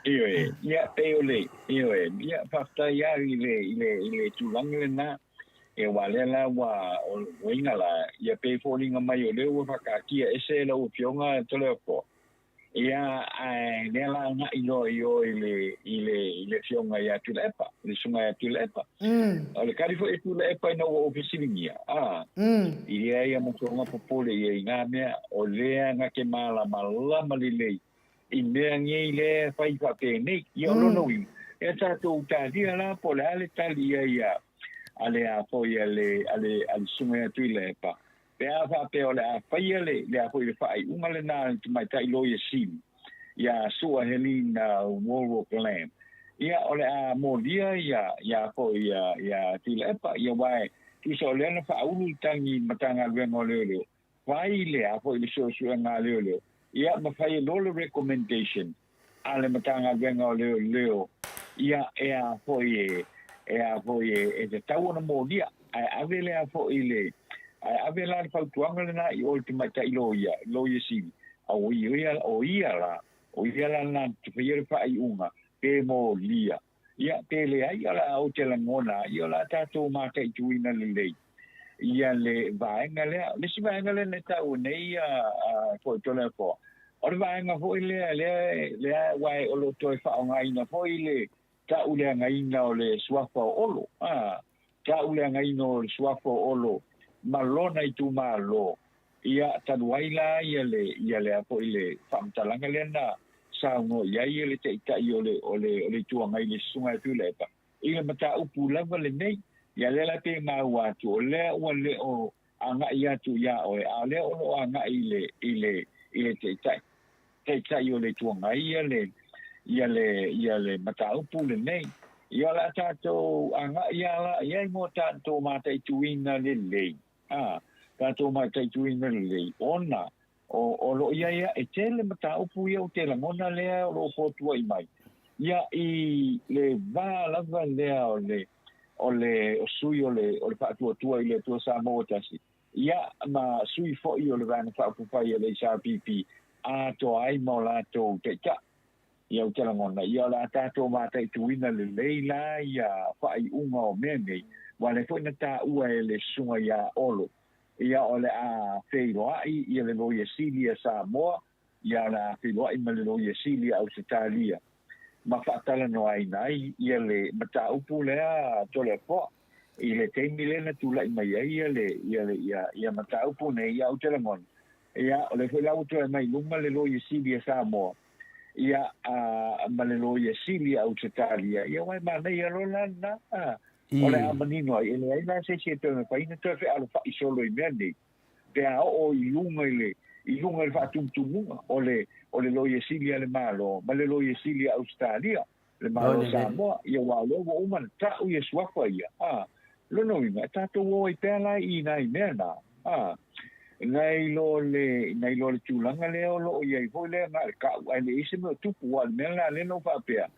D: Ioe, ia, pei o le, ioe, ia, faafetai lava i le, i le, i le tulaga lena. Ia aua lea la ua, o uiga la, ia pei foliga mai o lea ua faakaatia ese e lau Afioga Toleafoa, ia ae lea la agai loa i o i le, i le, i le Afioga ia Tuilaepa, le Susuga ia Tuilaepa. O le kali foi a Tuilaepa ina ua ou fesiligia, a, i leai a matou popole ia i na mea, o lea na te malamalama lelei i mea nei lea e fai faapenei. Ia o lona uiga, ia tatou talia la po o le a le tali i ai a, a le a foi a le, a le, a le Susuga ia Tuilaepa, pe a faapea o le a faia le, le a foi le faaiuga lena a le Tamaitai Loia Sili ia Sua Helena Wallwork Lamb, ia o le a molia ia, ia foi ia, ia Tuilaepa, ia aua e tusa o lea na faaulu le tagi i le Matagaluega o Leoleo, fai le a foi le suesuega a leoleo, ia ma fai e loa le recommendation a le Matagaluega o Leoleo, ia e a foi e, e a foi e, e tatau ona molia, ae ave le a foi le, ae ave la le fautuaga lena i o i le tamaitai loia, loia sili, a o ia, o ia la, o ia la na te faia le faaiuga pe molia, ia pe leai, o le a ou te lagona, ia o le a tatou mataituina lelei ia le vaega lea. O le isi vaega lea na taua nei ia foi Toleafoa, o le vaega foi lea lea lea aua o lo o toe faaaogaina foi le tauleagaina o le suafa o Olo, a tauleagaina o le suafa o Olo ma lona itumalo, ia talu ai la ia le ia le a foi le faamatalaga lea na saunoa i ai le Taitai o le o le o le Itu Agai le Susuga ia Tuilaepa i le mataupu lava lenei. Ia lea la pei e maua atu, o lea ua le o agai atu iā oe, a o lea o lo o agai i le, i le, i le Taitai, Taitai o le Itu Agai ia le, ia le, ia le mataupu lenei. Ia o le a tatou agai lava la i ai mo tatou mataituina lelei, a tatou mataituina lelei, ona O, o lo o i ai e tele mataupu ia ou te lagona lea o lo o fotuai mai, ia i le va lava lea o le, o le, o sui o le, o le Faatuatua i le Atua Samoa Tasi, ia ma sui foi o le Vaega Faaupufai a le HRPP atoa ai ma o latou taitai. Ia ou te lagona, ia o le a tatou mataituina lelei la ia faaiuga o mea nei, aua o lea foi na taua e le Susuga ia Olo, Ia o le a feiloai ia le Loia Sili a Samoa, ia o le a feiloai ma le Loia Sili a Ausetalia ma faatalanoaina ai ia le mataupu lea a Toleafoa i le taimi lea na tulai mai ai ia le ia le ia ia mataupu nei, ia ou te lagona, ia o lea foi la ua toe aumai i luma le Loia Sili a Samoa, ia a ma le Loia Sili a Ausetalia, ia aua e manaia loa la lena, a. O le a manino ai, e leai la se isi e toe mafai ona toe fealofai solo i mea nei, pe a oo i luga i le, i luga i le faatumutumuga o le, o le Loia Sili a le Malo ma le Loia Sili a Ausetalia, le Malo o Samoa, ia aua o lea ua uma ona tau ia suafa ia, a, lona uiga, e tatou o ai pea la i nai mea na, a, nai lo le, nai lo le tulaga lea o lo o i ai foi lea na o le kau, ae leai se mea o tupu, aua o le mea lena lea na ou faapea,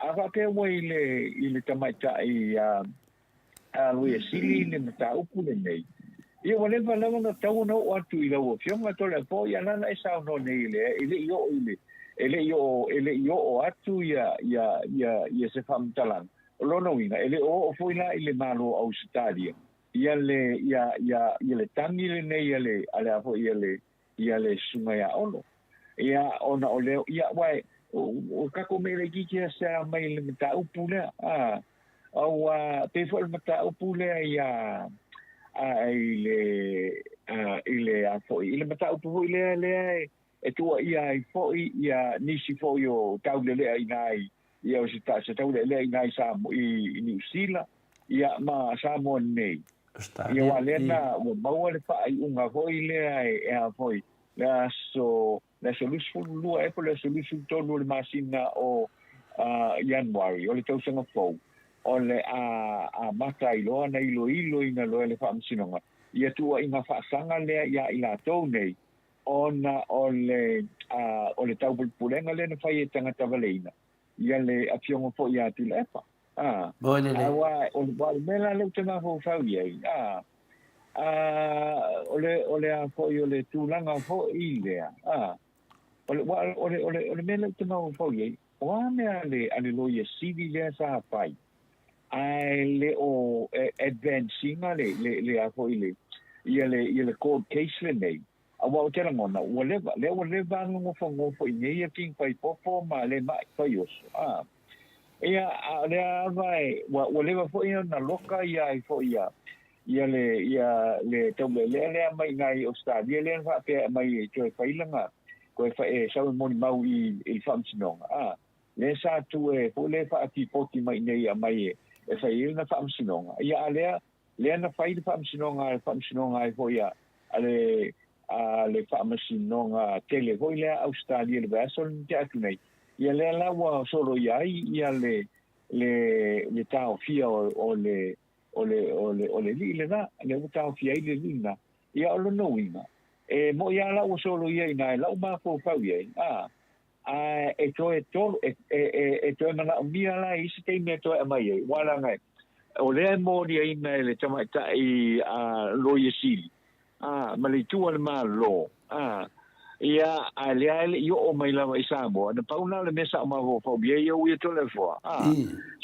D: A faapea ua i le, i le tamaitai a, a Loia Sili le mataupu lenei, ia ua leva lava ona tatau ona oo atu i lau Afioga Toleafoa, ia lana e saunoa nei i le, e le i oo i le, e le i oo, e le i oo atu ia, ia, ia, ia se faamatalaga. O lona uiga, e le o oo foi la i le Malo o Ausetalia, ia le, ia, ia, ia le tagi lenei a le, a le a foi, a le, ia le susuga ia Olo. Ia, ona o lea, ia, aua e, o tatou mea laitiiti ia sa mai i le mataupu lea, a, aua, pei foi o le mataupu lea ia, a, i le, a, i le, a foi, i le mataupu foi lea, lea e, e tuuaia ai foi ia nisi foi o taulelea i ina i, ia o se, se taulelea i ina i Samoa, i, i Niu Sila, ia, ma Samoa nei. Ia, aua lea na, ua maua le faaiuga foi lea e, e a foi, le aso, le aso 22 ea po o le aso 23 o le masina o Ianuari o le tausaga fou, o le a amata ai loa ona iloiloina loa e le Faamasinoga ia tuuaiga faasaga lea iā i latou nei ona o le, o le taupulepulega lea na fai e tagata valeina ia le Afioga foi ia Tuilaepa. A, aua o le mea la lea ou te mafaufau i ai, a, a, o le, o le a foi, o le tulaga foi lea, a, o le, o le, o le, o le mea lea ou te mafaufau i ai, o a mea a le, a le Loia Sili lea sa fai, ae le o advance ina le, le, le a foi le, ia le, ia le court case lenei, aua ou te lagona, ua leva, lea ua leva ona nofonofo i inei ia King Faipopo ma le Ma'i Faioso, a. Ia, a o lea lava e, ua, ua leva foi ona loka ia ai foi ia, ia le, ia le taulealea lea mai i ina i Ausetalia lea na faapea e aumai e toe fai lana, toe fai, e sau e molimau i, i le faamasinoga, a. Lea sa tu e foi lea faatipoti mai i inei e aumai e, e fai ai lana faamasinoga. Ia, a lea, lea na fai le faamasinoga, le faamasinoga ai foi a, a le, a le faamasinoga tele foi lea a Ausetalia i le vaiaso na tea atu nei, ia lea la ua soloia ai ia le, le, le taofia o, o le, o le, o le, o le alii lena, lea ua taofia ai le alii lena. Ia o lona uiga, e moʻi lava la ua soloia i ina e lau mafaufau i ai, a, a e toe tolo, e, e, e, e toe manaomia la i isi taimi e toe aumai ai, aua leaga o lea e moliaina e le tamaitai a Loia Sili, a, ma le itu a le Malo, a, ia, a lea e le i oo mai lava i Samoa, na pau lena o le mea sa ou mafaufau i ai au ia Toleafoa, a.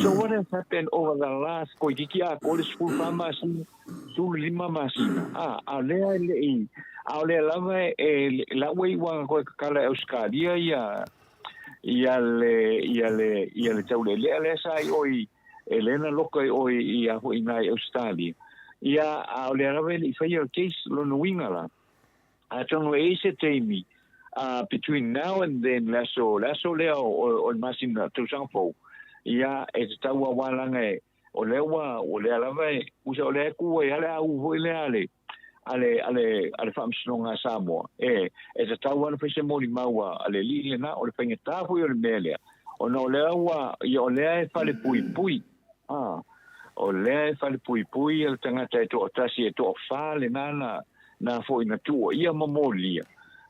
D: So what has happened over the last, koikiki atoa le 14 masina, 15 masina, a, a o lea e le i, a o lea lava e, la ua iu lava koe kakala e Ausetalia ia, ia le, ia le, ia le taulealea lea sa i o i, e lea na loka i o i, i a foi i Ausetalia. Ia, a o lea lava e le i faia le case, lona uiga la, atonu e i ai se taimi, between now and then, le aso, le aso lea o, o, o le masina, tausaga fou, ia, e tatau aua leaga e, O lea ua, o lea lava e, usa o lea e kū ai lava le au foi lea a le, a le, a le, a le Faamasinoga a Samoa, e, e tatau lava ona fai se molimau a, a le alii lena, o le faigata foi o le mea lea, ona o lea ua, ia o lea e falepuipui, a, o lea e falepuipui le tagata e toatasi e toafa lena na, na foi na tuuaia ma molia,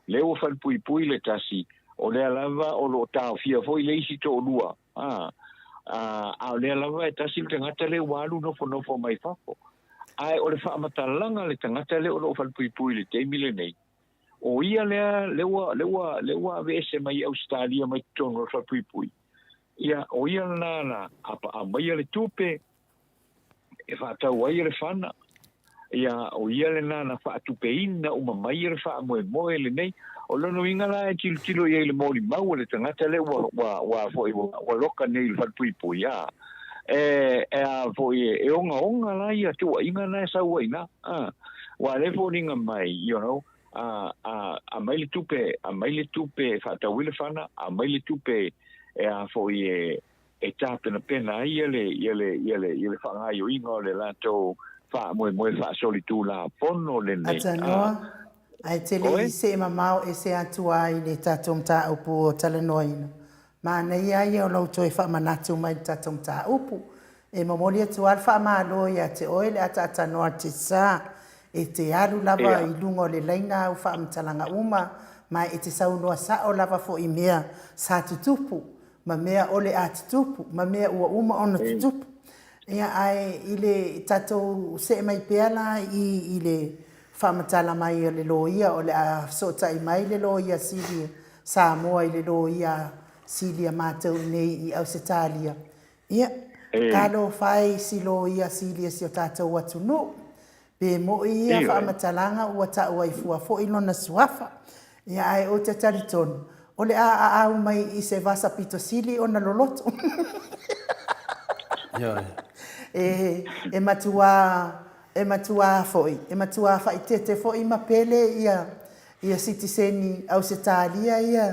D: lea ua falepuipui le tasi, o lea lava o lo o taofia foi le isi toalua, A, a, a o lea lava e tasi le tagata lea ua alu nofonofo mai fafo. Ae o le faamatalaga a le tagata lea o lo o falepuipui i le taimi lenei, o ia lea, lea ua, lea ua, lea ua aveese mai i Ausetalia mai totonu o le falepuipui, ia, o ia lena na aumaia le tupe e faatau ai le fana, ia, o ia lena na faatupeina uma mai le faamoemoe lenei. O lona uiga la e tilotilo i ai i le molimau a le tagata lea ua, ua, ua foi, ua, ua loka nei i le falepuipui, a, e, e a foi, e, e ogaoga la ia tuuaiga na e sau ai ina, a, aua o lea e foliga mai, you know, a, a, aumai le tupe, aumai le tupe e faatau ai le fana, aumai le tupe e a foi e, e tapenapena ai ia le, ia le, ia le, ia le faagaoioiga o le latou faamoemoe faasolitulafono lenei.
A: Atanoa, ae te le i see mamao ese atu ai i le tatou mataupu o talanoaina. Manaia ia o lou toe faamanatu mai i le tatou mataupu. E momoli atu lava le faamalo ia te oe le ataatanoa te sa e te alu lava i luga o le laina au faamatalaga uma ma e te saunoa sao lava foi i mea sa tutupu ma mea o le a tutupu, ma mea ua uma ona tutupu. Ia, ae i le tatou see mai pea la i, i le faamatala mai a le loia, o le a fesootai mai le loia sili Samoa i le loia sili a matou i nei i Ausetalia. Ia, talofa e i si loia sili a si o tatou atunuu. Pe mo'i ia faamatalaga ua ta'u ai fua foi lona suafa. Ia ae ou te talitonu, o le a aau mai i se vasa pito sili ona loloto. E, e matuā, e matuā foi, e matuā faaeteete foi ma pele ia, ia sitiseni Ausetalia ia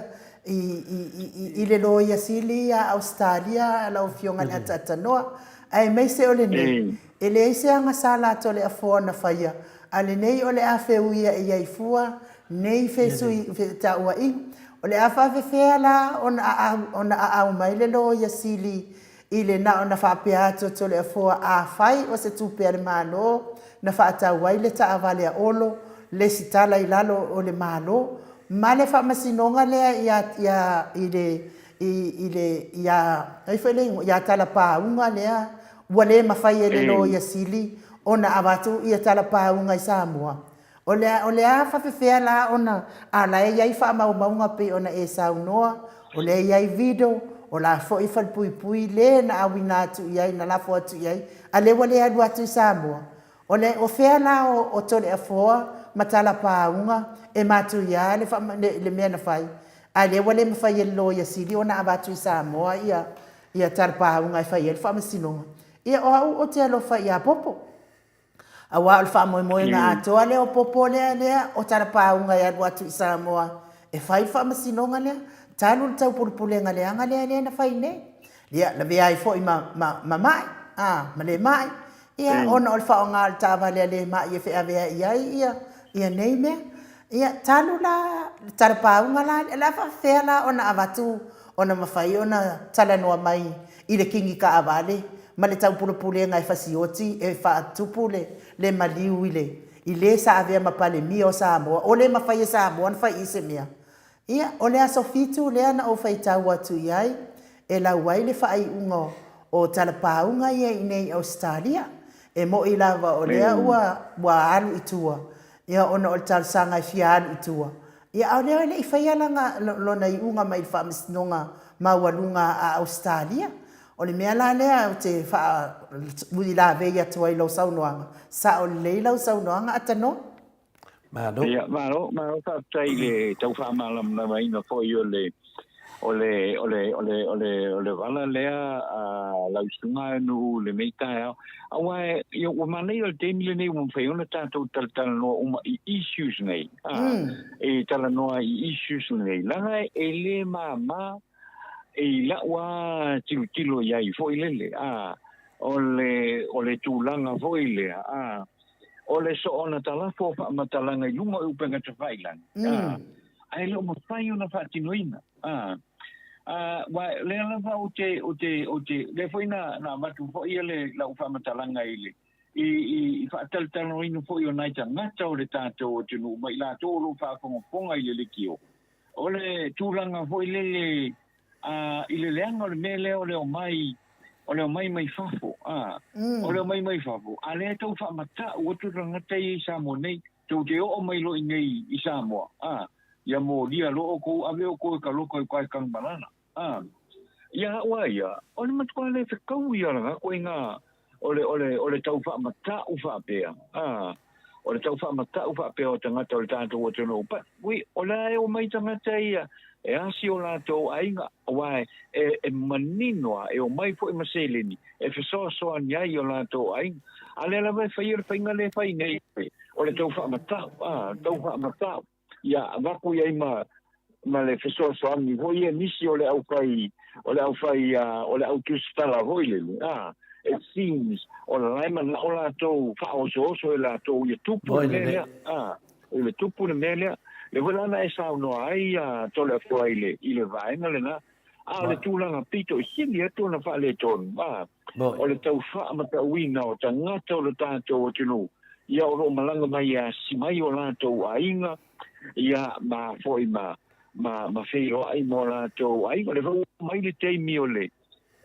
A: i, i, i, i le Loia Sili ia Ausetalia lau Afioga i le Ataatanoa. Aemaise o lenei, e leai se agasala a Toleafoa na faia, a lenei o le a feuia i ai fua nei fesui, feutauaiga. O le a faafefea la ona aau, ona aau mai le Loia Sili i le na ona faapea atu o Toleafoa afai o se tupe a le Malo na faatau ai le taavale a Olo, lesitala i lalo o le Malo, ma le faamasinoga lea ia, ia, i le, i, i le, ia, ai foi le igoa, ia Talapāuga lea, ua le mafai e le Loia Sili ona avatu ia Talapāuga i Samoa. O le a, o le a faafefea la ona, a la e i ai faamaumauga pei ona e saunoa, o lea e i ai video, o la foi falepuipui le na auina atu i ai, na lafo atu i ai, a lea ua le alu atu i Samoa. O le, o fea la o, o Toleafoa ma Talapāuga e matuia le, le, le mea na fai, a lea ua le mafai e le Loia Sili ona avatu i Samoa ia, ia Talapāuga e fai ai le faamasinoga. Ia, o au ou te alofa ia Popo. Aua o le faamoemoega atoa lea o Popo lea lea o Talapāuga e alu atu i Samoa e fai le faamasinoga lea, talu le taupulepulega leaga lea lea na fai nei. Ia, lavea ai foi ma, ma, ma ma'i, a, ma le ma'i, ia, ona o le faaaoga o le taavale a le ma'i e feaveai ai ia, ia nei mea. Ia, talu la le talapāuga la, o le a faafefea la ona avatu, ona mafai ona talanoa mai i le kini taavale ma le taupulepulega e fasioti e faatupu le, le maliu i le, i le sa avea ma Palemia o Samoa, o le mafai e Samoa ona fai i se mea. Ia, o le aso Fitu lea na ou faitau atu i ai, e lau ai le faaiuga o talapāuga ia i inei i Ausetalia. E moʻi lava o lea ua, ua alu i tua, ia ona o le talosaga e fia alu i tua. Ia, a o lea e le i faia lana, lona iuga mai le Faamasinoga Maualuga a Ausetalia. O le mea la lea ou te faauilavei atu ai i lau saunoaga, sao lelei lau saunoaga Atanoa.
B: Malo.
D: Ia, malo, malo faafetai i le tau faamalamalamaina foi o le o le o le o le o le o le vala lea a lau susuga e nuu i lenei taeao. Aua ia ua manaia le taimi lenei ua mafai ona tatou talatalanoa uma i issues nei. A, e talanoa i issues nei. Leaga e le mama i la'u a tilotilo i ai foi lele, a, o le o le tulaga foi lea, a, O le soona talafo o faamatalaga i luga o upega tafailagi, a, ae le o mafai ona faatinoina, a. A, aua o lea lava ou te, ou te, ou te, lea foi na, na avatu foi le, lau faamatalaga i le, i, i, i faatalatalanoaina foi o nai tagata o le tatou atunuu ma i latou o lo o faafogafoga i le lekiō. O le tulaga foi lele, a, i le leaga o le mea lea o le omai, o le omai mai fafo, a, o le omai mai fafo, a lea e tau faamata'u atu tagata ia i Samoa nei, tou te oo mai loa i nei i Samoa, a, ia molia loa oukou, ave oukou e kaloka i uka e Kanumalala, a. Ia a'u a ia, o le matuā le fekau ia la koe nga, o le, o le, o le tau faamata'u faapea, a, o le tau faamata'u faapea o tagata o le tatou atunuu, but we, o le a e omai tagata ia e asi o latou aiga, aua e, e manino a, e omai foi ma seleni e fesoasoani ai i o latou aiga. A lea lava e faia le faiga lea e fai nei, o le tau faamata'u, a, tau faamata'u. Ia avatu i ai ma ma le fesoasoani foi ia nisi o le aufai o le aufai o le au tusitala foi lele a it seems o la e manao latou faaosooso e latou ia tupu le mea lea a i le tupu le mea lea le foi la na e saunoa ai ia Toleafoa i le i le vaega lena a o le tulaga pito i sili atu ona faaletonu a o le tau faamatauina o tagata o le tatou atunuu, ia o lo o malaga mai e asi mai o latou aiga, ia ma foi ma, ma, ma feiloai ma o latou aiga. O lea foi ua mai le taimi o le,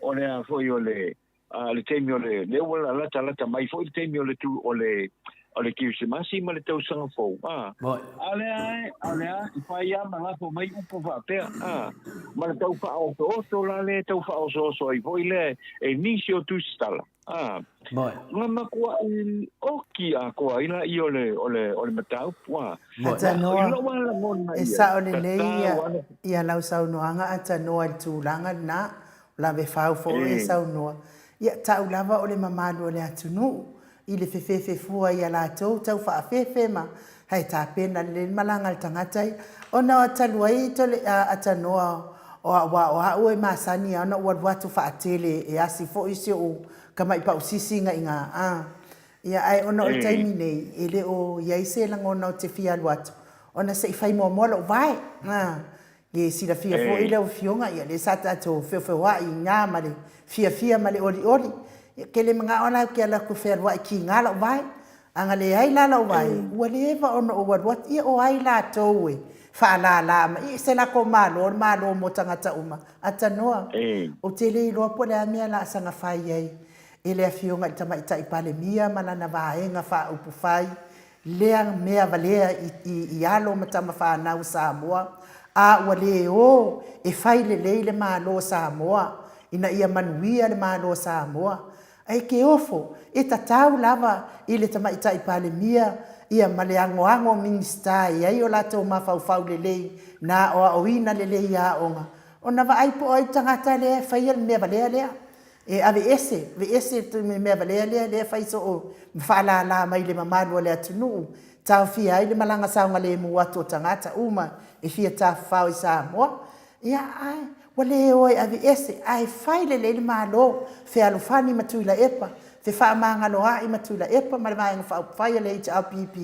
D: o le a foi o le, a, le taimi o le, lea ua latalata mai foi le taimi o le, o le, o le Kirisimasi ma le Tausaga Fou, a. A lea e, a lea e fai lava ma lafo mai upu faapea, a. Ma le tau faaosooso la lea e tau faaosooso ai foi lea e nisi o tusitala, a. Na matuai oki atoa ai laia o le, o le, o le mataupu, a.
A: Atanoa, e sao lelei ia, ia lau saunoaga Atanoa i le tulaga lena, o lave fau foi e saunoa. Ia, tau lava o le mamalu o le atunuu i le fefefefua ia latou tau faafefe ma hae tapena lelei le malaga a le tagata ia. Ona talu ai tole, Atanoa, aua o a'u e masani lava ona ou alu atu faatele e asi foi si ou tamai pausisi gaiga a. Ia, ae ona o le taimi nei, e le o i ai se lagona ou te fia alu atu, ona se i fai muamua lou vae. A, e silafia foi lau Afioga, ia lea sa tatou feofeoai i ina ma le fiafia ma le olioli. Ia, ou te le manao la ou te alu atu e fealuai tiga lou vae. A na leai la lou vae, ua leva ona ou alu atu. Ia, o ai latou e faalala mai? Ia, se latou Malo, o le Malo mo tagata uma. Atanoa, ou te le iloa po o le a mea o le a saga fai ai e le Afioga i le Tamaitai Palemia ma lana Vaega Faaupufai lea mea valea i alo ma tama fanau o Samoa, a ua le o e fai lelei le Malo o Samoa ina ia manuia le Malo o Samoa. Ae ke ofo, e tatau lava i le Tamaitai Palemia ia ma le agoago o Minisita e i ai o latou mafaufau lelei na aoaoina lelei i aoga, ona vaai po o ai le tagata lea e faia le mea valea lea. E aveese, aveese le mea valea lea, lea e fai soo ma faalala mai i le mamalu o le atunuu, taofia ai le malaga saogalemu atu o tagata uma e fia tafafao i Samoa. Ia, ae ua le o e aveese, ae fai lelei le Malo, fealofani ma Tuilaepa, fefaamagaloa'i ma Tuilaepa ma le Vaega Faaupufai a le HRPP,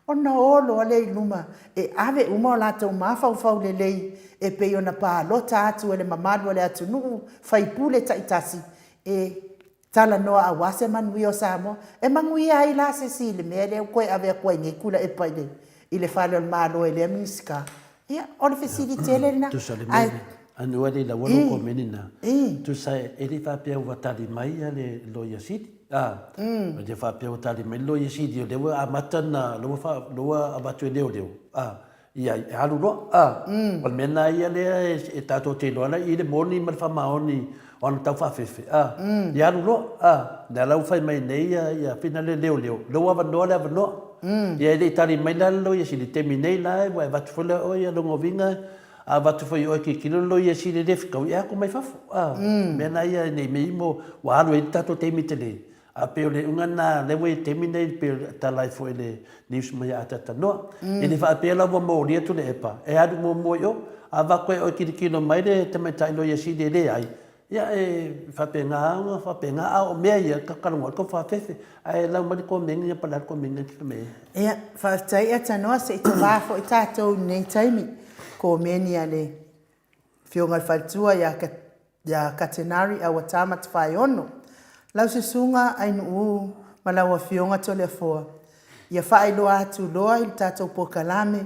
A: Ona o loa lea i luma e ave uma o latou mafaufau lelei e pei ona palota atu e le mamalu o le atunuu faipule taitasi e talanoa aua se manuia o Samoa. E manuia ai la se isi i le mea lea ua toe ave atu ai nei Tuilaepa i le fale o le Malo e lea Minisita. Ia, o le fesili tele lena.
B: Tusa le mea lea. Anu ai le lau alo komeni na. Tusa e le faapea ua tali mai le Loia Sili. A, e le faapea ua tali mai le Loia Sili o lea ua amata na, lea ua, lea ua avatu e leoleo. A, ia e alu loa. A, o le mea lena ia lea e tatou te iloa ai i le moni ma le faamaoni o ana taufaafefe. A, ia alu loa. A, lea la ua fai mai nei ia fina le leoleo, lea ua avanoa le avanoa. Ia e le i tali mai la le Loia Sili i le taimi nei la ua e avatu foi lea oe ia lona uiga a avatu foi i oe tilotilo le Loia Sili e le fetaui e atu mai fafo. A, mea na ia nei mea imo ua alu ai le tatou taimi tele. A pei o le iuga lena lea ua i le taimi nei pei e tala ai foi i le news mai ia Atatanoa. E le faapea la ua molia atu le epa e alu muamua i o. A avatu e oe tilotilo mai le tamaitai Loia Sili e leai, Ia, e faapena ona faapena, a o mea ia, ka lagona tou faafefe, ae lau mai le komeni ia pale le komeni atu me.
A: Ia, faafetai Atanoa, se i tova foi tatou i lenei taimi, komeni a le Afioga i le Faletua ia Katenari Auatama Tafaeono, lau Susuga Ainuu ma lau Afioga Toleafoa, Ia faailoa atu loa i le tatou polokalame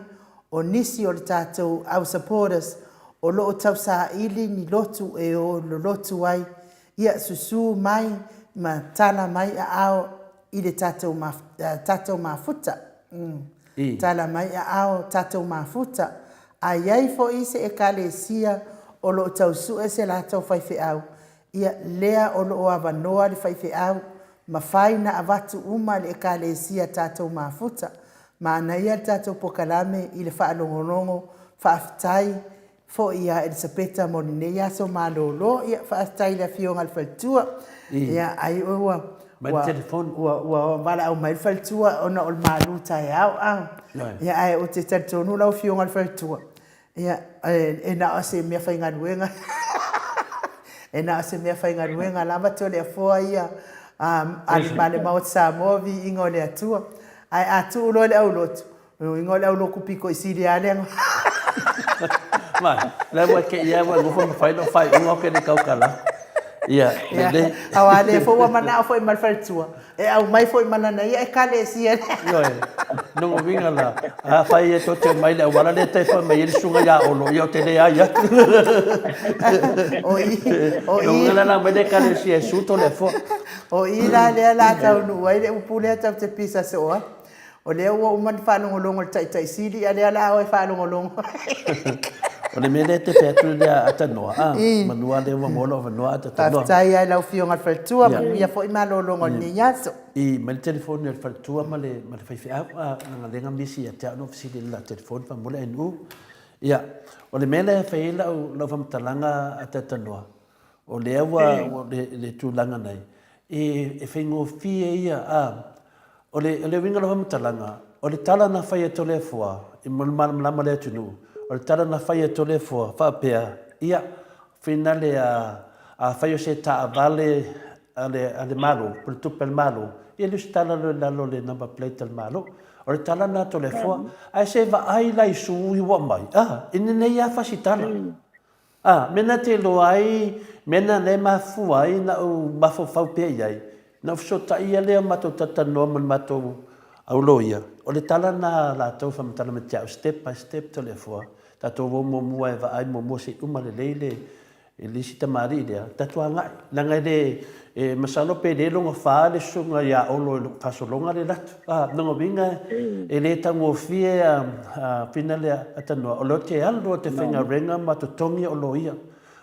A: o nisi o le tatou au supporters o lo o tausaili ni lotu e o lolotu ai, ia susu mai ma tala mai aao i le tatou tatou mafuta. Tala mai aao tatou mafuta. A i ai foi se Ekalesia o lo o tau sue se latou faifeau, Ia, lea o lo o avanoa le faifeau, mafai na avatu uma le Ekalesia tatou mafuta. Manaia le tatou pokalame i le faalogologo, faafetai foi ia Elisapeta mo lenei aso malolo. Ia, faafetai i le Afioga i le Faletua. Ia, ai oe ua, ua, ua, ua valaau mai le Faletua ona o le malu taeao. A, ia, ae ou te talitonu lau Afioga i le Faletua, Ia, e na o se mea faigaluega, e na o se mea faigaluega lava Toleafoa ia a le Maota Samoa, viiga o le Atua. Ae a tuu loa i le aulotu, o lona uiga o le aulotu pito i sili lava lea.
B: Ma, la ua te ia ua nofo ma fai lau faaiuga ou te le tautala atu. Ia, lelei.
A: Aua o lea foi ua manao foi ma le faletua E aumai foi ma lana ia Ekalesia.
B: Ioe. Lona uiga la, afai e tou te omai i le auala lea e tai fai mai ai le susuga ia Olo, ia ou te leai atu.
A: O i, o i.
B: Lona uiga la, la aumai le Ekalesia e su Toleafoa.
A: O i la lea la taunuu ai le upu lea tatou te pisa soo ai. O lea ua uma ona faalogologo i le Taitai Sili, a o lea o le a oe faalogologo.
B: O le mea lea e te fai atu lea a tanoa, a, manua lea ua maua lou avanoa a ta tanoa.
A: Faafetai lava i lau Afioga i le Faletua, manuia foi malologa o lenei aso.
B: I mai le telefoni a le faletua ma le ma le faifeau, a, leaga lea na misi ia te au na ou fesili i le la telefoni faamolemole ae nu. Ia, o le mea lea e fai ai lau lau faamatalaga a Talanoa, o lea ua ua le le tulaga nei, e e faigofie ia, a, o le o le uiga o lau faamatalaga, o le tala na fai e Toleafoa i mo le malamalama o le atunuu, o le tala na fai e Toleafoa faapea, ia, finale a afai o se taavale a le, a le Malo, po o le tupe a le Malo, ia lesitala loa i lalo o le number plate a le Malo. O le tala lena a Toleafoa. Ae se vaai la i sui ua aumai, a, i lenei lava fasi tala. A, mea na te iloa ai, mea na lea e mafua ai na ou mafaufau pea i ai, na ou fesootai ia lea o matou talatalanoa ma le matou au loia, o le tala lena a latou faamatala mai te au, step by step Toleafoa, tatou o muamua e vaai muamua se i uma lelei le, E le isi tamalii lea, tatou agai, leaga e le, e masalo pe le logofa le susuga ia Olo i lou faasologa le lato. A, lona uiga e le taugofie a fina lea a tanoa, o lea ou te alu ou te faigaluega ma totogi o loia.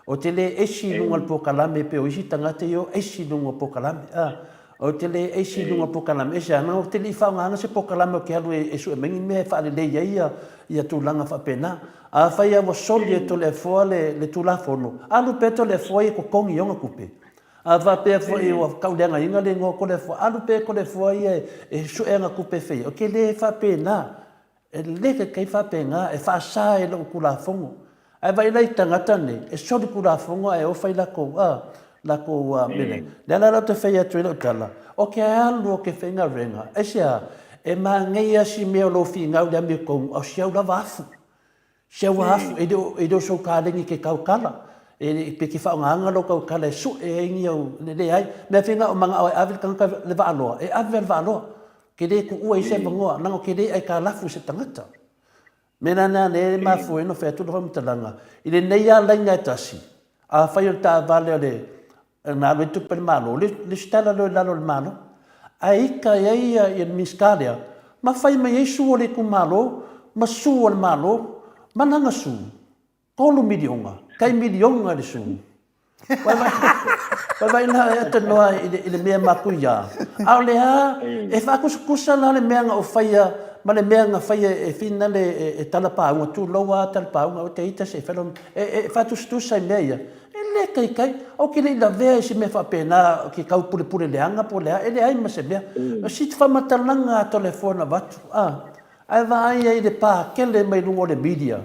B: Ou te le esi i luga o le polokalame pei o isi tagata ia o esi i luga o polokalame. A, ou te le esi i luga o polokalame, aisea? Leaga ou te le i faaaogaina se polokalame ou te alu e sue mai ni mea e faalelei ai ia tulaga faapena. Afai lava ua soli e Toleafoa le Tulafono, alu pea Toleafoa ia e totogi i ona tupe. A faapea foi ua tauleagaina le igoa o Toleafoa, alu pea Toleafoa ia e sue ana tupe e fai ai. Ou te le faapena. E le taitai faapena, e faasa e lou Tulafono. Ae vaai la i tagata nei, e soli Tulafono ae o fai latou, a, latou mea lea. O le ala lea ou te fai atu ai lau tala, ou te alu ou te faigaluega. Aisea? E manaia si mea o lou finau i le amiotonu, a o si au lava afu. Si au afu, e le o, e le o sou kaleni ke tautala, e, pe te faaaogaina lou tautala e sue ai ni au, leai. Mea fina o manao e ave le tagata le vaaloa, e ave le vaaloa. Ke le tuua i se avanoa, leaga ou te le aitalafu i se tagata. Mea la lena lea e mafua ai ona fai atu le faamatalaga, i lenei lava laina e tasi, afai o le taavale a le, na alu ai tupe a le Malo, lesitala loa i lalo o le Malo. Ae ita i ai ia le Minisita lea, ma fai mai ai sue o le itumalo, ma sue a le Malo, ma lana sue, $3 miliona, tai miliona le sue. Vaivai la e atanoa i le mea matuia. A o lea e faatusatusa la le mea na ou faia ma le mea na faia e finale e talapauga, tulou lava talapauga, o te ita se i fai lona, e faatusatusa i mea ia. E le taitai, ou te le i lavea i se mea faapena ke tau pulepule leaga po o le a, e leai ma se mea. O si faamatalaga a Toleafoa na avatu, a, ae vaai ai i le pakele mai luga o le media.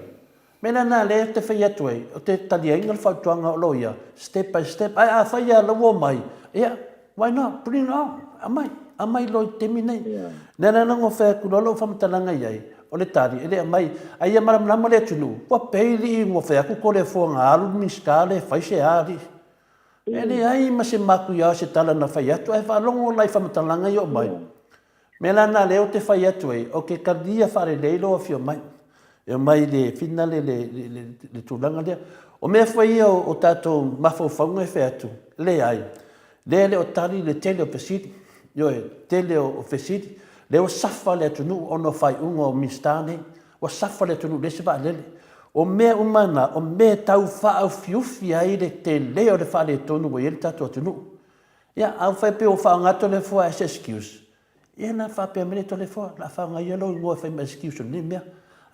B: Mea lena lea ou te fai atu ai, ou te taliaina le fautuaga o lo ia, step by step, ae afai lava o la ua omai, ia, why not, bring it on, aumai, aumai loa i le taimi lenei. Lea la na ou fai atu loa lau faamatalaga i ai, o le tali, e le aumai, a ia malamalama le atunuu, ua pei lii ua fai atu Toleafoa na alu le Minisita lea e fai se a alii. E leai ma se matuia o se tala na fai atu, ae faalogo la i faamatalaga ia o aumai. Mea la lena lea ou te fai atu ai, ou te talia faalelei lou afio mai. E omai i le finale le, le, le, le tulaga lea. O mea foi ia o, o tatou mafaufauga e fai atu, leai. Lea e le o tali le tele o fesili. Ioe, tele o, o fesili. Lea ua safa le atunuu ona o faaiuga o Minisita nei. Ua safa le atunuu leai se vaalele. O mea uma na, o mea e tau faaufiufi ai le tele o le faaletonu ua i ai le tatou atunuu. Ia, a ua faapea ua faaaoga Toleafoa as excuse, ia na faapea mai lea Toleafoa, o le a faaaoga ia lou igoa e fai ma excuse o lenei mea.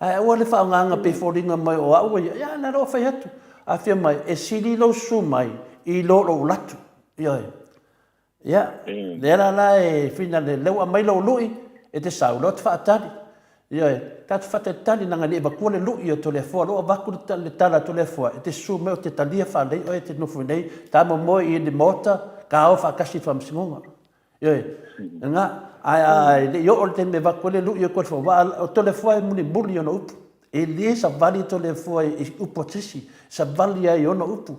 B: Ae aua le faaaogaina pei foliga mai o au ia, ia na ua fai atu. A fia mai, e sili lou susu mai i lo lou latu. Ioe. Ia, lea la la e finale, lea ua aumai lou lui, e te sau, lea ou te faatali. Ioe, tatou faatalitali leaga e le i avatua le lui o Toleafoa, o lea ua avatu le tala a Toleafoa, e te susu mai ou te talia faalelei oe e te nofo i inei, ta momoe i le Maota, ta o faatasi i le Faamasinoga. Ioe, lena, ae le i oo le taimi e avatu ai le lui o Toleafoa, aua o Toleafoa e mulimuli ona upu. E le savali Toleafoa i upu a se isi, e savali lava i ona upu.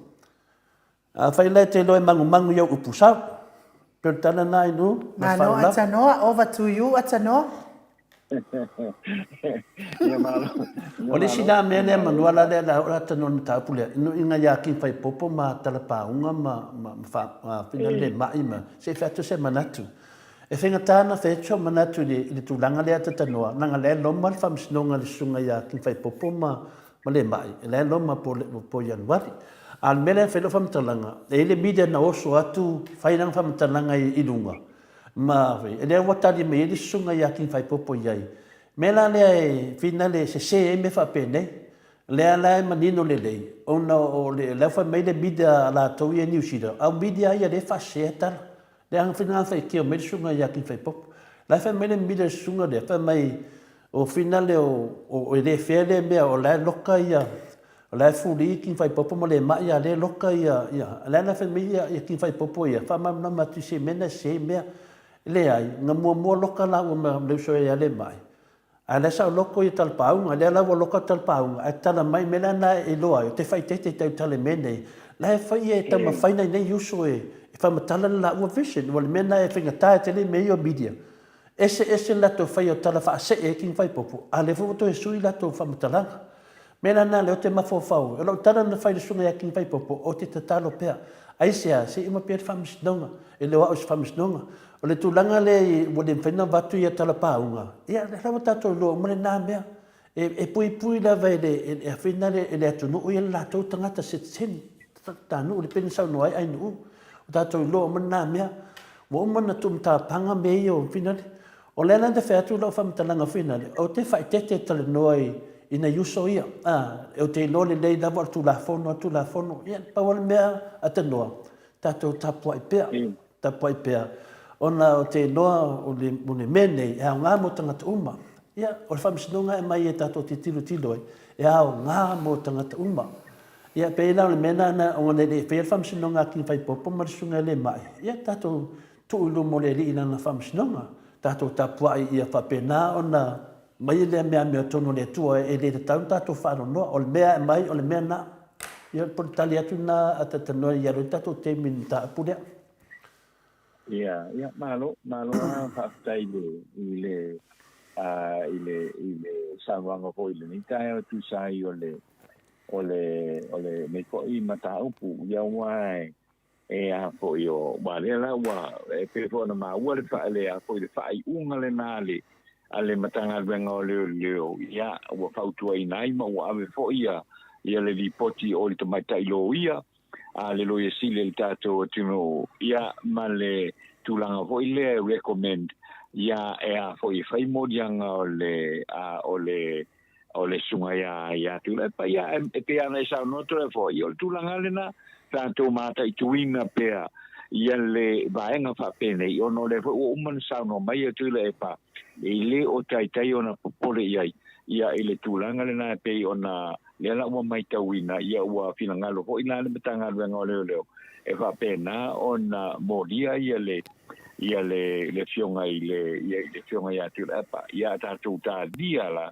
B: Afai la e te iloa e manumanu i au upu sau, pei o le tala lena Ainu, ma le
A: Malo
B: faaaloalo.
A: Atanoa, over to you Atanoa.
D: Ia malo.
B: O le isi la mea lea manua la lea la o la tanoa le mataupu lea, inu inga ia King Faipopo ma Talapauga ma ma ma fa ma fina le mai ma se i fai atu se manatu. E faigata ana fai atu sou manatu i le, i le tulaga lea Tatanoa, leaga lea e loma le faamasinoga a le susuga ia King Faipopo ma, ma Lemai, la e loma po, po Ianuari. A o le mea lea e fai lau faamatalaga, e i ai le media na oso atu fai lana faamatalaga i, i luga, ma fai, lea ua tali mai ai le susuga ia King Faipopo i ai. Mea la lea e finale e sese ai mea faapenei. Lea la e manino lelei, ona o le, lea ua fai mai le media a latou ia i Niu Sila, a o media ia lea e faasese ai tala. Lea na finagalo faitio mai le susuga ia King Faipopo. La e fai mai le media le susuga lea, fai mai o finale o, o, e le fair lea mea, o la e loka ia, o la e fuli King Faipopo ma le mai, a le loka ia, ia, lea na fai mai ia, ia King Faipopo ia, faamalamalama atu i se mea na sese mea. Leai, na muamua loka laua ma le uso ia Lemai. A lea sa ou loko ia talapauga, lea la ua loka talapauga, ae tala mai mea la na e iloa ai, ou te faaeteete i tautala i mea nei, la e fai ia e taumafai nai nei uso e faamatala le laua vision, ua le mea na e faigata tele i mea ia o media. Ese ese le latou faia o tala faasee ai King Faipopo, a lea foi ua toe sui latou faamatalaga. Mea la na lea ou te mafaufau ai, o lau tala na fai i le susuga ia King Faipopo, ou te tatalo pea, aisea, se i uma pea le faamasinoga, e le o au i se faamasinoga. O le tulaga lea i, ua le mafai ona avatu ia tala pauga, ia o lea ua tatou iloa uma lena mea. E, e puipui lava e le, e, e, e le atunuu ia le latou tagata sitiseni, tatanuu le pei na saunoa ai Ainuu. Ua tatou iloa uma lena mea. Ua uma ona tuumatapaga mea ia o finale. O lea la na fai atu lau faamatalaga finale, ou te faaeteete e talanoa i, i nai uso ia. A, ou te iloa lelei lava o le Tulafono a le Tulafono. Ia, pau lava le mea a tanoa, tatou tapuai pea. Tapuai pea, ona ou te iloa o le, o le mea nei e aoga mo tagata uma. Ia, o le faamasinoga e aumai e tatou te tilotilo ai, e aoga mo tagata uma. Ia, pei la o le mea lena, ona e le i faia le faamasinoga a King Faipopo ma le Susuga i le Mai, ia tatou tuu i luma o le Alii i lana faamasinoga. Tatou tapuai ia faapena ona mai lea mea amiotonu a le Atua e le tatau ona tatou faanoanoa. O le mea e aumai, o le mea lena. Ia, po o le tali atu lena a Tatanoa i alu ai le tatou taimi i le mataupu lea.
D: Ia, ia, malo, malo lava faafetai i le, i le, i le, i le saunoaga foi i lenei taeao e tusa ai o le, o le, o lenei foi mataupu. Ia aua e, E a foi o, aua lea la ua, e pei foi ona maua le fa, le a foi le faaiuga lena a le, a le Matagaluega o Leoleo, ia, ua fautuaina ai ma ua ave foi ia, ia le lipoti o le tamaitai loia, a le Loia Sili a le tatou atunuu, ia, ma le tulaga foi lea e recommend, ia, e a foi e fai moliaga o le, a, o le, o le susuga ia, ia Tuilaepa, ia, e pei lava ona e saunoa Tuilaepa, ia o le tulaga lena, tatou mataituina pea ia le vaega faapenei, ona o lea foi ua uma ona saunoa mai ia Tuilaepa, e le o taitai ona popole i ai, ia i le tulaga lena e pei ona, lea la ua matauina, ia ua finagalo foi la le Matagaluega o Leoleo, e faapena ona molia ia le ia le le afioga i le ia i le afioga ia Tuilaepa ia a tatou talia la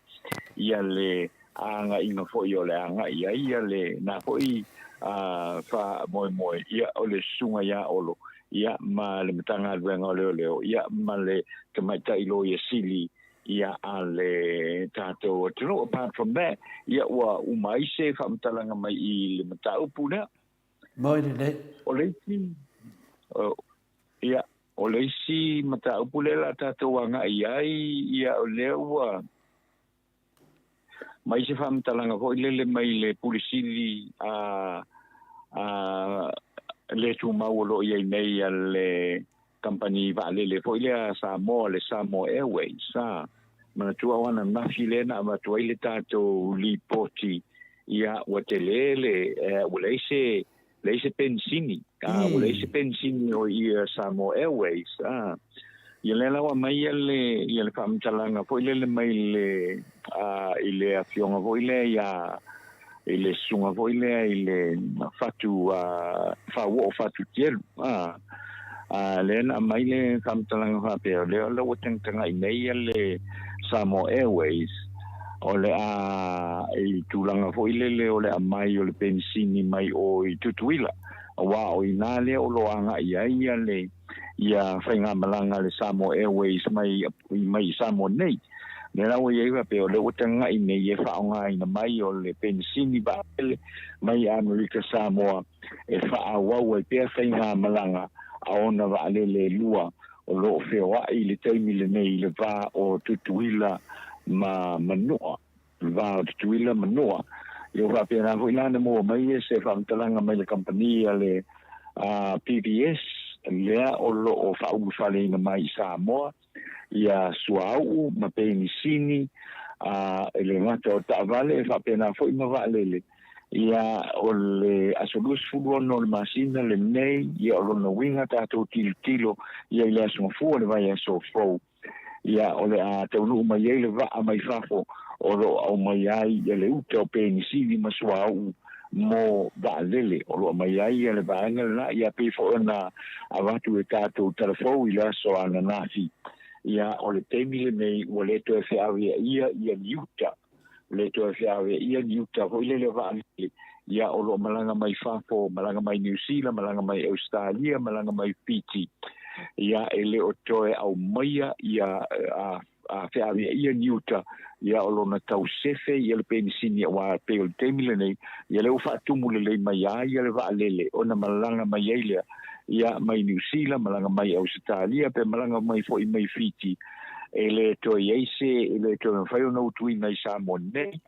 D: ia le agaiga foi o le agai i ai ia le na foi a faamoemoe ia o le susuga ia Olo ia ma le Matagaluega o Leoleo ia ma le Tamaitai Loia Sili ia a le tatou atunuu. Apart from that, ia ua uma ai se faamatalaga mai i le mataupu lea.
B: Moi lelei.
D: O le isi, ia, o le isi mataupu lea la tatou agai i ai, ia, o lea ua mai se faamatalaga foi lele mai le Pule Sili a, a le tumau o lo o i ai nei a le kamupani vaalele foi lea a Samoa, le Samoa Airways, a manatua o ananafi lea na avatu ai le tatou lipoti, ia, ua tele le, ua leai se, leai se penisini, a, ua leai se penisini o ia Samoa Airways, a. Ia lea la ua aumai ia le, ia le faamatalaga foi lele mai le, a, i le afioga foi lea ia, i le susuga foi lea i le fatu fauoo fatu tielu a a lea na aumai le faamatalaga faapea o lea la ua tagatagai nei ia le Samoa Airways o le a i tulaga foi lele o le aumai o le penisini mai o i Tutuila aua o i ina lea o lo o agai ai ia le ia faigamalaga a le Samoa Airways mai mai i Samoa nei. Lea la ua i ai faapea o lea ua taga'i nei e faaaogaina mai o le penisini vaalele mai Amerika Samoa e faaauau ai pea faigamalaga a ona vaalele e lua. o lo o feoai i le taimi lenei i le va o Tutuila ma Manua, le va o Tutuila ma Manua. Ia ua faapena foi la ona maua mai se faamatalaga mai le kamupani a le PBS lea o lo o faaulufaleina mai i Samoa ia suauu ma penisini, a e le gata o taavale e faapena foi ma vaalele. Ia, o le aso 26 o le masina lenei, ia o lona uiga tatou tilotilo ia i le Aso Gafua o le vaiaso fou. Ia, o le a taunuu mai ai le vaa mai fafo o lo o aumai ai ia le uta o penisini ma suauu mo vaalele. O lo o aumai ai ia le vaega lena, ia pei foi ona avatu e tatou tala fou i le aso ananafi. Ia, o le taimi lenei ua le toe feaveaia ia ni uta. Le toe feaveaia ni uta foi lele o vaalele, ia o lo o malaga mai fafo, malaga mai Niu Sila, malaga mai Ausetalia, malaga mai Fiti. Ia e le o toe aumaia ia a, a feaveaia ni uta, ia o lona tau sefe ia le penisini aua pei o le taimi lenei, ia lea ua faatumu lelei mai ai ia le vaalele ona malaga mai ai lea, ia mai Niu Sila, malaga mai Ausetalia, pe malaga mai foi mai Fiti. E le toe i ai se, e le toe mafai ona utuina i Samoa nei,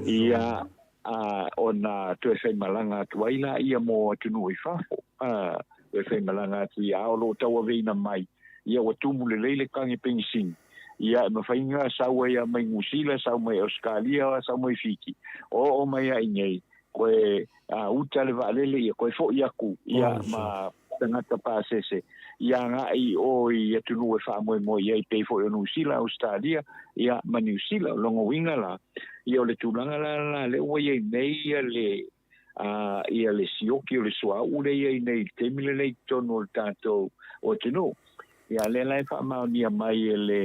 D: ia, a, ona toe faimalaga atu ai laia mo atunuu i fafo, a, toe faimalaga atu ia, a o lo o tauaveina mai, ia ua tumu lelei le kage penisini, ia e mafai ona sau ai lava mai Niu Sila, sau mai Ausetalia, sau mai Fiti, oo mai lava i inei, koe a, uta le vaalele, ia koe foi aku, ia, ma tagata pasese ia agai i o i atunuu e faamoemoe i ai pei foi o Niu Sila, Ausetalia, ia ma Niu Sila. O lona uiga la, ia o le tulaga la la lea ua i ai nei ia le a ia le sioki o le suauu lea i ai nei i le taimi lenei i totonu o le tatou atunuu. Ia lea la e faamaonia mai e le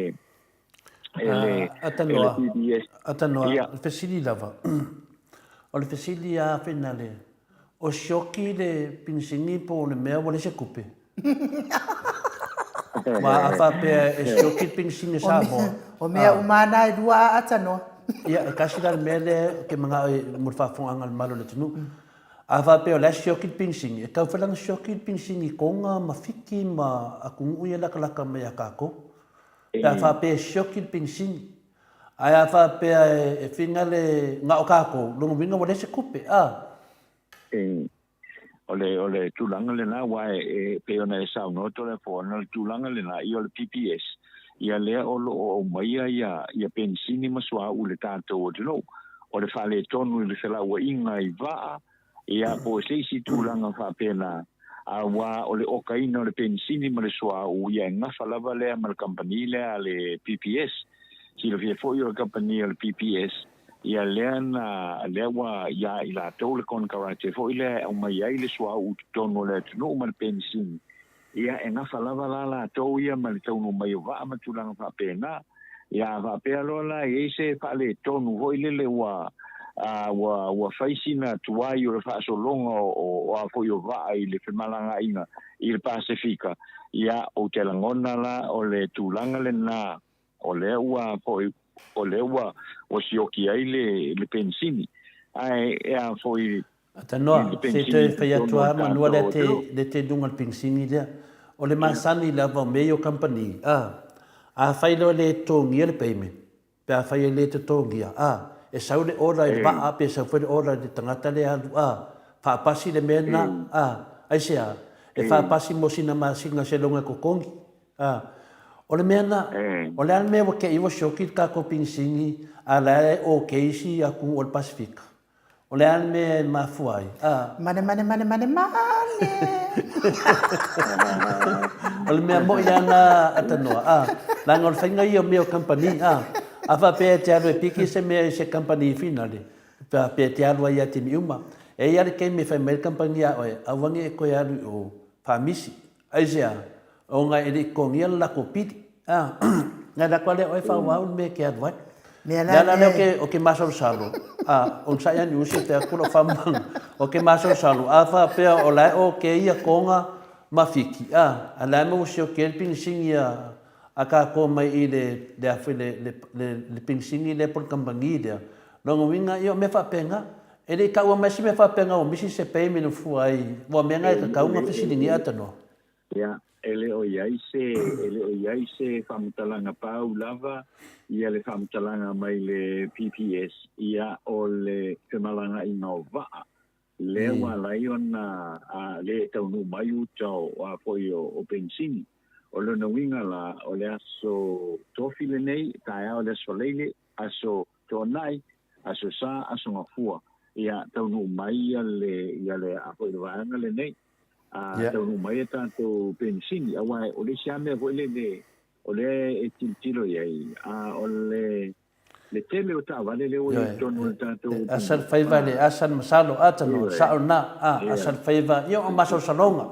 D: e le e le PBS.
B: Atanoa, o le fesili lava, o le fesili a Finale, o sioki le pinisini po o le mea ua leai se tupe? Aua a faapea e sioki le pinisini a Samoa.
A: O mea uma lava na e lua a Atanoa.
B: Ia, e tasi la le mea lea ou te manao mo le faafofogaaga a le mamalu o le atunuu. A faapea o la e sioki le pinisini, e tatau foi la ona sioki le pinisini i Toga ma Fiti ma atunuu ia e latalata mai ia tatou. Pe a faapea e sioki le penisini. Ae a faapea e finga le na o tatou, lona uiga ua leai se tupe, a.
D: E, o le, o le tulaga lena, aua e, e pei ona e saunoa Toleafoa, o le tulaga lena, ia o le PPS, ia lea o lo o aumaia ia, ia penisini ma suauu i le tatou atunuu. O le faaletonu i le felauaiga i vaa, Ia, po o se isi tulaga faapena, aua o le okaina o le penisini ma le suauu, ia e gafa lava lea ma le kamupani lea a le PPS. Silafia foi o le kamupani a le PPS, ia lea na, lea ua ia i latou le konekarate foi lea e aumai ai le suauu i totonu o le atunuu ma le penisini. Ia, e gafa lava la latou ia ma le taunuu mai o vaa ma tulaga faapena. Ia, a faapea loa la e i ai se faaletonu foi lele ua, a, ua, ua fai sina tuai o le faasologa o, o, o a foi o vaa i le femalagaaiga i le Pasefika, ia, ou te lagona la o le tulaga lena o lea ua foi, o lea ua, ua sioki ai le, le penisini. Ae, e a foi,
B: Atanoa, se i toe fai atu lava manua lea te, lea te luga o le penisini lea. O le masani lava o mea ia o kamupani, a, afai loa e le totogia le payment, pe afai e le totogia, a, e sau le order i le vaa pe sau foi le order i le tagata lea e alu, a, faapasi le mea lena, a, aisea? E faapasi mo sina masina seiloga e totogi, a. O le mea lena, o le a le mea ua te i ua sioki le tatou penisini a o la e okay isi atunuu o le Pasefika? O le a le mea e mafua ai? A.
A: Mane mane mane mane mane.
B: O le mea moi lava na Atanoa, a. Leaga o le faiga ia o mea o kamupani, a. A faapea e te alu e piki se mea i se kamupani finale, pe faapea e te alu ai ia taimi uma. E i ai lava le taimi e fai mai ai le kamupani ia oe, aua ne i e toe alu i o, faamisi. Aisea? Ona e le i totogia le latou pili. A, na alu atu lava lea o oe faaauau le mea e te alu ai.
A: Mea
B: la lea ou te, ou te masalosalo, a, onosai lava Niusi e fai atu lau faamatalaga, ou te masalosalo, a faapea o la e okay ia Toga ma Fiti, a, a o la e maua sioki ai le penisini a, a tatou mai i le, le a foi le, le, le, le penisini lea po o le kamupani lea. Lona uiga, ia o mea faapena. E le i taua mai se mea faapena ua misi se payment e fua ai, ua mea na e tatau ona fesiligia Atanoa.
D: Ia. E le o i ai se, e le o i ai se faamatalaga pau lava ia le faamatalaga mai le PPS, ia o le femalagaaiga o vaa lea ua ala ai ona le taunuu mai uta o a foi o penisini. O lona uiga la, o le aso Tofi lenei, taeao i le aso Faraile, aso Toonai, aso Sa, aso Gafua, ia taunuu mai ia le, ia le a foi le vaega lenei. A taunuu mai a tatou penisini, aua o le isi lava mea foi lele o lea e tilotilo i ai, a o le le tele o taavale lea ua i totonu o le tatou
B: atunuu. Asa le faiva e le asa le masalo, a tanoa, sao lena, a, asa le faiva, ia o masalosaloga,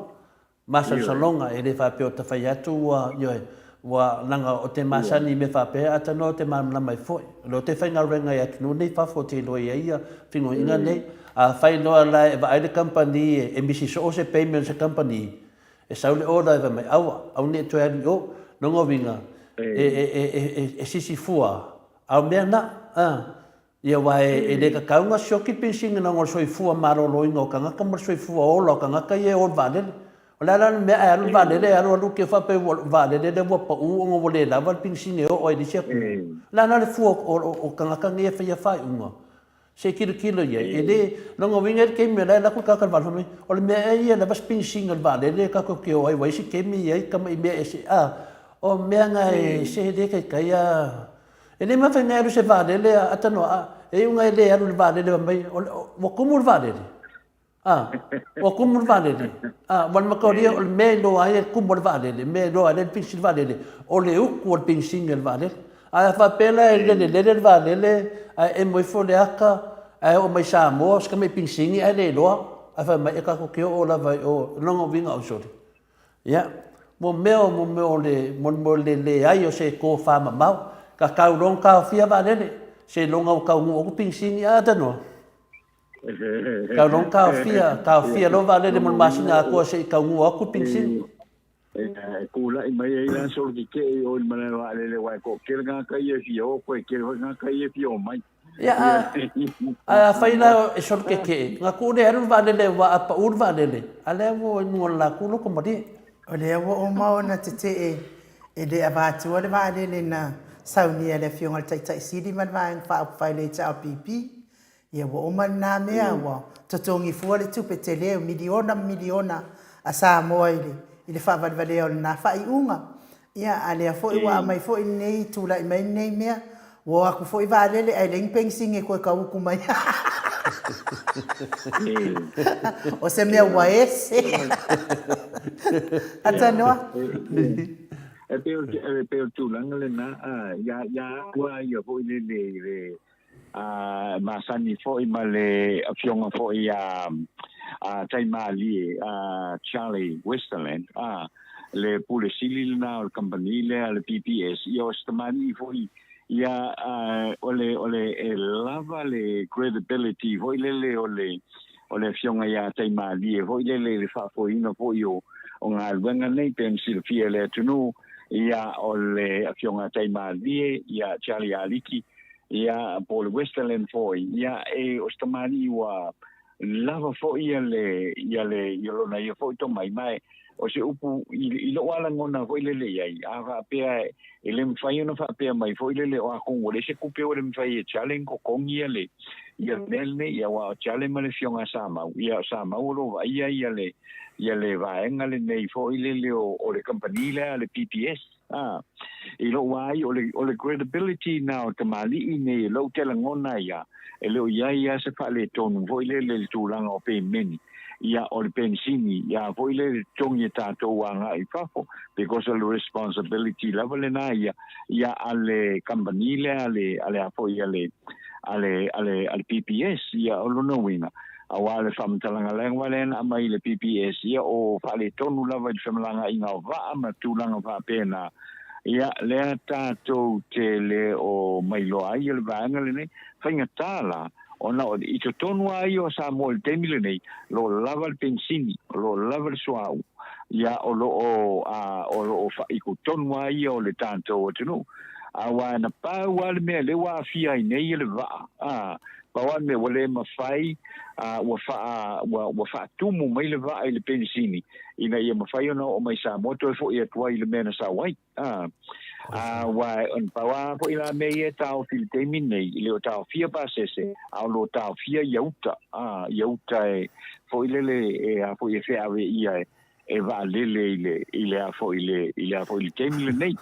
B: masalosaloga, e le faapea o ta fai atu ua, ioe, ua, leaga o te masani i mea faapea, a tanoa o te malamalama ai foi. O lea o te faigaluega i atunuu nei fafo o te iloa i ai ia finoiga nei. Afai loa la e vaai le kamupani e misi soo se payment a se kamupani, e sau le order e fai mai, aua, aua ne i toe alu i o. Lona uiga, e sisi fua, a o mea na, a. Ia aua e le tatau ona sioki le penisini leaga o le soifua maloloina o tagata ma le soifua ola o tagata ia e o i le vaalele. O le a la le mea ae alu le vaalele ae alu alu te i faapea ua o le vaalele lea ua pau ona ua le lava le penisini e oo ai i le isi atunuu. O le a la le fua o tagata nei e faia faaiuga? Se i tilotilo i ai. E le, lona uiga e i ai le taimi o la e alu atu le tagata i le vaalele fai mai, o le mea ea ia e lava se penisini o le vaalele tatou te o ai aua e i ai isi taimi e i ai tamai mea ese, a, o mea na e, se e le taitai lava. E le mafai ona e alu i se vaalele a Atanoa, a e iu ona e le alu i le vaalele fai mai, ua tumu le vaalele. A, ua tumu le vaalele. A, ua le mataulia o le mea e iloa ai le tumu o le vaalele, le mea e iloa ai le pinisini o le vaalele, o le utu o le pinisini o le vaalele. Ae a faapea la e lelelele le vaalele ae emo ifo le ata ae oo mai Samoa o si tamai pinisini ae le iloa, ae fai mai e tatou te oo lava i o, lona uiga o sole. Ia, mo mea o mo mea o le mo mo le leai o se tofa mamao, tatau loa ona taofia vaalele, seiloga ua taunuu atu pinisini a tanoa. Tau loa ona taofia, taofia loa vaalele mo le masina atoa se i taunuu atu pinisini.
D: E kulaʻi mai ai la solo tetee i o i le malae vaalele aua e toatele tagata ia e fia o koe tele foi tagata ia e fia omai.
B: Ia, a, ae afai la e solo tetee, na tuu lea e alu le vaalele aua a pau le vaalele, a lea ua i luga o le latou loto malie.
A: O lea ua uma ona tetee e le avatua le vaalele na saunia e le Afioga i le Taitai Sili ma le Vaega Faaupufai le HRPP. Ia ua uma lena mea, ua totogi fua le tupe tele, o miliona ma miliona a Samoa i le, i le faavalevalea o lena faaiuga. Ia, a lea foi ua aumai foi lenei, tulai mai lenei mea, ua o atu foi vaalele ae leai ni penisini e toe tau utu mai. O se mea ua ese. Atanoa.
D: E pei o le tulaga lena, ia, ia au lava ia foi lele i le a masani foi ma le afioga foi ia a Taimalie a Charlie Westerland a le Pule Sili lena o le kamupani lea le PPS ia o se tamalii foi ia a o le o le e lava le credibility foi lele o le o le afioga ia Taimalie foi lele i le faafoeina foi o o galuega nei pei ona silafia e le atunuu ia o le afioga a Taimalie ia Charlie Aliki Ia, po o le Westerland foi, ia, e, o se tamalii ua lava foi ia le, ia le, ia lona ia foi tomai, ma e, o se upu i, i lou lava lagona foi lele i ai, a faapea e le mafai ona faapea mai foi lele o atonu ua leai se tupe ua le mafai e Charlie ona totogi ia le, ia le mea lenei, ia, aua o Charlie ma le Afioga a Samau, ia, o Samau o lo o vaaia ia le, ia le vaega lenei foi lele o, o le kamupani lea a le PPS. A, i lou vaai, o le, o le credibility na o tamalii nei e lou te lagona ai a, e le o i ai a se faaletonu foi lele i le tulaga o pemeni, ia, o le penisini, ia, foi lele totogi e tatou agai i fafo, because o le responsibility lava lena ia, ia, a le company lea a le, a le a foi a le, a le, a le, a le PPS, ia, o lona uiga, Aua le faamatalaga lava lea na aumai i le PPS, ia o faaletonu lava i le femalagaaiga o vaa ma tulaga faapena, ia lea tatou te le o mailoa ai le vaega lenei. Faigata la, ona o i totonu lava ia o Samoa i le taimi lenei, o lo o lava le penisini, o lo o lava le suauu, ia o lo o, a, o lo o i totonu lava ia o le tatou atunuu. Aua na pau lava le mea lea ua aafia ai nei le vaa, a. Pau lava le mea ua le mafai, ua faa, ua, ua faatumu mai le vaa i le penisini ina ia mafai ona oo mai i Samoa toe foi atu ai i le mea na sau ai. A, aua pau lava foi la mea ia e taofi i le taimi lenei, e le o taofia pasese, a o lo o taofia ia uta, a, ia uta e, foi lele, e a foi e feaveaia e, e vaalele i le, i le a foi i le, i le a foi i le taimi lenei.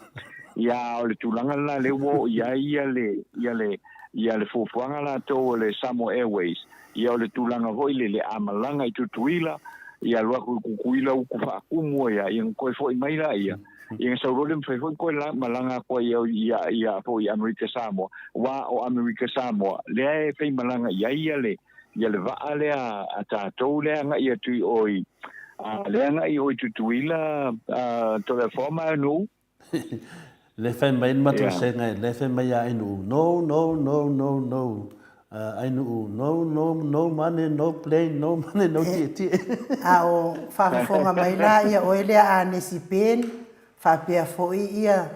D: Ia, a o le tulaga lena lea ua oo i ai ia le, ia le, ia le fuafuaga latou a le Samoa Airways, ia o le tulaga foi lele, a malaga i Tutuila, ia alu atu i Tutuila utu faakumu ai lava, ia ona toe foi mai laia, ia ona sau loa lea mafai foi ona toe malaga atu ai ia, ia foi i Amerika Samoa, aua o Amerika Samoa lea e faimalaga i ai ia le, ia le vaa lea a tatou lea agai atu i o i, lea agai i o i Tutuila, Toleafoa ma Aunuu.
B: Le fai mai le matou sega le fai mai ia Ainuu, no, no, no, no, no, Ainuu, no, no, no money, no plane, no money, no tietie.
A: A o faafofoga mai la ia oe lea Anesi Ben, faapea foi ia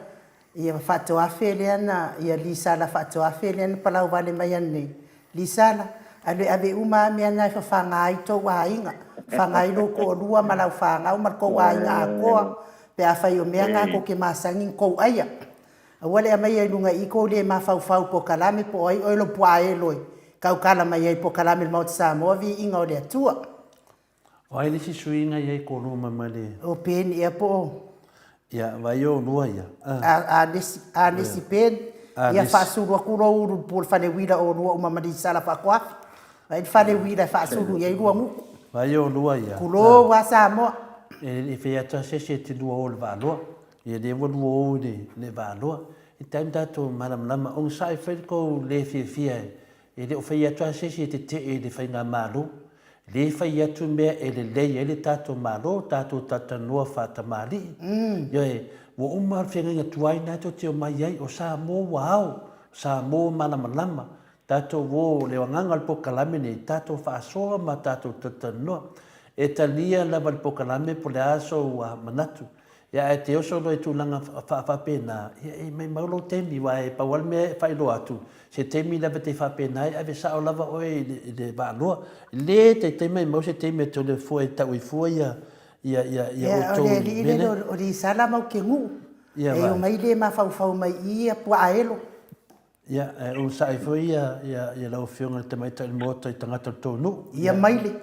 A: Ia faatoafe lea na, ia Lisala faatoafe lea na palau vale mai anei. Lisala, alu e ave uma a mea na e fafaga ai tou aiga, fafaga ai lou toalua ma lau fanau ma le tou aiga atoa, pe afai o mea na tou te masani na tou aia. Aua le aumaia i luga i i tou le mafaufau i pokalame po o ai oe lou puaa elo e tautala mai ai i pokalame i le Maota Samoa viiga o le Atua.
B: O ai le isi suiga ia i koluma ma le.
A: O Ben ea po o.
B: Ia, vai o lua ia.
A: A, a lesi, a lesi Ben, ia faasulu atu lou ulu po o le fale uila o lua uma ma Lisala Faatoafi. Vai le fale uila e faasulu i ai lua gutu.
B: Vai o lua ia.
A: Tulou a Samoa.
B: E le fai atu a se isi e te lua o i le vaaloa. Ia lea ua lua o i le vaaloa. E taimi tatou malamalama, onosai fai le tou le fiafia e le o fai atu a se isi e tetee i le faigamalo. Le fai atu mea e lelei ai le tatou Malo, tatou talatalanoa faatamalii. Ioe, ua uma le feagaiga tuai lena tou te omai ai, o Samoa ua ao, o Samoa ua malamalama. Tatou o, le agaga o le polokalame lenei, tatou faasoa ma tatou talatalanoa. E talia lava le polokalame po o le a sou manatu. Ia ae te oso loa i tulaga faapena, ia e maimau lou taimi, aua e pau lava le mea e faailoa atu, se taimi lava e te faapena ai, ave sao lava oe i le vaaloa. E le taitai maimau se taimi e tole fua e tau ai fua ia ia ia
A: ia outou. Ia, o le alii lele o Lisala mau te nuu, e omai le mafaufau mai i ia puaa elo.
B: Ia, e onosai foi ia, ia, ia lau Afioga i le Tamaitai o le Maota i tagata o le tou nuu.
A: Ia maile.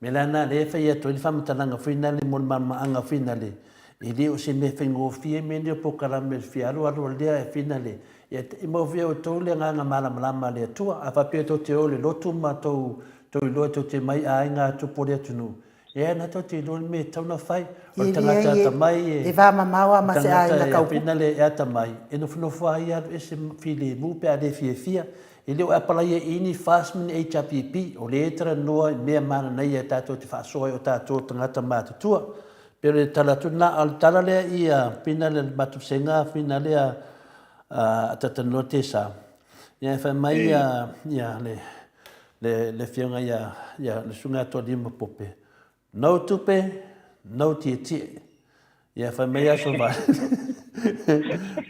B: Mea la na lea e fai atu ai le faamatalaga foi na le mo le malamalamaaga foi na le, e le o se mea faigofie mea nei o polokalame o le fia alu alu lea e fina le, ia e maua foi e outou le agaga malamalama a le Atua. A faapea tou te o i le lotu ma tou, tou iloa tou te mai aiga a tupu o le atunuu, Ia, na tou te iloa le mea e tatau ona fai. O le tagata atamai
A: e... E va mamao lava ma se aiga tau
B: tupu. Le tagata e atamai, e nofonofo lava ia alu ese ma filemu pe a le fiafia. E le o apalaia i i ni FAST ma ni HRPP, o lea e talanoa i mea mananaia e tatou te faasoa ai o tatou tagata matutua. Pei o le tala atu lena, a o le tala lea i pina le matou vasega pina lea a Talanoa Tesa, ia e fai mai ia le Le, le afioga ia, ia le susuga ia Toalima Pope, no tupe, no tietie. Ia fai mai aso va.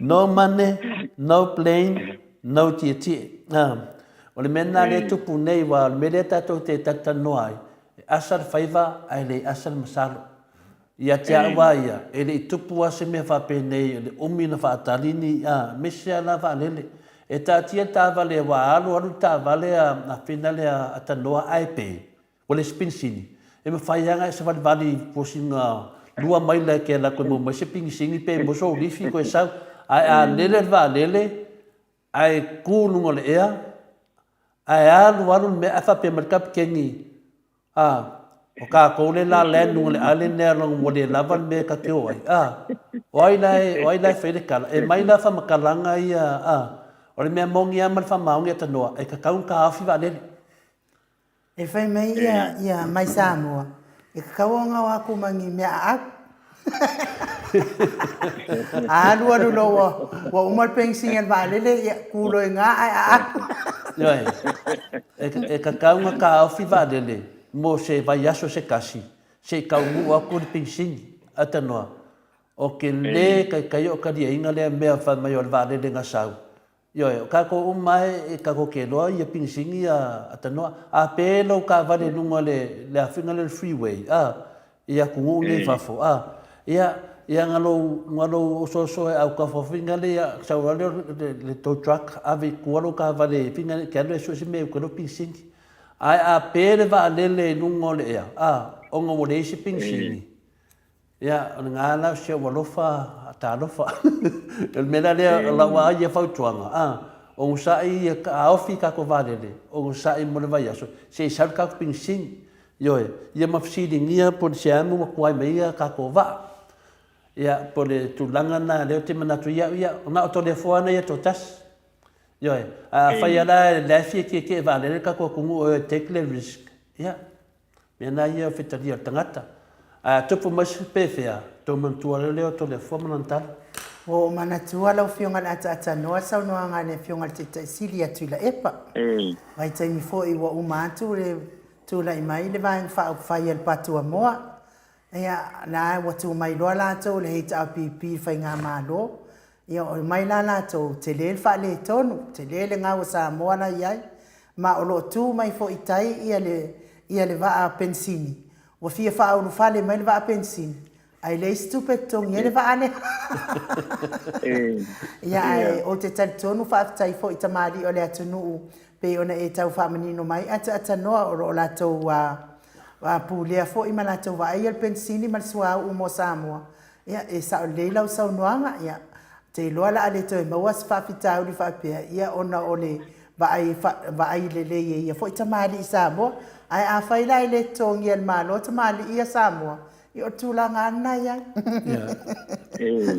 B: no money, no plane, no tietie. Ah, o le mea lena lea tupu nei, wa o le mea lea tatou te talatalanoa ai, e asa le faiva ae le asa le masalo. Ia te au a ia, e le i tupu a se mea faapenei o le umi ona faatali ni a mese a la vaalele. E taatia le taavale aua alu alu le taavale a fina lea a tanoa ae pe, ua le sipinisini. E mafai a ona e savalivali po o sina lua maila e te alu atu e maua mai se pinisini pe maua sou lifi toe sau. Ae a lele le vaalele, ae tu i luga o le ea, ae alu alu le mea ae faapea mai le kapikeni, a, o tatou le la land luga o le island lea leaga ua le lava le mea ta te o ai, a, o ai la e, o ai la e fai le tala? E mai la faamatalaga ia, a, o le mea moni lava ma le faamaoni a tanoa, e tatau ona taofi vaalele.
A: E fai mai ia, ia mai Samoa, e tatau ona o atu ma ni mea aau. A alu alu loa ua, ua uma le penisini a le vaalele, ia tu loa i ina ae aau.
B: Ioe, e, e tatau ona taofi vaalele mo se vaiaso se tasi, se i taunuu atu le penisini. Ae tanoa, o ke lē taitai o taliaina lea mea fai mai o le vaalele na sau. Ioe, o kākou uma e, e kākou ke loa ia pinisini a, a tanoa. A pē lou kaavale i luga o le, le afiga lea o le freeway, a, i atunuu nei i fafo, a, ia, ia na lou, na lou osoasoa e autafa figa le ia, sau loa lea o le, le tow truck ave i tua lou kaavale i figa e te alu e sue se mea e uka ai lou pinisini. Ae a pē le vaalele i luga o le ea, a, ona ua leai se pinisini, Ia, o lena la o si ou alofa, talofa. O le mea la lea, o lau lava ia fautuaga, a, onosai ia, a ofi i tatou vaalele, onosai mo le vaiaso, se i sau le tatou pinisini. Ioe, ia ma fesiligia po o le sea ua tuai mai ai a tatou vaa. Ia, po o le tulaga lena lea ou te manatu ai au ia, na o Toleafoa lava ia toatasi. Ioe, ae afai lava la o la e fia tietie vaalele le tatou atunuu e o e take le risk, ia, Mea na ia o fetalia o le tagata. Ae a tupu mai se pefea, tou manatua loa lea o Toleafoa ma lana tala.
A: Ua ou manatua lau Afioga i le Ataatanoa le saunoaga a le Afioga i le Taitai Sili ia Tuilaepa. Vaitaimi foi ua uma atu le tulai mai le Vaega Faaupufai a le Patuamoa. Ia, la ua tu mai loa latou le HRPP i le Faigamalo. Ia, omai la latou, tele le faaletonu, tele le gau a Samoa la i ai. Ma o lo o tu mai foi i tai ia le, ia le vaa penisini. Ua fia faaulufale mai le vaa penisini, ae leai se tupe e totogi ai le vaa lea. Ia, ae ou te talitonu faafetai foi i tamalii o le atunuu pei ona e tau faamanino mai ataatanoa o lo o latou pulea foi ma latou vaaia le penisini ma le suauu mo Samoa. Ia, e sao lelei lau saunoaga, ia, ou te iloa o le a le toe maua se faafitauli faapea, ia, ona o le vaai, vaai lelei e ia foi tamalii Samoa. Ae afai la e le totogia e le Malo tamalii ia Samoa, ia o le tulaga lava lena e i ai.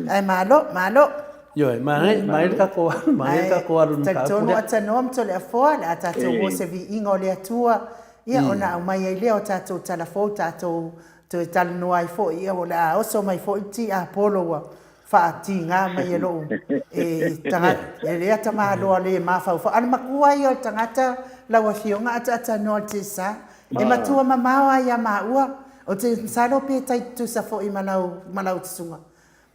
A: Ae malo, malo.
B: Ioe, manaia, manaia le tatou alu, manaia le tatou alu i le mataupu lea.
A: Talitonu Atanoa ma Toleafoa, o le a tatou o i se viiga o le Atua, ia, ona aumai ai lea o tatou tala fou, tatou toe talanoa ai foi, ia o le a oso mai foi le tiapolo ua faatiga mai e lou e tagata, e lea tamaloa le mafaufau. A o le matua ia o le tagata lau Afioga ataatanoa i le tiasa, e matua mamao lava ia maua, ou te masalo pe tai tutusa foi ma lau, ma lau susuga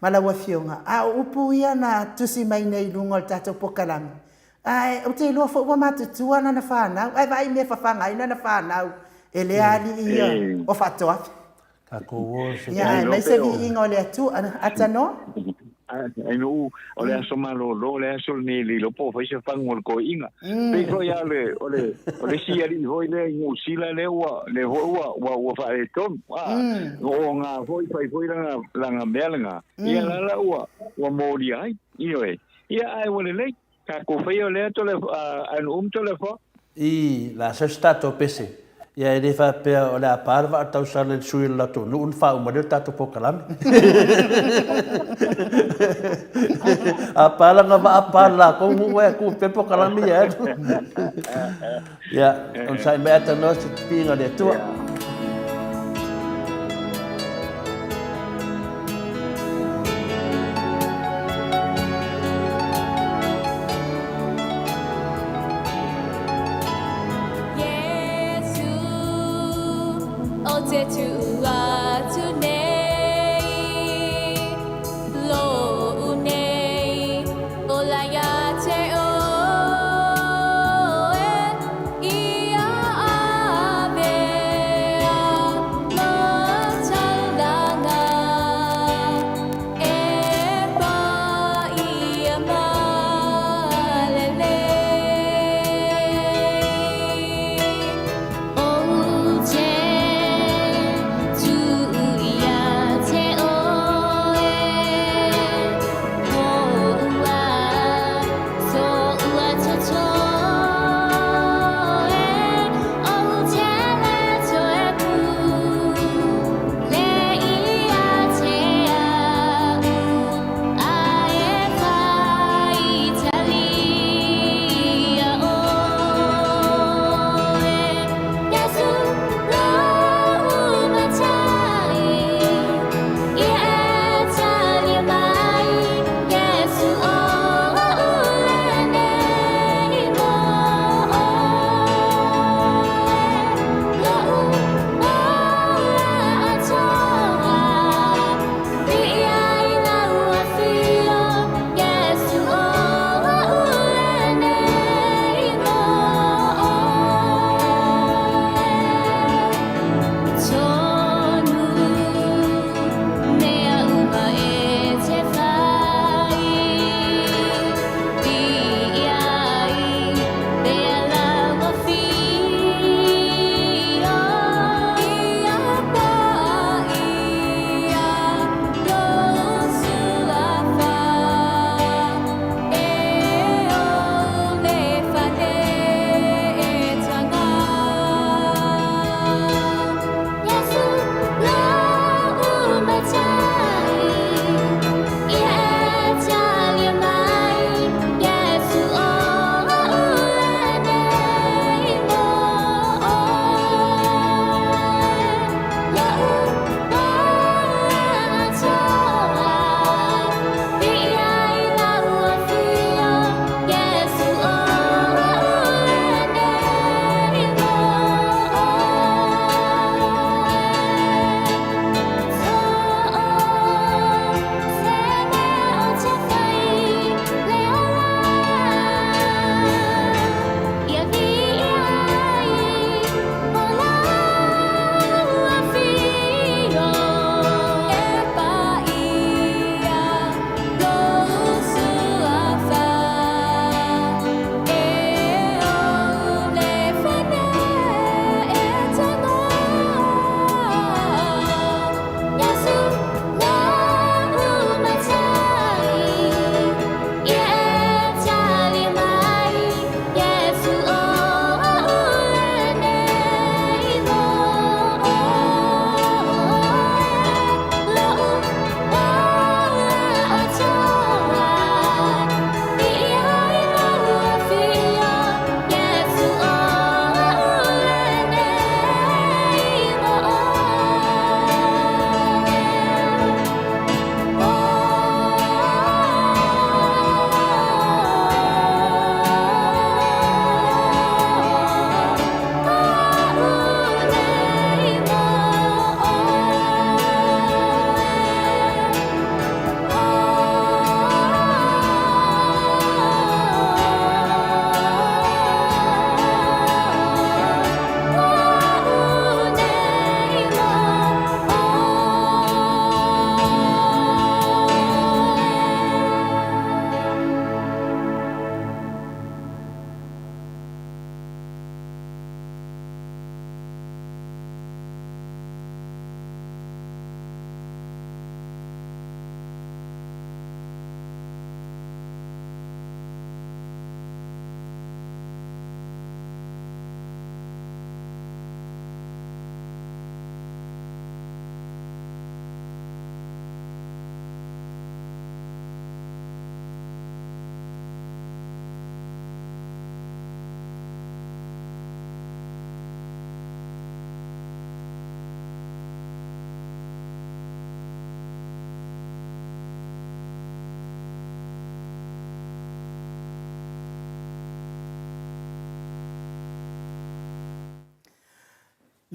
A: ma lau Afioga. A o upu ia na tusi mai nei i luga o le tatou polokalame, Ae ou te iloa foi ua matutua lana fanau, ae vaai i mea e fafaga ai lana fanau e lea alii ia o Faatoafi.
B: Tatou o se
A: Ia, aemaise viiga o le Atua. Atanoa?
D: Ai nuu, o le aso malolo, o le aso lenei e le iloa po o fai se fagu o le toeaina. Pei foi lava o le, o le, o le isi alii foi lea i Niu Sila lea ua, lea foi ua, ua, ua faaletonu. A, oga foi, fai foi lana, lana mea lena. Ia la la ua, ua molia ai. Ioe. Ia, ae ua lelei. Tatou faia o lea tole a nuu ma tole fo.
B: I la sau se tatou pese, ia e le faapea o le a pa le vaa tausala i le sui o le latou nuu ona faauma lea o le tatou polokalame. A pa lana vaa pa le latou nuu ae tuu pea le polokalame ia e alu. Ia, onosai mai ae tanoa se piiga o le Atua.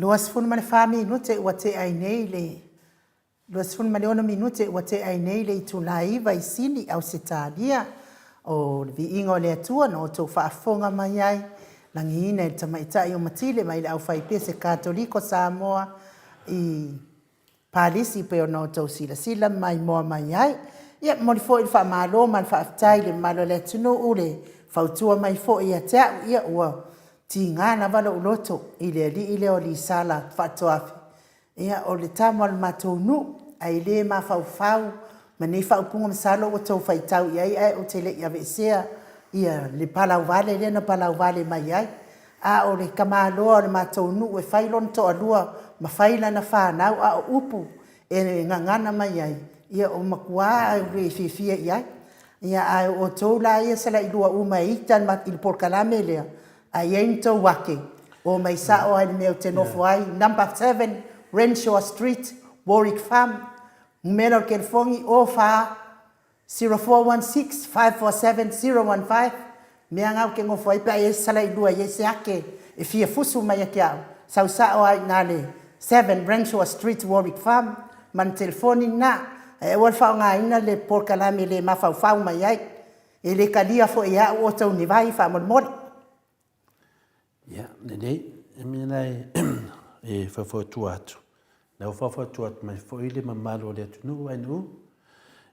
A: 24 minute ua tea ai nei le 26 minute ua tea ai nei le itula 9 i Sini, Ausetalia. O le viiga o le Atua na outou faafofoga mai ai, lagiina e le tamaitai o Matile mai le Aufaipese Katoliko Samoa i Palisi pei ona outou silasila ma maimoa mai ai. Ia, e momoli foi le faamalo ma le faafetai i le mamalu o le atunuu le fautua mai foi ia te au. Ia, ua tiga lava lou loto i le alii lea o Lisala Faatoafe, ia o le tama o le matou nuu, ae le mafaufau ma nei faaupuga, masalo ua outou faitau i ai ae ou te le i aveesea le palauvale lea na palauvale mai ai. A o le tamaloa o le matou nuu e fai lona toalua ma fai lana fanau, a o upu e gagana mai ai, ia ua matua ou le fiafia i ai. Ia, ae o outou la ia e salailua uma e ita i le polokalame lea, a i ai ni tou ake, omai sao lava i le mea ou te nofo ai, number 7 Renshaw Street, Warwick Farm, numera o le telefoni 04 0416 547 015, mea na ou te nofo ai pe a i ai se salailua e i ai se ake e fia fusu mai ia te au, sau sao lava i ina i le 7 Renshaw Street, Warwick Farm, ma le telefoni lena. Ae aua le faaaogaina le polokalame e le mafaufau mai ai. E le talia foi e au outou ni vai faamolemole.
B: Ia, lelei. E mea la e faufautua atu, la ua faufautua atu mai foi le mamalu o le atunuu ae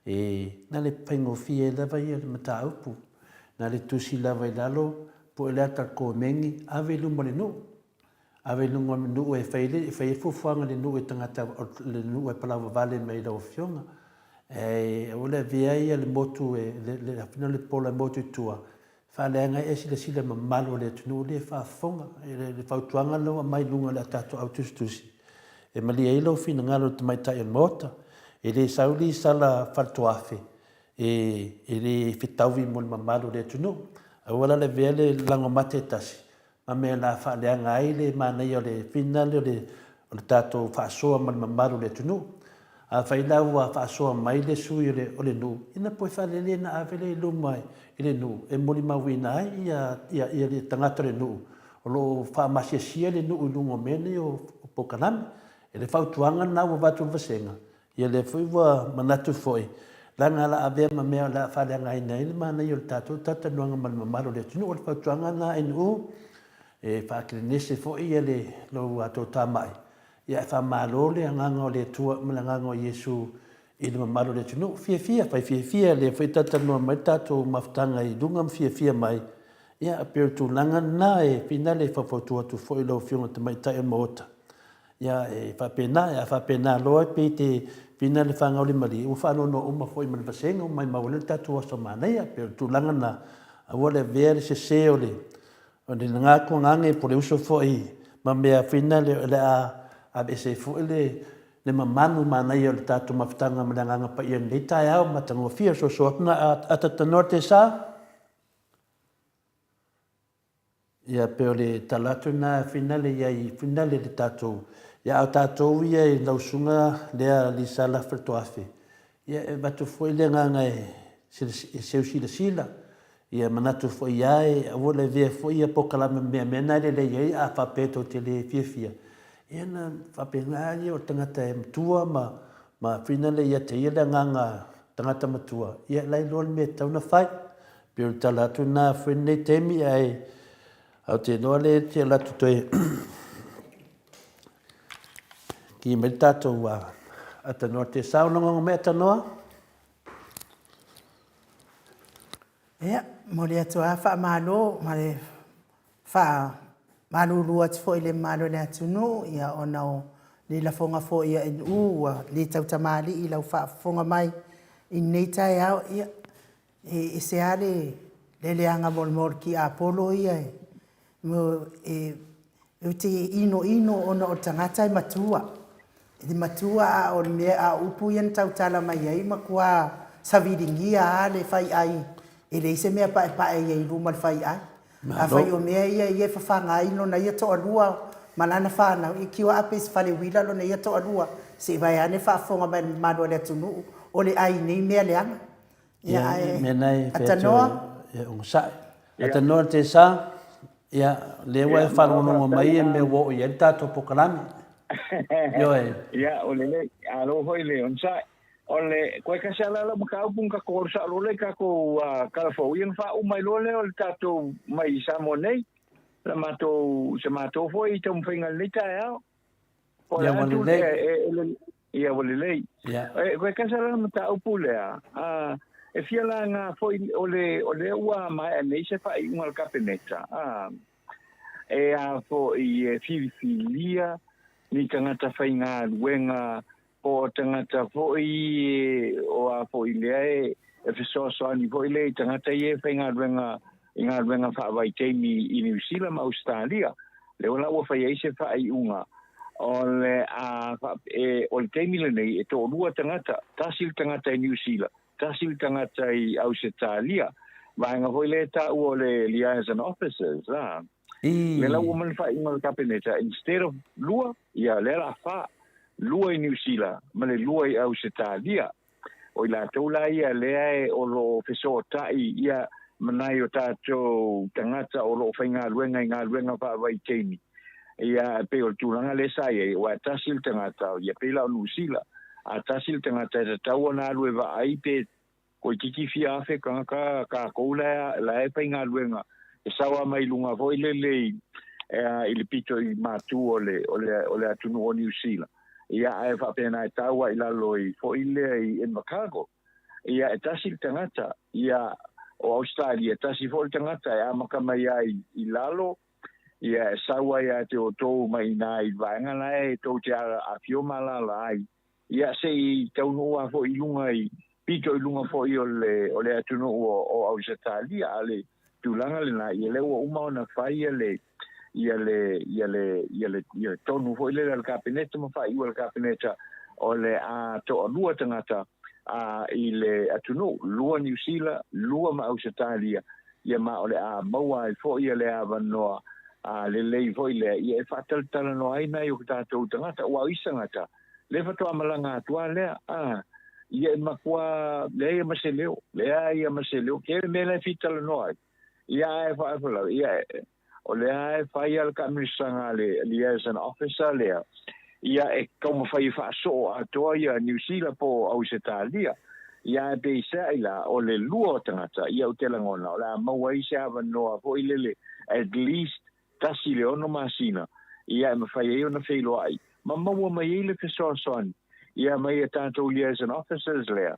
B: e na le faigofie lava ia le mataupu, na le tusi lava i lalo, pue le ata o le komeni, ave i luma o le nuu. Ave i luga o le nuu e fai ai le fuafuaga a le nuu i tagata o le nuu e palauvavale mai i lau Afioga. Ae aua le avea ia le motu e le pola e motu i tua, faaleaga ai e silasila mamalu o le atunuu lea e faafofoga. Le fautuaga lena ua aumai i luga o le tatou au tusitusi, e malie ai lou finagalo i le tamaitai o le Maota. E le sau lisala faletoafe e le fetaui mo le mamalu o le atunuu. Aua la le avea le lagomate e tasi ma mea o le a faaleaga ai le manaia o le finale o le tatou faasoa ma le mamalu o le atunuu. Afai la ua faasoa mai le sui o le nuu, ia na poe faalele ona ave lea i luma i le nuu e molimauina ai ia tagata o le nuu o lo o faamaseasia le nuu i luga o mea nei o polokalame. O le fautuaga lena ua avatu e le vasega, Ia lea foi ua manatu foi, leaga o le a avea ma mea o le a faaleagaina ai le manaia o le tatou talatalanoaga ma le mamalu o le atunuu. O le fautuaga lena NU, e faakelenese foi ia le lou toatamai, ia ae faamalo le agaga o le Atua ma le agaga o Iesu i le mamalu o le atunuu. Fiafia, fai fiafia, lea foi e talatalanoa mai le tatou mafutaga i luga ma fiafia mai, ia e pei o le tulaga lena e finale e faufautua atu foi i lau Afioga i le Tamaitai o le Maota. Ia, e faapena, a faapena loa pei te fina le fagaulimalie, ua faanoanoa uma foi ma le vasega ua maimau ai le tatou aso manaia. Pei o le tulaga lena, aua le avea le sese o le lena tuagage po o le uso foi ma mea fina o le a aveese ai foi le mamalu manaia o le tatou mafutaga ma le Agaga Paia i lenei taeao matagofie. O le soso atu lena, a tanoa le tesa. Ia pei o le tala atu lena finale i ai finale le tatou ia a o tatou ia i lau susuga lea Lisala Faletoafe ia e avatu foi le agaga e seu silasila ia manatu foi ia e aua le avea foi ia polokalame ma mea mea na e lelei ai a faapea tou te le fiafia ia na faapena ia o le tagata e matua ma ma finale ia te ia le agaga tagata matua ia la iloa le mea e tatau ona fai. Pei o le tala atu lena foi lenei taimi, ae ou te iloa lea e te alu atu toe ki mai le tatou atanoa te sao logologo mai atanoa.
A: Ia, momoli atu lava faamalo ma le faamalulu atu foi i le mamalu o le atunuu, ia ona o le lafoga foi a NU ua le tautamalii i lau faafofoga mai i lenei taeao. Ia, E ese lava le leaga mo le tiapolo ia, ou te inoino ona o le tagata e matua. E matua a o le mea, a o upu ia na tautala mai ai, e matua saviligia lava le faiai, e leai se mea e paepae i ai i luma o le faiai. Afai o mea ia ia e fafaga ai lona ia toalua ma lana fanau, ia tio aa pe i se fale uila lona ia toalua, se i vaeane le faafofoga mai a le mamalu o le atunuu, o le ai i nei mea leaga.
B: Ia, ae mea na e fai atu e onosai. Atanoa le tesa. Ia, lea ua e faalogologo mai i mea ua oo i ai le tatou polokalame. Ioe.
D: Ia, o lelei. Malo foi le onosai. O le, koe kasi lava la lau mataupu na tatou alu sao loa lea i tatou tala fou, ia na faauma ai loa lea o le tatou mai i Samoa nei, la matou, se matou foi taumafaiga i lenei taeao. Po o le
B: a
D: tu, e, e, e, ia ua lelei.
B: Ia.
D: E, koe kasi lava la mataupu lea, a, e fia laga foi, o le, o lea ua maea nei se faaiuga a le Kapeneta, a, e a foi e filifilia ni tagata faigaluega po o tagata foi o a foi lea e e fesoasoani foi lea i tagata ia e faigaluega i galuega faavaitaimi i Niu Sila ma Ausetalia. Lea la ua fai ai se faaiuga o le a e, o le taimi lenei e toalua tagata, tasi le tagata i Niu Sila, tasi le tagata i Ausetalia. Vaega foi lea e taua o le liaison officers, a. Lea la ua uma ona faaiuga le Kapeneta, instead of lua, ia lea la fa, lua i Niu Sila ma le lua i Ausetalia. O i latou la ia lea e o lo o fesootai ia ma nai o tatou tagata o lo o faigaluega i galuega faavaitaimi. Ia e pei o le tulaga lea sa i ai, aua e tasi le tagata, ia pei la o Niu Sila, a tasi le tagata e tatau ona alu e vaai pe Toeitiiti fia afe tagata tatou la e faigaluega e sao lava mai luga foi lele i le pito i matu o le o le o le atunuu o Niu Sila. Ia ae faapena e tau lava i lalo i foi lea i Invercargill. Ia e tasi le tagata, ia o Ausetalia e tasi foi le tagata e amata mai ai i lalo ia e sau ai ia te outou mai ina i vaega la e tou te afio ma alaala ai. Ia se i taunuu lava foi i luga i pito i luga foi o le o le atunuu o, o Ausetalia, a le tulaga lena, ia lea ua uma ona fai ia le ia le ia le ia le ia le tonu foi lele a le Kapeneta ma faaiu a le Kapeneta o le a toalua tagata a i le atunuu, lua Niu Sila, lua ma Ausetalia, ia ma o le a maua ai foi ia le avanoa a lelei foi lea, ia e faatalatalanoa ai nai o tatou tagata, aua o isi tagata, lea faatoa malaga atu lava lea, a, ia e matua leai ma se leo, leai ma se leo, tele mea la e fia talanoa ai, ia ae faalavelave, ia o lea e fai lava le taamilosaga a le liaison officer lea, ia e taumafai e faasoo atoa ia Niu Sila po o Ausetalia. Ia ae peiseai la, o le lua o tagata, ia ou te lagona, o le a maua ai se avanoa foi lele at least tasi i le ono masina, ia e mafai ai ona feiloai ma maua mai ai le fesoasoani ia mai a tatou liaison officers lea,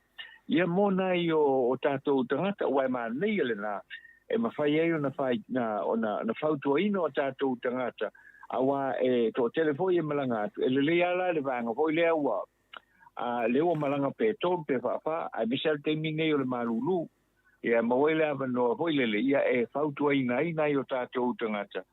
D: ia mo nai o tatou tagata, aua e manaia lena e mafai ai ona fai, ona, ona fautuaina o tatou tagata, aua e toatele foi e malaga atu, e lelei lava la le vaega foi lea ua, a, lea ua malaga pe tolu pe faafa, aemaise lava le taimi lenei o le malulu, ia e maua ai le avanoa foi lele, ia e fautuaina ai nai o tatou tagata,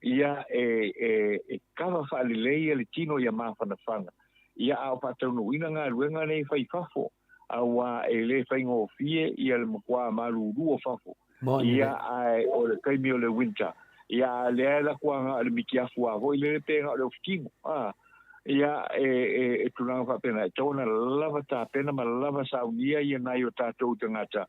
D: ia e, e, e kava faalelei le tino ia mafanafana, ia a o faataunuuina galuega nei fai fafo, aua e le faigofie ia le matua malulu o fafo, ia ae o le taimi o le winter, ia a lea e lako aga o le mitiafu lava foi lele pe na o le ofutino, a, ia e, e, e tulaga faapena, e tatau ona lava tapena ma lava saunia ia nai o tatou tagata,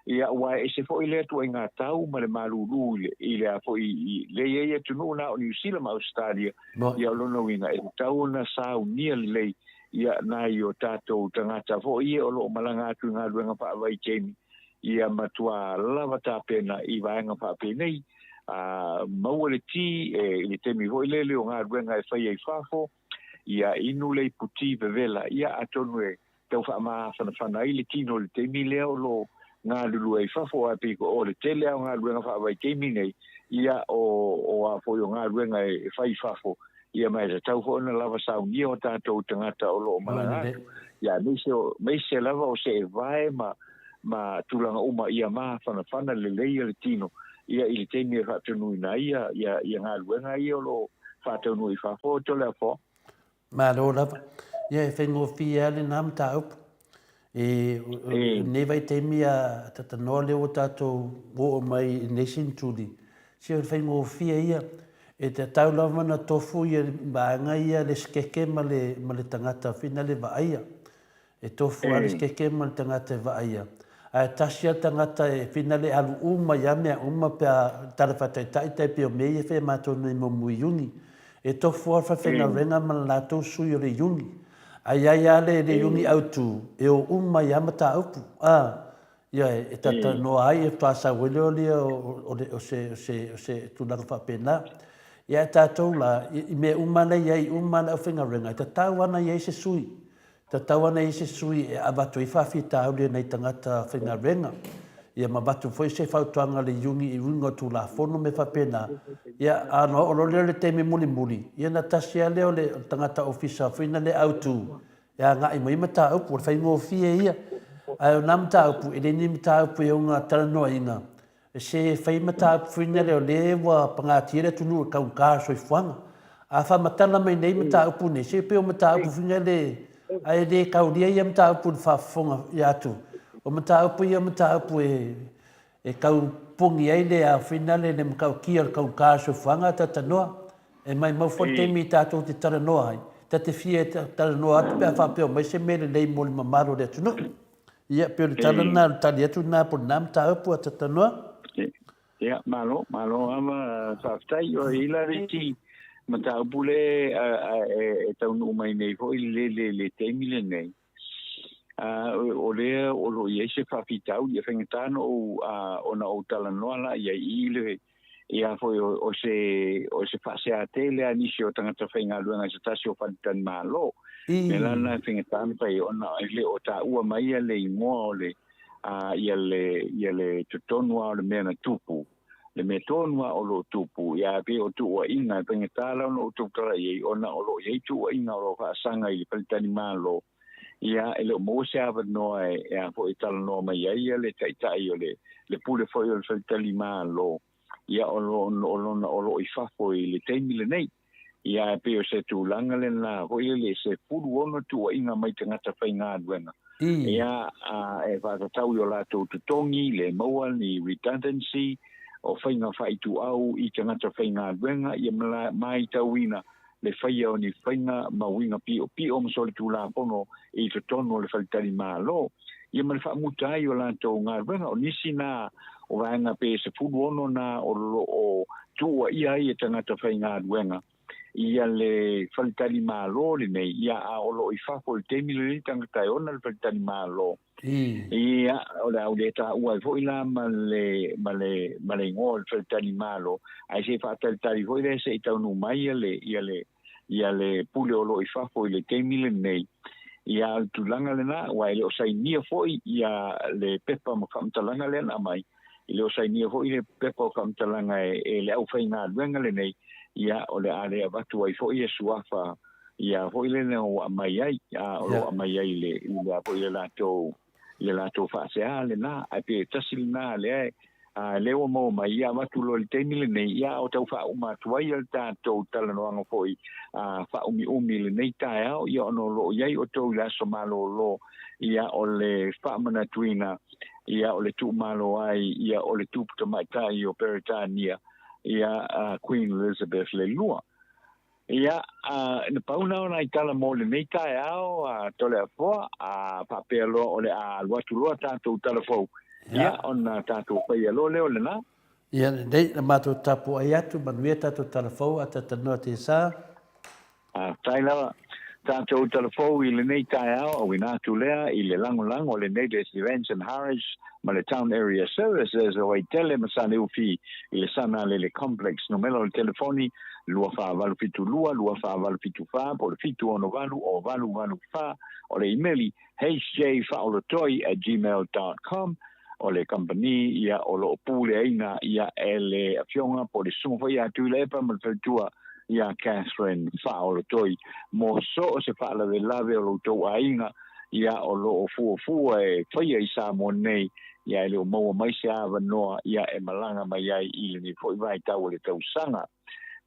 D: Ia, aua e ese foi lea ituaiga tau ma le malulu i le, i le a foi, i, lea e i ai atunuu na o Niu Sila ma Ausetalia, ia o lona uiga, e tatau ona saunia lelei ia nai o tatou tagata foi ia o lo o malaga atu i galuega faavaitaimi, ia matua lava tapena i vaega faapenei, a, maua le ti e, i le taimi foi lele o galuega e fai ai fafo, ia inu le ipu ti vevela, ia atonu e tau faamafanafana ai le tino i le taimi lea o lo o galulue ai fafo, ae pei o le tele lava o galuega faavaitaimi nei, ia o, o a foi o galuega e fai i fafo, ia ma e tatau foi ona lava saunia o tatou tagata o lo o malaga atu. Ia aemaise o, aemaise lava o seevae ma, ma tulaga uma ia mafanafana lelei le tino, ia i le taimi e faatonuina ai ia, ia, ia galuega ia o lo o faataunuu i fafo, Toleafoa.
B: Malo lava. Ia, e faigofie lava lena mataupu. I lenei vaitaimi a talanoa lea ua tatou oo mai i lenei seneturi, se o le faigofie ia. E tatau lava ona tofu ia vaega ia le sekeke ma le, ma le tagata whina le vaaia. E tofu lava le sekeke ma le tagata e vaaia. Ae tasi a le tagata e finale e alu uma ia mea uma pe a tala faataitai tai pei o mea ia e fai e matou nei muamua Iuni. E tofu lava le falefaigaluega ma le latou sui o le Iuni. Ae i ai lava le Iuni autu e o uma ai lava mataupu. A, ioe, e talatalanoa ai, e faatoa sau ai lea o se tulaga faapena. Ia ae tatou la, i mea uma la e i ai uma lava le aufaigaluega, e tatau lava ona i ai se sui Tatau ana i ai se sui e avatu ai faafitauli a nai tagata faigaluega, ia ma avatu foi se fautuaga a le Iuni i uiga o Tulafono ma mea faapena. Ia, a ona oo loa lea i le taimi mulimuli, ia ona tasi lava lea o le tagata ofisa foi lea autu e agai mai ai mataupu, o le faigofie ia. Ae o na mataupu, e le ni mataupu e ono talanoaina Se fai mataupu foi lea o lea ua pagatia le atunuu i le taugata o le soifuaga. A faamatala mai nei mataupu nei, se pei o mataupu foi lea ae le taulia ia mataupu i le faafofoga ia atu. O mataupu ia o mataupu e tau pogi ai le a foi lea le matautia o le taugata o le soifuaga talanoa. E maimau foi le taimi tatou te talanoa ai, ta te fia talanoa atu pe a faapea o mai se mea lelei mo le mamalu o le atunuu. Ia, pei o le tala lena, o le tali atu lena po o lena mataupu a Tatanoa.
D: Ia, malo, malo lava, faafetai. O i la le isi mataupu le e taunuu mai nei foi le le le taimi lenei. O lea o lo o i ai se faafitauli, e faigata ona ou, ona ou talanoa la i ai i le ia foi o se o se faasea tele a nisi o tagata faigaluega i se tasi o faletalimalo. Me la lena e faigata ona fai ona e le o taua mai ia le igoa o le a ia le ia le totonu lava o le mea na tupu, le mea tonu lava o lo o tupu, ia pei o tuuaiga e faigata la ona ou tautala i ai ona o lo o i ai tuuaiga o lo o faasaga i le faletalimalo. Ia, e le o maua se avanoa e, e a foi e talanoa mai ai ia le taitai o le, le pule foi o le faletalimalo, ia o lo, o lona, o lo o i fafo i le taimi lenei. Ia, ae pei o se tulaga lena foi lele, e 16 tuuaiga mai tagata faigaluega. Ia, a, e faatatau i o latou totogi, le maua ni redundancy, o faiga faaituau i tagata faigaluega, ia ma maitauina le faia o ni faiga ma uiga piopio ma solitulafono i totonu o le faletalimalo, ia ma le faamuta ai o latou galuega. O nisi na o vaega pe 16 na o lo o tuuaia ai e tagata faigaluega ia le faletalimalo lenei, ia a o lo o i fafo i le taimi lenei tagata e ona le faletalimalo. Ia, o le a ou le taua ai foi la ma le, ma le, ma le igoa o le faletalimalo, ae se i faatalitali foi lea se i taunuu mai ia le, ia le, ia le pule o lo o i fafo i le taimi lenei. Ia, o le tulaga lena, aua e le o sainia foi ia le pepa ma faamatalaga lea na aumai, e le o sainia foi le pepa o faamatalaga e, e le aufaigaluega lenei, ia, o le a le avatu ai foi ia suafa ia foi lena ua aumai ai, a o lo o aumai ai i le, i le a foi le latou, i le latou faasea lena, ae pei e tasi lena lea e, a lea ua maua mai, ia avatu loa i le taimi lenei, ia o tau faauma atu ai le tatou talanoaga foi a faaumiumi i lenei taeao, ia ona o lo o i ai outou i le aso malolo, ia o le faamanatuina, ia o le tuumalo ai, ia o le Tupu Tamaitai o Peretania, ia Queen Elizabeth le Lua. Ia, na pau na o nai tala mo lenei taeao, a Toleafoa, a faapea loa o le a alu atu loa tatou tala fou, ia, ona tatou faia loa lea o lena.
B: Ia, lelei, na matou tapuai atu, manuia tatou tala fou, a talanoa Tesa.
D: Faafetai lava. Tatou tala fou i lenei taeao, auina atu lea i le lagolago a le Natives Events and Harris ma le Town Area Services o Vaitele ma Saleufi i le Sanalele Complex. Numera o le telefoni, 2472 2474 po o le 768 o 884. O le imeli, hjfaolotoi@gmail.com. O le kamupani ia o lo o puleaina ia e le Afioga po o le Susuga foi ia Tuilaepa ma le faletua ia Catherine Faaolotoi mo so o se faalavelave o lo outou aiga ia o lo o fuafua e faia i Samoa nei ia e le o maua mai se avanoa ia e malaga mai ai i lenei foi vaitau o le tausaga.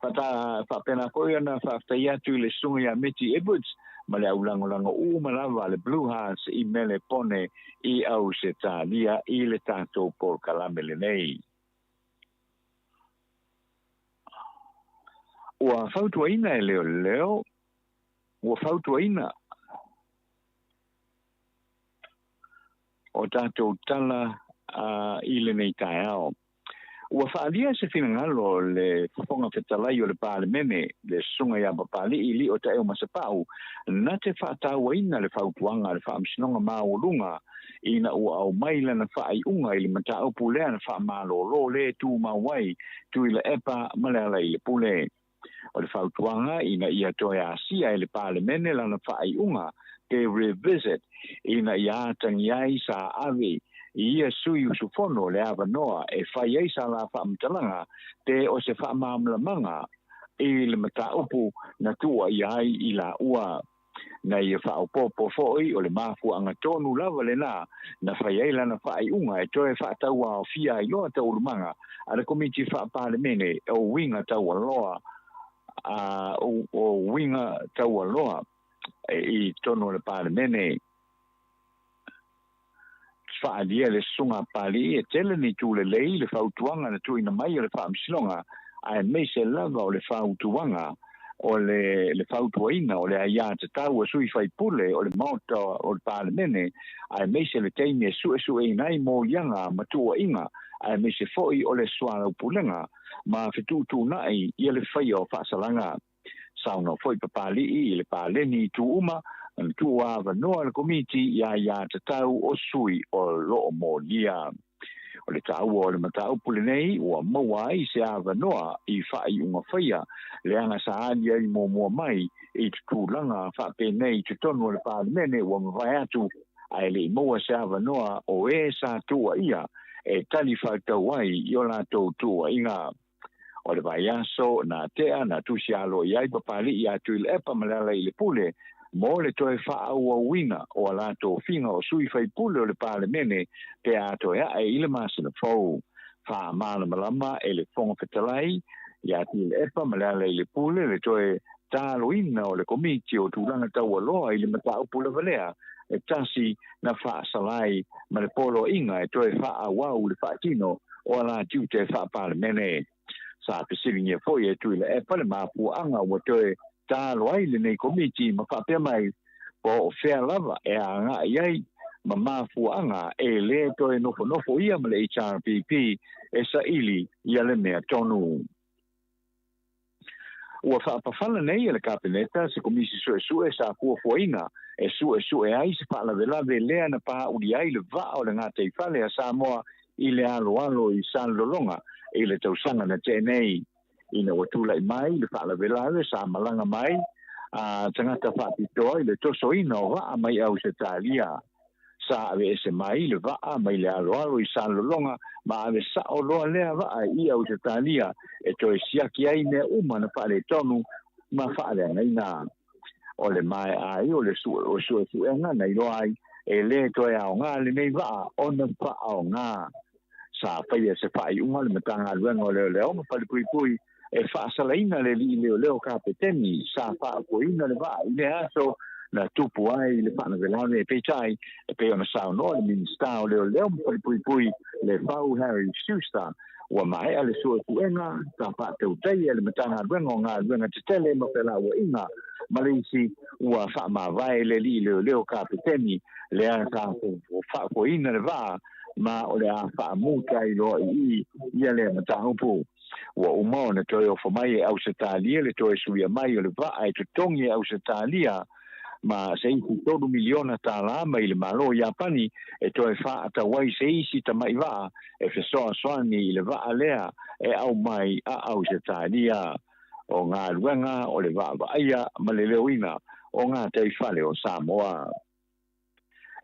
D: Faata, faapena foi ona faafetai atu i le Susuga ia Meti Edwards ma le au lagolago uma lava a le Blue Hearts i Melepone i Ausetalia i le tatou polokalame lenei. Ua fautuaina e leoleo, ua fautuaina. o tatou tala i lenei taeao. Ua faaalia se finagalo o le Fofoga Fetalai o le Palemene, le Susuga ia Papali'i Lio Taeo Masepau, na te faatauaina le fautuaga a le Faamasinoga Maualuga ina ua aumai lana faaiuga i le mataupu lea na faamalolo le tumau ai Tuilaepa ma Lealailepule. O le fautuaga ina ia toe asia e le Palemene lana faaiuga pe revisit ina ia atagia ai sa ave i ia sui usufono le avanoa e fai ai sa la faamatalaga pe o se faamalamalamaga i le mataupu na tuuaia ai i laua. Na ia faaopoopo foi o le mafuaaga tonu lava lenā na fai ai lana faaiuga e toe faatauaofia ai loa taualumaga a le Komiti Faa-Palemene o Uiga Taualoa o Uiga Taualoa i totonu o le Palemene. Faaalia e le Susuga a Papali'i e tele ni itu lelei i le fautuaga na tuuina mai e le Faamasinoga, aemaise lava o le fautuaga o le le fautuaina o le aiatatau a sui faipule o le Maota o le Palemene, aemaise le taimi e suesueina ai moliaga ma tuuaiga, aemaise foi o le soalaupulega ma fetuutuunai ia le faia o faasalaga. Saunoa foi Papali'i i le paleni itu uma na tuuavanoa le Komiti i aiatatau o sui o lo o molia. O le taua o le mataupu lenei ua maua ai se avanoa i faaiuga faia leaga sa ali ai muamua mai i tulaga faapenei i totonu o le Palemene ua mavae atu ae le i maua se avanoa o e sa tuuaia e tali faatau ai i o latou tuuaiga. O le vaiaso na tea na tusi aloaia ai Papali'i ia Tuilaepa ma Lealailepule mo le toe faaauauina o a latou tofiga o sui faipule o le Palemene pe a toe ae i le masina fou. Faamalamalama e le Fofoga Fetalai ia Tuilaepa ma Lealailepule le toe taloina o le Komiti o Tulaga Taualoa i le mataupu lava lea e tasi na faasalai ma le poloaiga e toe faaauau le faatino o a la tiute faa-Palemene. Sa fesiligia foi e Tuilaepa le mafuaaga ua toe talo ai lenei Komiti ma faapea mai po o fea lava e agai ai ma mafuaaga e lē toe nofonofo ia ma le HRPP e saili ia le mea tonu. Ua faapafala nei e le Kapeneta se Komisi Suesue sa fuafuaina e suesue ai se faalavelave lea na pāuli ai le vaa o le gataifale a Samoa i le aloalo i Salelologa i le tausaga na tea nei. Ina ua tulai mai le faalavelave sa malaga mai a tagata faapitoa i le tosoina o vaa mai Ausetalia. Sa aveese mai le vaa mai le aloalo i Salelologa ma ave sao loa lea vaa i Ausetalia e toe siaki ai mea uma na faaletonu ma faaleagaina. O le maea ai o le suesuega na iloa ai e lē toe aoga lenei vaa ona faaaoga. Sa faia se faaiuga le Matagaluega o Leoleo ma Falepuipui e faasalaina le alii leoleo kapeteni sa faafoeina le vaa i lea aso na tupu ai le faalavelave. Peitai, e pei ona saunoa le Minisita o Leoleo ma Falepuipui le Fau Harry Schuster, ua maea le suesuega sa faatautaia e le Matagaluega o Galuega Tetele ma Felauaiga ma le isi ua faamavae le alii leoleo kapeteni lea sa faafoeina le vaa ma o le a faamuta ai loa i i ia lea mataupu. Ua uma ona toe ofo mai e Ausetalia le toe suia mai o le vaa e totogi e Ausetalia ma se isi $3 miliona mai le Malo o Iapani e toe faatau ai se isi tama'i vaa e fesoasoani i le vaa lea e aumai a Ausetalia. O galuega o le vaavaaia ma le leoina o gataifale o Samoa.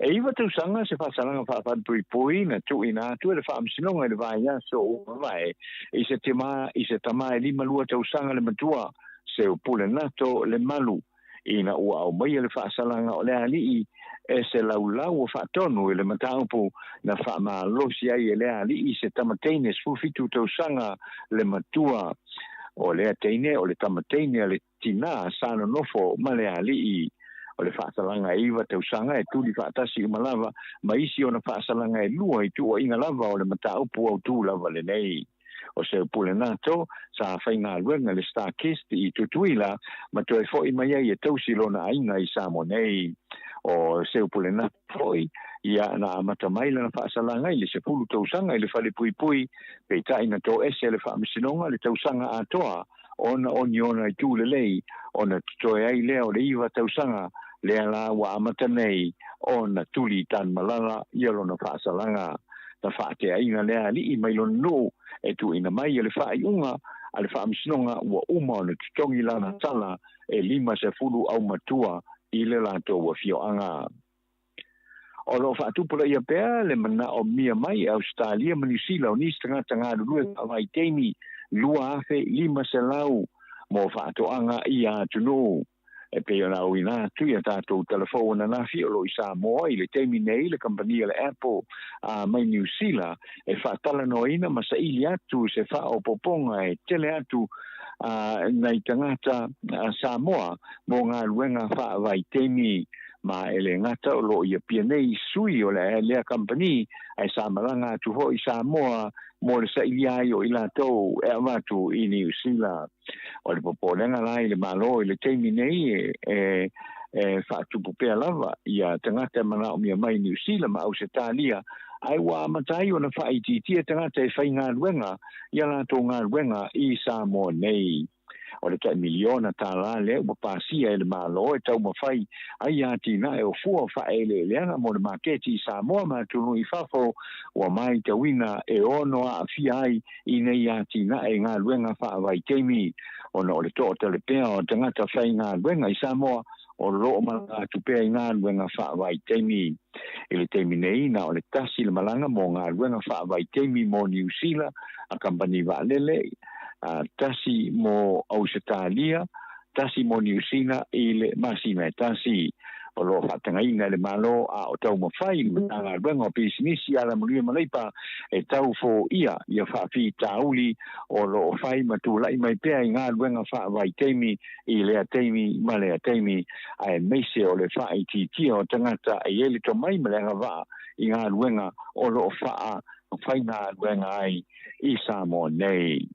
D: E 9 tausaga se faasalaga faafalepuipui na tuuina atu e le Faamasinoga i le vaiaso ua mavae i se tama e 52 tausaga le matua Seupule Nato le Malu ina ua aumaia le faasalaga o le alii e se laulau o faatonu i le mataupu na faamalosi ai e le alii se tamateine 17 tausaga le matua. O lea teine o le tamateine a le tinā sa nonofo ma le alii. O le faasalaga e 9 tausaga e tuli faatasi uma lava ma isi ona faasalaga e 2 i tuuaiga lava o le mataupu autū lava lenei. O Seupulenato sa faigaluega i le StarKist i Tutuila ma toe fo'i mai ai e tausi lona aiga i Samoa nei. O Seupulenato foi, ia, na amata mai lana faasalaga i le 10 tausaga i le falepuipui, peitai na toese e le Faamasinoga le tausaga atoa ona o ni ona itu lelei, ona totoe ai lea o le iva tausaga lea la ua amata nei ona tuli i Tanumalala ia lona faasalaga. Na faateaina lea alii mai lona nuu e tuuina mai e le faaiuga a le Faamasinoga ua uma ona totogi lana tala e 50 aumatua i le latou afioaga. O lo o faatupulaia pea le manaomia mai e Ausetalia ma Niu Sila o nisi tagata galulue faavaitaimi 2,500 mo faatoaga i ia atunuu. E pei ona auina atu i a tatou talafou ananafi o lo o i Samoa i le taimi nei le kamupani a le Apple a mai Niu Sila e faatalanoaina ma saili atu se faaopoopoga e tele atu a nai tagata Samoa mo galuega faavaitaimi. Ma e le gata o lo o i Apia nei sui o lea kamupani ae sa malaga atu foi i Samoa mo le sailia ai o i latou e avatu i Niu Sila. O le popolega la i le Malo i le taimi nei e e faatupu pea lava ia tagata e manaomia mai i Niu Sila ma Ausetalia, ae ua amata ai ona faaitiitia tagata e faigaluega i a latou galuega i Samoa nei. O le tai miliona tālā lea ua pasia e le Malo e taumafai ai atinae o fua faaeleeleaga mo le maketi i Samoa ma atunuu i fafo ua maitauina e ono aafia ai i nei atinae i galuega faavaitaimi ona o le toatele pea o tagata faigaluega i Samoa o lo o malaga atu pea i galuega faavaitaimi. I le taimi nei, na o le tasi le malaga mo galuega faavaitaimi mo Niu Sila a kamupani vaalele, tasi mo Ausetalia, tasi mo Niu Sila i le masina e tasi. O lo o faatagaina e le Malo a o taumafai le Matagaluega o Pisinisi, Alamanuia ma Leipa e tau foia ia faafitauli o lo o fai ma tulai mai pea i galuega faavaitaimi i lea taimi ma lea taimi, aemaise o le faaitiitia o tagata e i ai le tomai ma le agavaa i galuega o lo o faafaigaluega ai i Samoa nei.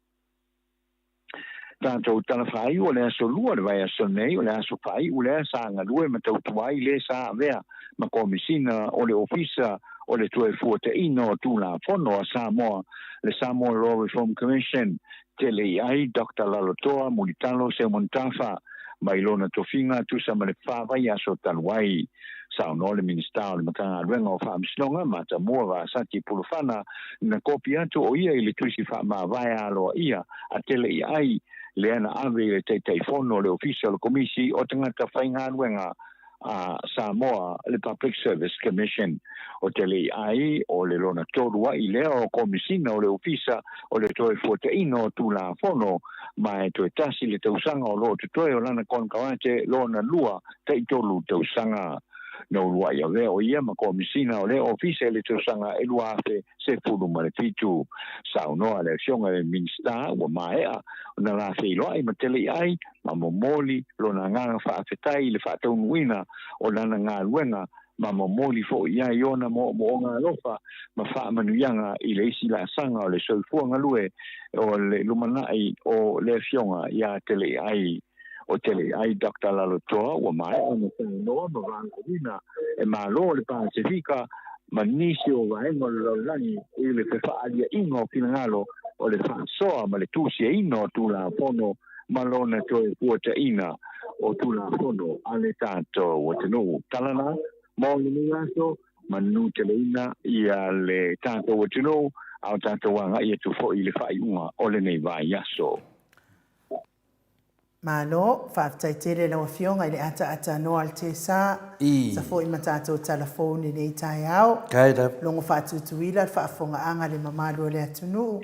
D: Tatou tala faaiu o le aso lua o le vaiaso nei, o le aso faaiu lea sa galue ma tautua ai le sa avea ma Komisina o le Ofisa o le Toefuataiga o Tulafono a Samoa, le Samoa Law Reform Commission, Tele i ai Doctor Lalotoa Mulitalo Seumanutafa mai lona tofiga tusa ma le fa vaiaso talu ai. Saunoa le Minisita o le Matagaluega o Faamasinoga, Matamua Vasati Pulufana, na kopi atu o ia i le tusi faamavae aloaia a Tele i ai, lea na ave i le Taitaifono o le Ofisa o le Komisi o Tagata Faigaluega a Samoa, le Public Service Commission. O te lei ai o le lona tolu a'i lea o Komisina o le Ofisa o le Toefuataiga o Tulafono, ma e toe tasi le tausaga o lo o totoe o lana konekarate lona lua taitolu tausaga. Na uluai avea o ia ma Komisina o lea Ofisa i le tausaga e 2017. Saunoa le Afioga i le Minisita ua maea ona la feiloai ma te lei ai ma momoli lona agaga faafetai i le faataunuuina o lana galuega ma momoli foi i ai ona moomooga alofa ma faamanuiaga i le isi laasaga o le soifua galue o le lumanai o le Afioga ia Teleiai. O Teleiai Doctor Lalotoa ua maea ona saunoa ma valaauina e Malo o le Pasefika ma nisi o vaega o le lalolagi i le fefaaliaiga o finagalo o le faasoa ma le tusiaina o Tulafono ma lona toe fuataina o Tulafono a le tatou atunuu. Tala la mo lenei aso, manuteleina ia le tatou atunuu, a o tatou agai atu foi i le faaiuga o lenei vaiaso.
A: Malo, faafetai tele lau Afioga i le ataata noa o le TSA, sa foi ma tatou tala fou i lenei taeao. Logo faatutuila le faafofogaaga a le mamalu o le atunuu,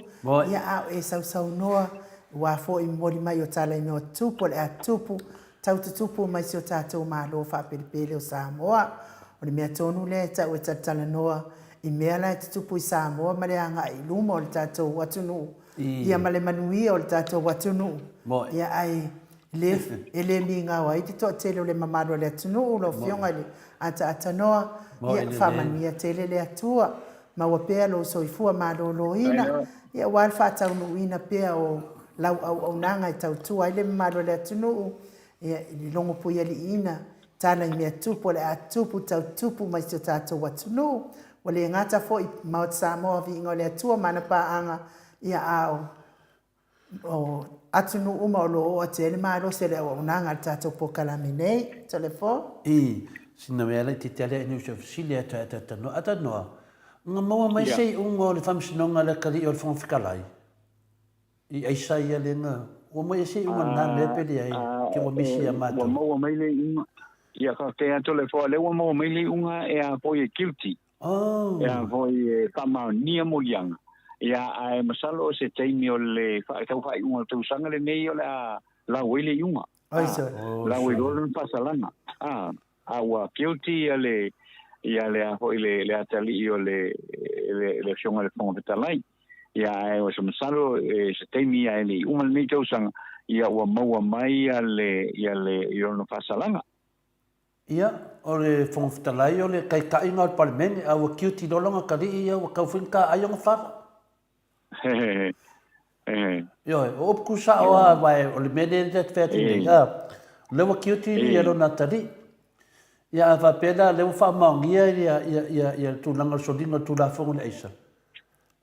A: ia a o e sausaunoa, Ua foi momoli mai o tala i mea o tutupu o le a tutupu, tau tutupu mai si o tatou Malo faapelepele o Samoa. O le mea tonu lea e tau e talatalanoa i mea la e tutupu i Samoa ma le agai i luma o le tatou atunuu, ia ma le manuia o le tatou atunuu. Ia ae le, e le migao ai le toatele o le mamalu o le atunuu, lau Afioga i le ataatanoa, ia faamanuia tele le Atua. Maua pea lou soifua malōlōina, ia aua le faataunuuina pea o lau auaunaga e tautua ai le mamalu o le atunuu, ia, i le logopuialiiina, tala i mea tupu o le a tupu tau tupu mai si o tatou atunuu. Ua le gata foi i Maota Samoa, Viiga o le Atua ma ana paaga, ia a o o atunuu uma o lo o oo atu i ai le malosi o le auaunaga a le tatou polokalame nei. Toleafoa.
B: I, sina mea laitiiti lava lea i uso fesili atu ai a Tanoa, a Tanoa, na maua mai se iuga o le faamasinoga a le atalii o le Fofoga Fetalai i aisa ia lea na, ua maua se iuga i lena mea pe leai, te ua misi ia matou.
D: Ua maua mai le iuga, ia faafetai atu Toleafoa, o lea ua maua mai le iuga e a foi e guilty.
B: Oh.
D: E a foi e faamaonia moliaga, ia, ae masalo o se taimi o le tau faaiuga o le tausaga lenei o le a lau ai le iuga.
A: Oi sole.
B: Oh,
D: Lau ai
B: sole.
D: loa lona faasalaga. A, a ua guilty ia le, ia le a foi le, le atalii o le, le, le Afioga i le Fofoga Fetalai. Ia, ae o se masalo e se taimi ia e le i uma lenei tausaga, ia ua maua mai ia le, ia le, i lona faasalaga.
B: Ia, o le Fofoga Fetalai o le taitaiga o le Palemene, a ua guilty loa lona atalii, ia ua tau foi ona taai ona fala. Ioe, o upu tuusao lava, aua o le mea lea ta te fai atu nei, a, o lea ua guilty ia lona atalii. Ia, a faapea la o lea ua faamaonia ia, ia, ia, ia le tulaga o le soliga o le Tulafono i le aisa,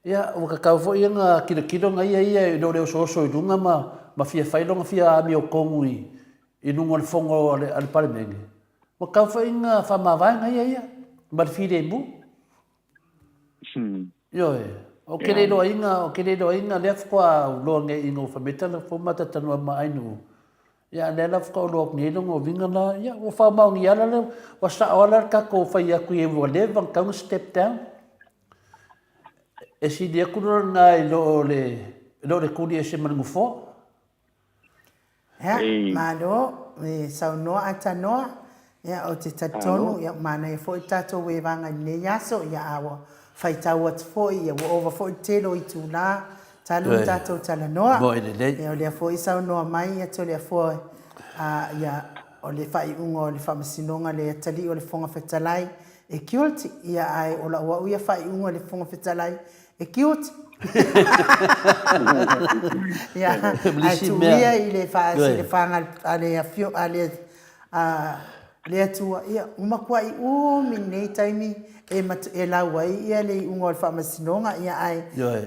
B: ia, ua tatau foi ona tilotilo na ia ia i lo le osooso i luga ma, ma fia fai lona fia amiotonu i, i luga o le fono a le, a le Palemene, ua tatau foi ona faamavae na ia ia, ma le filemu. Ioe, ou te le iloaina, ou te le iloaina lea faatoa ou iloa nei i ina ua fai mai tala fou ma talatalanoa ma Ainuu, ia a o lea la faatoa ou iloa atu nei lona uiga la, ia ua faamaonia lava la, ua sao lava la le tatou fai atu i ai ua leva ona tatau ona step down. E sili atu lona i lo le, i lo le tuli ese ma le nofoa.
A: Ia, malo, e saunoa a Tanoa, ia, ou te talitonu, ia, manaia foi le tatou evaga i lenei aso, ia, a ua faitau atu foi, ia, ua ova foi le tele o itula talu ona tatou talanoa. Ia, o lea foi e saunoa mai ia Toleafoa, a, ia, o le faaiuga o le Faamasinoga le atalii o le Fofoga Fetalai e guilty, ia, ae o lau au ia faaiuga i le Fofoga Fetalai, E cute. Ia, ae tuu ia i le faasilefaga a le afio, a le, a le Atua, ia, ua matuai umi lenei taimi e, e lau ai ia le iuga o le faamasinoga, ia, ae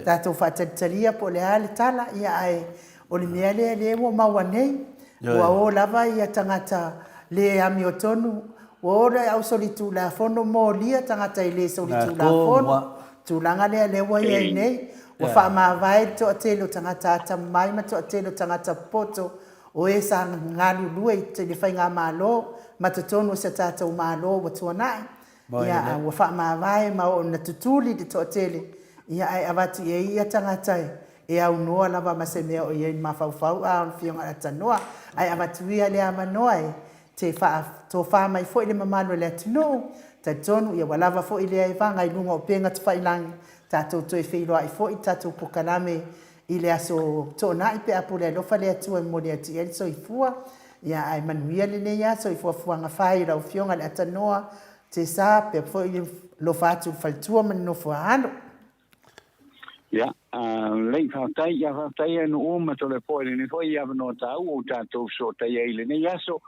A: tatou faatalitalia po o le a le tala, ia, ae o le mea lea lea ua maua nei, ua o lava ia tagata le amiotonu, ua o le ausolitulafono molia tagata e le solitulafono, tulaga lea lea ua i ai nei, ua faamavae le toatele o tagata atamamai ma toatele o tagata popoto o e sa galulue i le faigamalo ma totonu o si a tatou Malo ua tuanai, ia, ua faamavae ma oo ina tutuli le toatele, ia, ae avatu i ai ia tagata e aunoa lava ma se mea o i ai i le mafaufau a o le Afioga ia Tanoa. Ae avatu ia le avanoa e te faatofa mai foi le mamalu o le atunuu, talitonu ia ua lava foi lea evaga i luga o upega tafailangi, tatou toe feiloai foi i le tatou pokalame i le aso Toonai pe a pule alofa le Atua e momoli atu i ai le soifua. Ia ae manuia lenei aso i fuafuaga fai i lau Afioga i le Atanoa Tesa, pea foi le alofa atu i le faletua ma le nofo a alo.
D: Ia, lei, faafetai, ia faafetai e nuu ma Toleafoa i lenei foi avanoa taua ua tatou fesootai ai i lenei aso,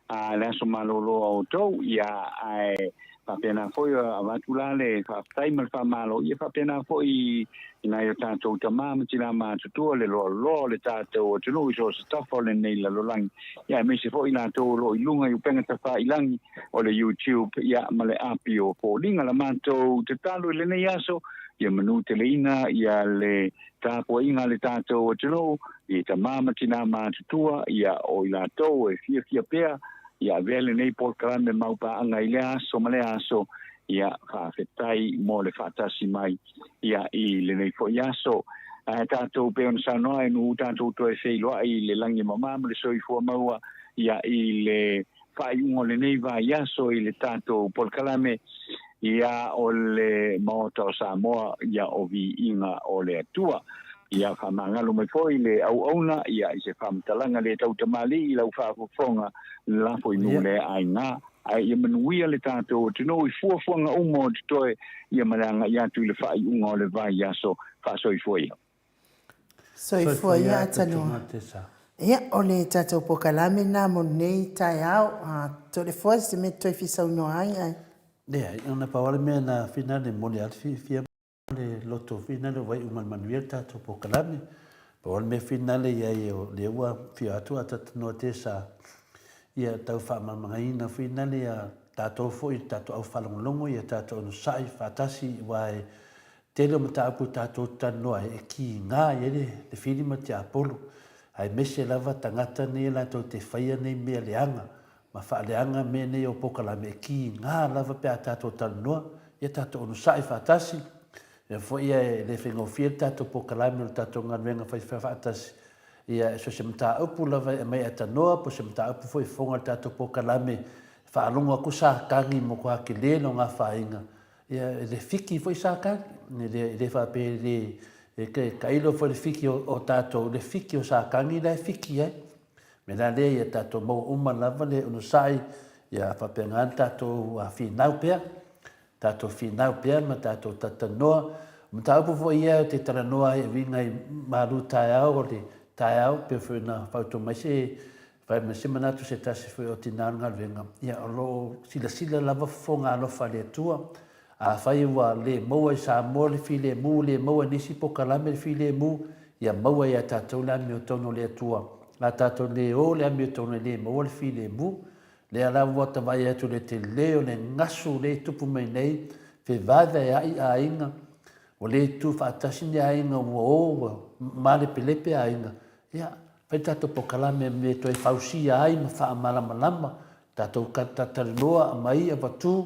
D: a le aso malolo a outou, ia, ae faapena foi avatu la le faafetai ma le faamalo, ia faapena foi i nai o tatou tama ma tina matutua le loaloa o le tatou atunuu i so o se tafa o lenei lalolagi, ia aemaise foi i latou o lo o i luga i upega tafailangi o le YouTube, ia, ma le api o foliga. La matou tatalo i lenei aso, ia manuteleina ia le tapuaiga a le tatou atunuu i tama ma tina matutua, ia, o i latou e fiafia pea, ia avea lenei polokalame mau paaga i lea aso ma lea aso, ia, faafetai mo le faatasi mai, ia, i lenei foi aso. Ae tatou pei ona saunoa e nuu tatou toe feiloai i le lagi e mama ma le soifua maua, ia, i le faaiuga o lenei vaiaso i le tatou polokalame, ia o le Maota o Samoa, ia o Viiga o le Atua. Ia faamagalo mai foi le auauna, ia i se faamatalaga le tautamalii i lau faafofoga, lafo i nuu le aiga. Ae ia manuia le tatou atunuu i fuafuaga uma o totoe ia ma le agai atu i le faaiuga o le vaiaso. Faasoifua ia.
A: Soifua ia Tanoa. Ia, o le tatou pokalame lena mo lenei taeao. Toleafoa se mea e toe fia saunoa ai ae.
B: Leai, ona pau lava le mea na finau e momoli lava le fiafia ma le loto finale ua iu ma le manuia le tatou pokalame. Pau lava le mea finale i ai o lea ua afio atu a Tanoa Tesa, ia tau faamalamalamaina finale ia tatou foi le tatou au faalogologo ia tatou onosai faatasi aua e tele o mataupu tatou te talanoa ai e kiga i ai le fili ma le tiapolo, aemaise lava tagata nei latou te faia nei mea leaga ma faaleaga mea nei o pokalame e kiga lava pe a tatou talanoa, ia tatou onosai faatasi, mea foi ia e le faigofie le tatou pokalame o le tatou galuega fai faatasi, ia so o se mataupu lava e aumai e atanoa po o se mataupu foi e fofoga i le tatou pokalame, faalogo atu Satani e matua tele lona afaina, Ia, e le fiki foi Satani, e le, e le faapea e le, e tailo foi le fiki o, o tatou, le fiki o Satani la e fiki ai. Me la lea ia tatou maua uma lava le onosai, ia faapena le tatou finau pea, tatou finau pea ma tatou talatalanoa. O mataupu foi ia ou te talanoa ai e uiga i malu taeao o le taeao, pei foi ona fautua mai se Fai mai se manatu se tasi foi o tina o le galuega, ia o lo o silasila lava fofoga alofa a le Atua. Afai ua le maua i Samoa le filemu, le maua i nisi pokalame le filemu, ia maua ia tatou le amiotonu o le Atua. A tatou le o le amiotonu e le maua le filemu. Lea la ua ta vaai atu i le tele o le gasu lea e tupu mai nei, fevaevaeai aiga, ua le tu faatasi ni aiga ua o ua malepelepe aiga, Ia, fai le tatou polokalame me toe fausia ai ma faamalamalama, tatou talanoa, aumai, avatu,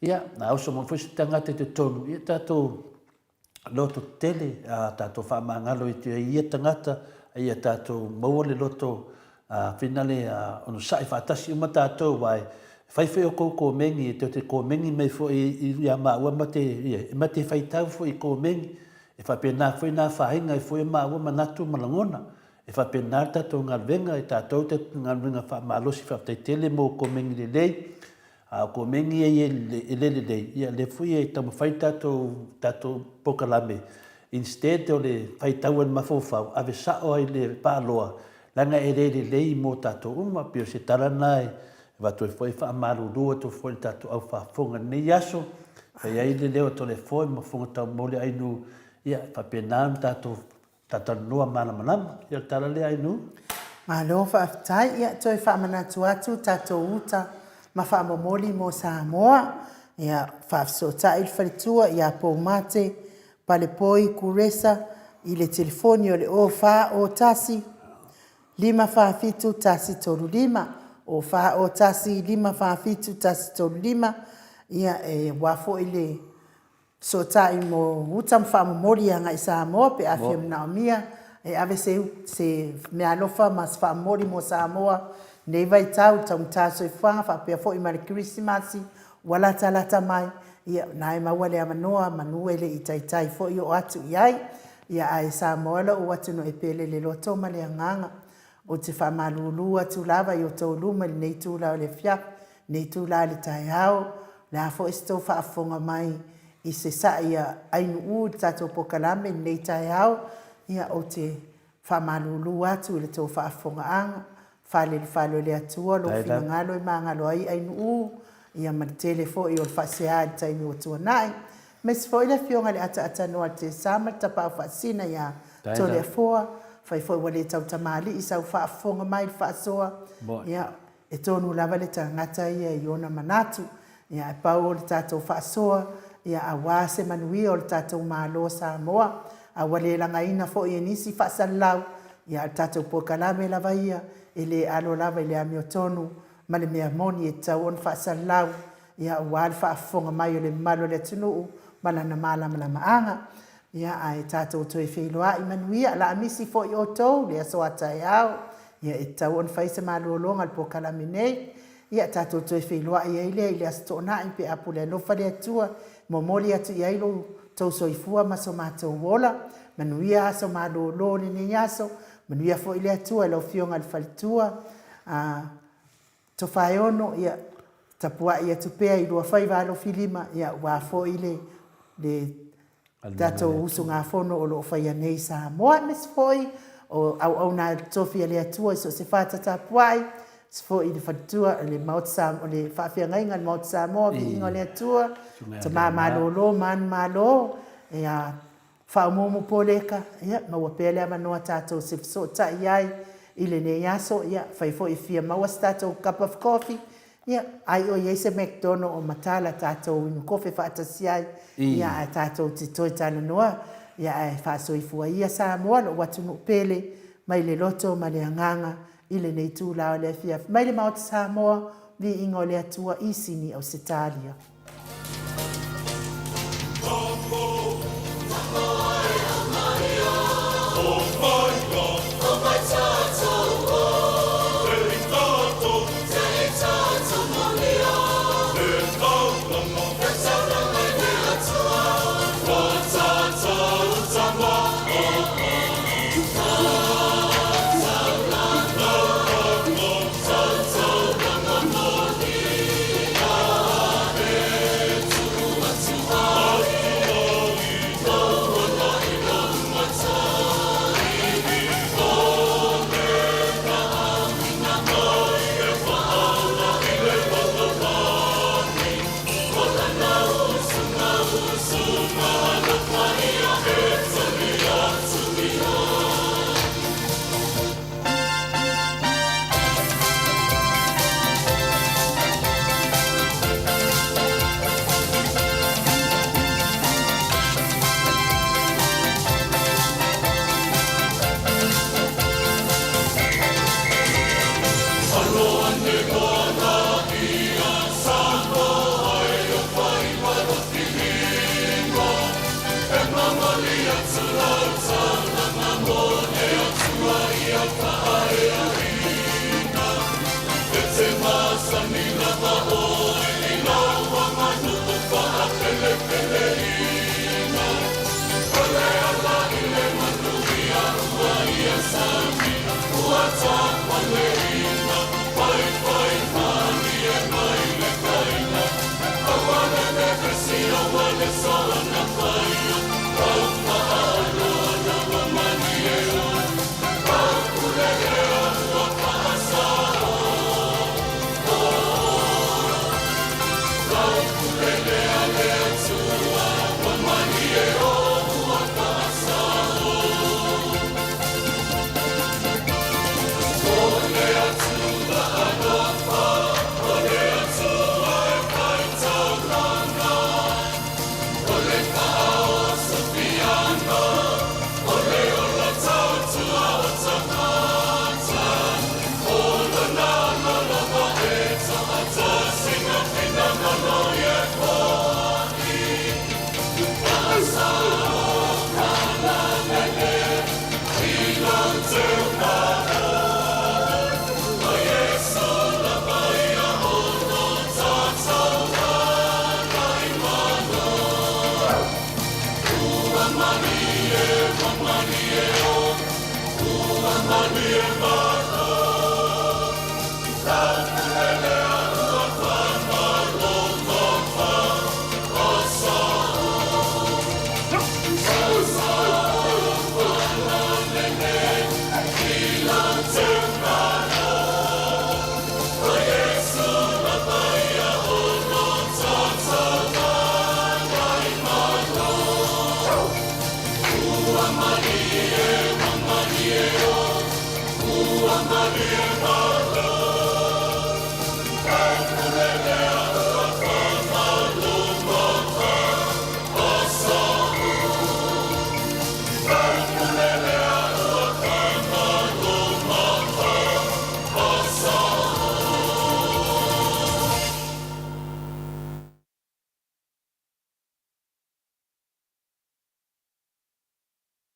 B: ia, a oso mai foi se tagata i totonu, ia tatou loto tetele, a tatou faamagalo i ia tagata, ia tatou maua le loto finale onosai faatasi uma tatou, aua e fai foi outou komeni, e tou te komeni mai foi ia maua ma te, ia, e ma te faitau foi i komeni, E faapena foi na afaina ai foi o maua manatu ma lagona. E faapena le tatou galuega, e tatou te galuega faamalosi faafetai tele mo komeni lelei. A o komeni ia e le lelei, ia lea foi e taumafai le tatou tatou polokalame instead o le faitau ai le mafaufau, ave sao ai le paaloa leaga e le lelei mo tatou uma. Pei o se tala lena e avatu ai foi e faamalulu atu foi i le tatou au faafofoga i lenei aso. Fai ai le leo o Toleafoa ma Fofoga Taumoli Ainuu, ia, e faapena ona tatou talatalanoa malamalama. Ia, o le tala lea Ainuu.
A: Malo faafetai. Ia, toe faamanatu atu tatou uta ma faamomoli mo Samoa. Ia, faafesootai le faletua ia Poumate Palepoi Kuresa i le telefoni o le 0401 547 135, o 4 o 1 5 4 7 1 3 5, ia e aua foi le fesootai mo uta ma faamomoli agai i Samoa pe a fia manaomia e ave se se meaalofa ma se faamomoli mo Samoa i lenei vaitau i le taugata o le soifuaga faapea foi ma le Kerisimasi ua latalata mai, ia na e maua le avanoa manu e le i taitai foi oo atu i ai. Ia ae Samoa lou atunuu e pele le loto ma le agaga. Ou te faamalulu atu lava i outou luma i lenei itula o le afiafi, lenei itula i le taeao, o le a foi se tou faafofoga mai i se sa'i a Ainuu i le tatou pokalame i lenei taeao, ia ou te faamalulu atu i le tou faafofogaaga, fale i le fale o le Atua lou finagalo e magalo ai Ainuu, ia ma le tele foi o le faasea i le taimi ua tuanai. Aemaise foi le afioga i le Ataatanua a Tesa ma le Tapaau Faasina ia Toleafoa, fai foi ua le tautamalii sau faafofoga mai i le faasoa, ia E tonu lava le tagata ia i ona manatu, ia ae pau o le tatou faasoa, ia aua se manuia o le tatou Malo o Samoa, a ua le lagaina foi e nisi faasalalau, ia ae o le tatou polokalame lava ia, e le alo lava i le amiotonu ma le mea moni e tatau ona faasalalau, ia aua le faafofoga mai o le mamalu o le atunuu ma lana malamalamaaga. Ia ae tatou toe feiloai manuia, laamisi foi outou le aso a taeao, Ia, e tatau ona fai se malologa i le polokalame nei. Ia, tatou toe feiloai ai lea i le Aso Toonai pe a pule alofa le Atua, e momoli atu i ai lo outou soifua ma so matou ola. Manuia aso malolo o lenei aso. Manuia foi le Atua i lau Afioga i le faletua, a Tofaeono, ia. Tapuai atu pea i lua faiva alofilima, ia, aua foi le, le tatou usugafono o lo o faia nei i Samoa, aemaise foi o auauna a le Tofi a le Atua i so o se fata tapuai, aemaise foi le faletua, le Maota Samoa, le faafeagaiga a le Maota Samoa, viiga o le Atua, tama malolo ma manumalo, ia, Faaumuumu Poleka, ia, maua pea le avanoa tatou se fesootai ai i lenei aso, ia, fai foi e fia maua se tatou cup of coffee, ia, ai o i ai se McDonald o matala tatou inu kofe faatasi ai, ia, ae tatou te toe talanoa, ia, ae faasoifua ia Samoa, lou atunuu pele, mai le loto ma le agaga i lenei itula o le afiafi. Mai le Maota Samoa, viiga o le Atua i Sini Ausetalia.